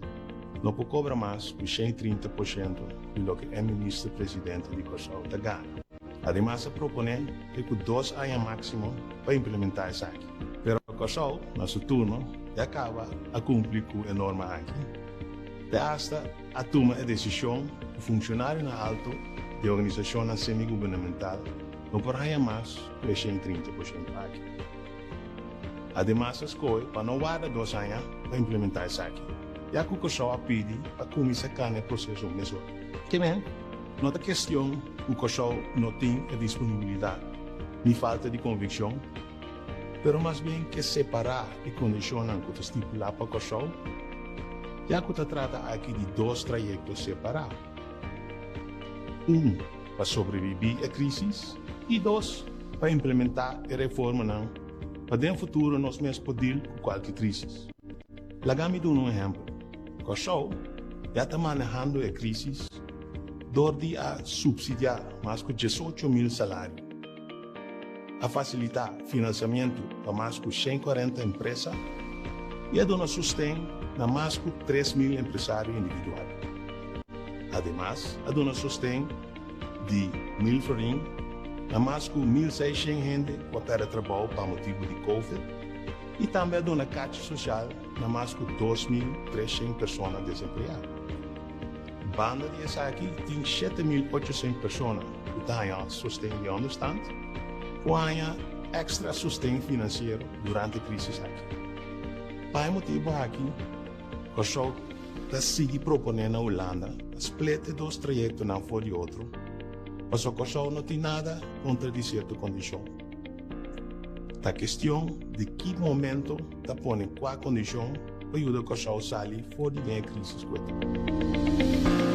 no por kobra mas ku 130% di loke e minister presidente di Kòrsou ta gana. Ademas a proponé te ku dos aña máksimo pa implementá esaki. Pero Kòrsou, na su turno, ya kaba a kumpli ku e norma aki. Te asta a tuma e desishon ku funshonarionan alto di organisashonnan semi-gubernamental no por haña mas ku e 130% aki. Ademas a skohe pa no warda dos aña pa implementá esaki, ya ku Kòrsou a pidi pa kuminsá kana e proseso mesora. Ke men, no ta kestion ku Kòrsou no tin e disponibilidat ni falta di konvikshon, pero mas bien ke separá e kondishonnan ku ta stipulá pa Kòrsou, ya ku ta trata aki di dos trayekto separá, un pa sobrebibí e krísis i dos pa implementá e reformanan pa den futuro nos mes por deal ku kualke krísis. Laga mi duna un ehèmpel. Kòrsou ya ta manehando e krísis dor di a supsidiá mas ku 18.000 salario, a fasilitá finansiamentu pa mas ku 140 empresa i a duna sosten na mas ku 3.000 empresario individual. Ademas, a duna sosten di 1.000 florin na mas ku 1.600 hende ku a pèrdè trabou pa motibu di Covid i tambe a duna kachi sosial na mas ku 2.300 persona desempleá. Banda di esaki tin 7.800 persona ku ta haña sosten di ònderstand ku haña èkstra sosten finansiero durante e krísis aki. Pa e motibu aki, Kòrsou ta sigui proponé na Hulanda pa split e dos trayektonan for di otro, pasobra Kòrsou no tin nada kontra di sierto kondishon. Ta kestion di ki momento ta pone kua kondishon pa yuda Kòrsou sali for di den e krísis ku e ta.